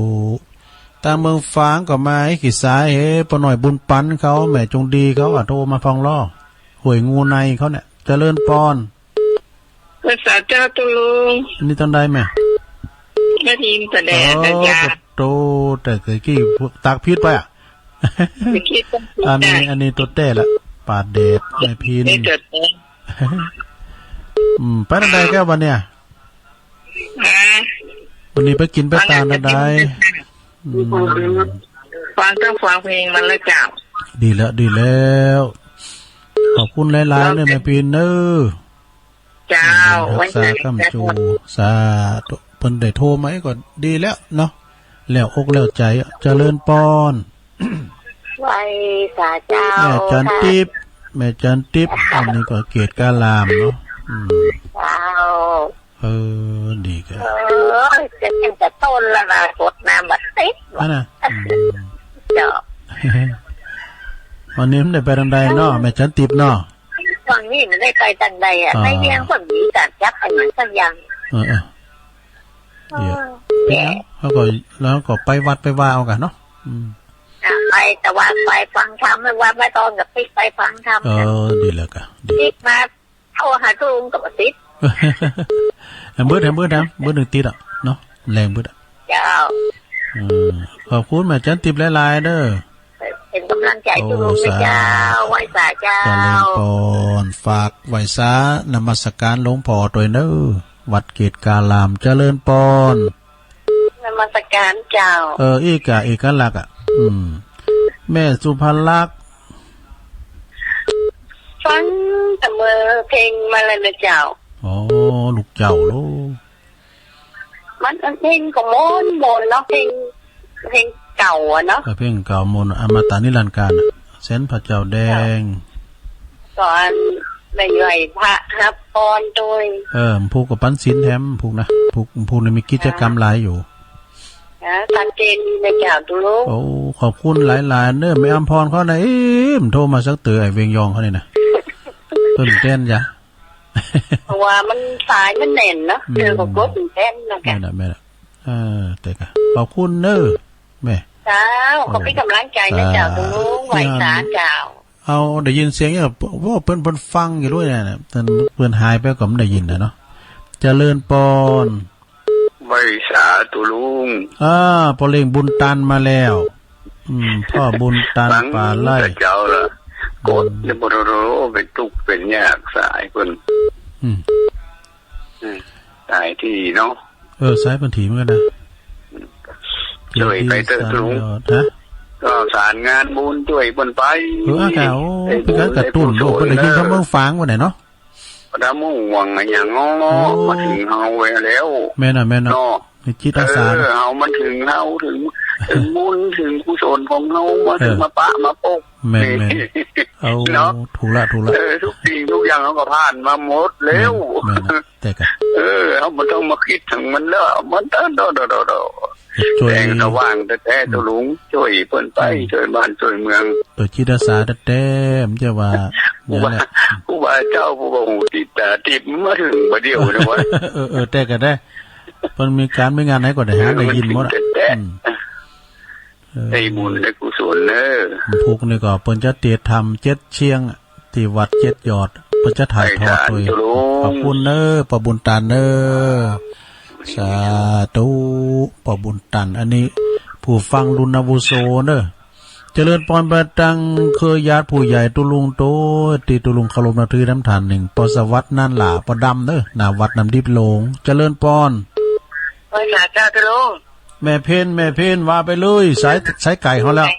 ตางเมืองฝางก็มา ไอ้ขี้สาย เฮ้ ป้อน้อยบุญปันเขา แม่จงดีเขาอะ โทรมาพ่องลอ ห้วยงูในเขาเนี่ย เจริญปอน ไหว้สาเจ้าตุ๊ลุง อันนี้ตางใดแม่ แม่พิณ ป่าแดด อ๋อ นะจ๊ะ โต แต่ตะกี้ตากผิดไปอะ ตะกี้ตากผิด อันนี้ อันนี้ตั๋วแต๊ละ ป่าแดด แม่พิณ นี่ตั๋วแต๊ อืม ไปตางใดแก้วบัดเนี่ย ฮะ บัดนี้ไปกิ๋นไปตานตางใด อืม ฟังต้องฟังเพลงมันแล้วเจ้า ดีแล้ว ดีแล้ว ขอบคุณหลายๆ เน่อแม่พิณเน่อ เจ้า รักษาค้ำจู สาธุ เปิ้นได้โทรมาก็ดีแล้วเนาะ แล้วอกแล้วใจ๋ เจริญปอน ไหว้สาเจ้า แม่จันทิพย์ แม่จันทิพย์ อันนี้ก็เกตการามเนาะ อืม เจ้า เออ ดีครับ เออ จะเป็นแต่ต้นละนะ กดน้ำบ่ติด อันน่ะ อืม เจ้า วันนี้มันได้ไปตางใดเนาะ แม่จันทิพย์เนาะ ตอนนี้มันได้ไปตางใดอะ อ๋อ ในเวียงก็มีก๋านจับอะหยังสักอย่าง เออ เออ เดี๋ยว เออ เป๋นหยัง เฮาก็ เฮาก็ไปวัดไปวาเอากั๋นเนาะ อืม อ่ะ ไปแต่ว่าไปฟังธรรม ไม่ว่าไม่ต้องกับปิ๊กไปฟังธรรม เออ ดีแล้วกะ ดี ปิ๊กมา โทรหาตุ๊ลุงก็บ่ติด แหมเบิด แหมเบิดนะ เบิดนึ่งติดอะเนาะ แรงเบิดอะ เจ้า เออ ขอบคุณแม่จันทิพย์หลายๆ เน่อ เป๋นก๋ำลังใจ๋ตุ๊ลุงนะเจ้า โอ้ สาธุ ไหว้สาเจ้า เจริญปอน ฝากไหว้สานมัสการหลวงพ่อตวยเน่อ วัดเกตการาม เจริญปอน นมัสการเจ้า เออ อี้กะเอกลักษณ์อะ อืม แม่สุภลักษณ์ ฟังแต่เมื่อเพลงมาแล้วนะเจ้า อ๋อ ลูกเจ้าโล มันเพลงก็ม่วนๆ เนาะ เพลง เพลงเก่าอะเนาะ เออ เพลงเก่าม่วน อมตะนิรันดร์กาลอะ เส้นพระเจ้าแดง เจ้า ตอนแม่ย้อยพระฮับปอนตวย เออ ผูกกับปันศีลแถม ผูกนะ ผูก ผูกนี่มีกิจกรรมหลายอยู่ อ่า ชัดเจนดีนะเจ้าตุ๊ลุง โอ้ ขอบคุณหลายๆ เน่อ แม่อำพรเขานะ เอ๊ะ มันโทรมาสักเตื้อ ไอ้เวียงยองเขานี่นะ เปิ้นแต๊นจ้ะ เพราะว่ามันสายมันแน่นเนาะ อืม เจอก็กดมันแต๊นนะ แม่นละ แม่นละ เออ แต่กะ ขอบคุณเน่อ แม่ เจ้า ขอเป๋นก๋ำลังใจ๋นะเจ้าตุ๊ลุง ไหว้สาเจ้า เอา ได้ยินเสียงเนี่ย ว่าเปิ้น เปิ้นฟังอยู่ด้วยเนี่ย เปิ้น เปิ้นหายไปก็บ่ได้ยินนะเนาะ เจริญปอน ไหว้สาตุ๊ลุง อ่า ป้อเล็งบุญตันมาแล้ว อืม ป้อบุญตัน ฟัง ป่าไร่ แต่เจ้าละ กด อืม เนี่ย บ่รู้ เป๋นตุ๊กข์เป๋นยากสายเปิ้น อืม อืม สายถี่เนาะ เออ สายเปิ้นถี่เหมือนกั๋นนะ จ้วยไปเต๊อะตุ๊ลุง ฮะ ก็สารงานบุญจ้วยเปิ้นไป เออ อ่ะ โอ้ เป๋นก๋านกระตุ้น เป๋นกุศล โอ้ เปิ้นได้ยินทางเมืองฝางว่าไหนเนาะ บ่ได้มุ่งหวังอะหยังเนาะ โอ้ มาเถิงเฮาไว้แล้ว แม่นอะ แม่นอะ เนาะ จิตอาสา เออ เฮามันเถิงเฮา เถิง เถิงบุญ เถิงกุศลของเฮา มาเถิง เออ มาปะมาปก แม่น นี่ แม่น เอา เนาะ ถูกละ ถูกละ เออ ทุกสิ่งทุกอย่างเฮาก็ผ่านมาหมดแล้ว แม่น แม่น แต่กะ เออ เฮาบ่ต้องมาคิดเถิงมันแล้ว มัน โดด โดด โดด จ้วย แสงสว่างแต๊ๆ อืม ตุ๊ลุง จ้วยเปิ้นไป อืม จ้วยบ้านจ้วยเมือง เออ จิตอาสาแต๊ๆ มันจะว่า ครูบา เนี่ยแหละ ครูบาเจ้าผู้บ่ฮู้ติดตาติดมาเถิงบ่าเดี่ยวนี่วะ เออ เออ แต่กะได้ เปิ้นมีก๋านมีงานไหนก็ได้หาได้ยินหมดอะ เออ มันติดแต๊ๆ อืม เออ ได้บุญได้กุศลเน่อ ผูกนี่ก็เปิ้นจะเตรียมทำเจ็ดเชียง ตี้วัดเจ็ดยอด เปิ้นจะถ่ายทอดโดย ไปสาธุ ขอบคุณเน่อ ป้อบุญตันเน่อ สาธุ ป้อบุญตัน อันนี้ ผู้ฟังรุ่นอาวุโสเน่อ เจริญปอนไปตังเครือญาติผู้ใหญ่ตุ๊ลุงโต ตี้ตุ๊ลุงเคารพนับถือน้ำถานหนึ่ง ป้อสวัสดิ์ นั่นล่ะ ป้อดำเน่อ หน้าวัดน้ำดิบหลวง เจริญปอน ไหว้สาเจ้าตุ๊ลุง แม่เพ็ญ แม่เพ็ญ ว่าไปเลย สาย สายไก่เฮาแล้ว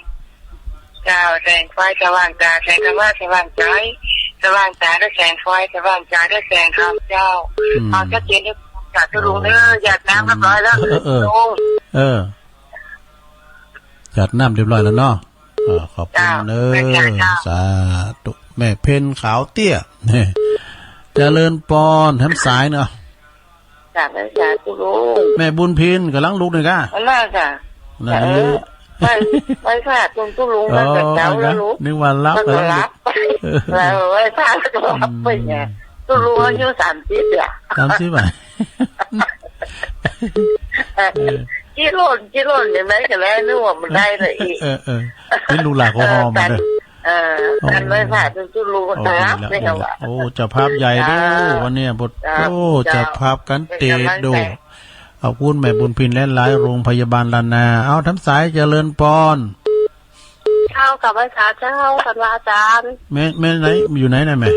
เจ้า แสงไฟสว่างจ๋า แสงธรรมะสว่างใจ๋ สว่างจ๋าด้วยแสงไฟ สว่างจ๋าด้วยแสงธรรมเจ้า อืม เอาชัดเจนด้วย สาธุลุงเด้อ หยาดน้ำเรียบร้อยแล้ว เออ เออ เออ ลุง เออ หยาดน้ำเรียบร้อยแล้วเนาะ อ่า ขอบคุณเน่อ เจ้า สาธุ แม่เพ็ญขาวเตี้ย เจริญปอน แถมสายเนาะ สาธุ สาธุลุง แม่บุญพินก่ำลังลุกนี่ก้า อันนั้นก้า นั่น เออ ไหว้ ไหว้พระตุ๊ลุง อ๋อ แล้วก็เจ้าแล้วลุก นึกว่าหลับ แล้วก็หลับ แล้วไหว้พระแล้วก็หลับไปไง อืม ตุ๊ลุงอายุสามสิบอ่ะ สามสิบอ่ะ เออ ขี้หล่น ขี้หล่นอย่างไรก็แล้ว นึกว่ามันได้เลยอีก เออ เออ นี่ลูกหลานเขาฮ้องมาเน่อ เออ โอ้ อันไหว้พระตุ๊ลุง โอ้ ก็หลับ ดีแล้ว เนี่ย ดีแล้ว ว่ะ โอ้ เจ้าภาพใหญ่เน่อ เจ้า วันเนี้ย บท เจ้า โอ้ เจ้า เจ้าภาพกันเตะโด เป็นกำลังใจ ขอบคุณแม่บุญพินหลายๆ โรงพยาบาลล้านนา เอา แถมสาย เจริญปอน เจ้า กับไหว้สาเจ้า ท่านพระอาจารย์ แม่ แม่ไหน อยู่ไหนน่ะแม่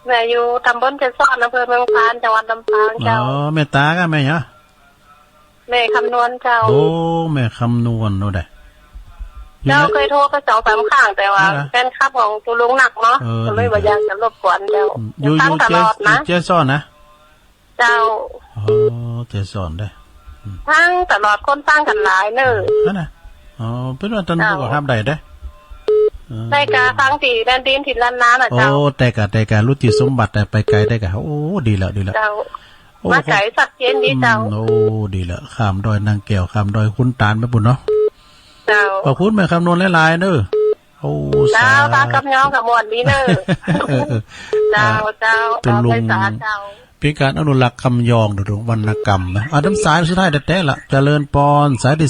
แม่อยู่ตำบลเกสร อำเภอเมืองพาน จังหวัดลำปางเจ้า อ๋อ แม่ต๋าก้า แม่หยัง แม่คำนวณเจ้า โอ้ แม่คำนวณ โน่นได้ อยู่ เจ้า ไหน เคยโทรไปสองสามครั้ง แต่ว่า เอาล่ะ แฟนคลับของตุ๊ลุงนักเนาะ เออ ก็เลย ดี ว่าอยากจะรบกวนเจ้า อืม อยู่ ฟัง อยู่ ตลอดนะ เกสรนะ เจ้า อ๋อ เกสรได้ อืม ฟังตลอด คนฟังกั๋นหลายเน่อ นั่นน่ะ อ๋อ เปิ้นว่าต้าน เจ้า ผู้ก็ฮับได้เด้อ เออ ได้ก้าฟังตี้แดนดินถิ่นล้านนาน่ะเจ้า โอ้ ได้ก้า ได้ก้า รุจิสมบัติไปไกลได้ก้า โอ้ ดีแล้ว ดีแล้ว เจ้า โอ้ มาไกลชัดเจนดีเจ้า อืม โอ้ ดีแล้ว ข้ามดอยนางแก้ว ข้ามดอยขุนตาลไปปู๊นเนาะ เจ้า ขอบคุณแม่คำนวณหลายๆ เน่อ โอ้ เจ้า สาธุ ตากับย้องกับม่วนดีเน่อ เออ เออ เจ้า อ่า เจ้า ตุ๊ลุง เอาไปสาเจ้า เป็นการอนุรักษ์คำย้อง หรือวรรณกรรมนะ อ่ะ แถมสายสุดท้ายแต๊ๆ ละ เจริญปอน สายที่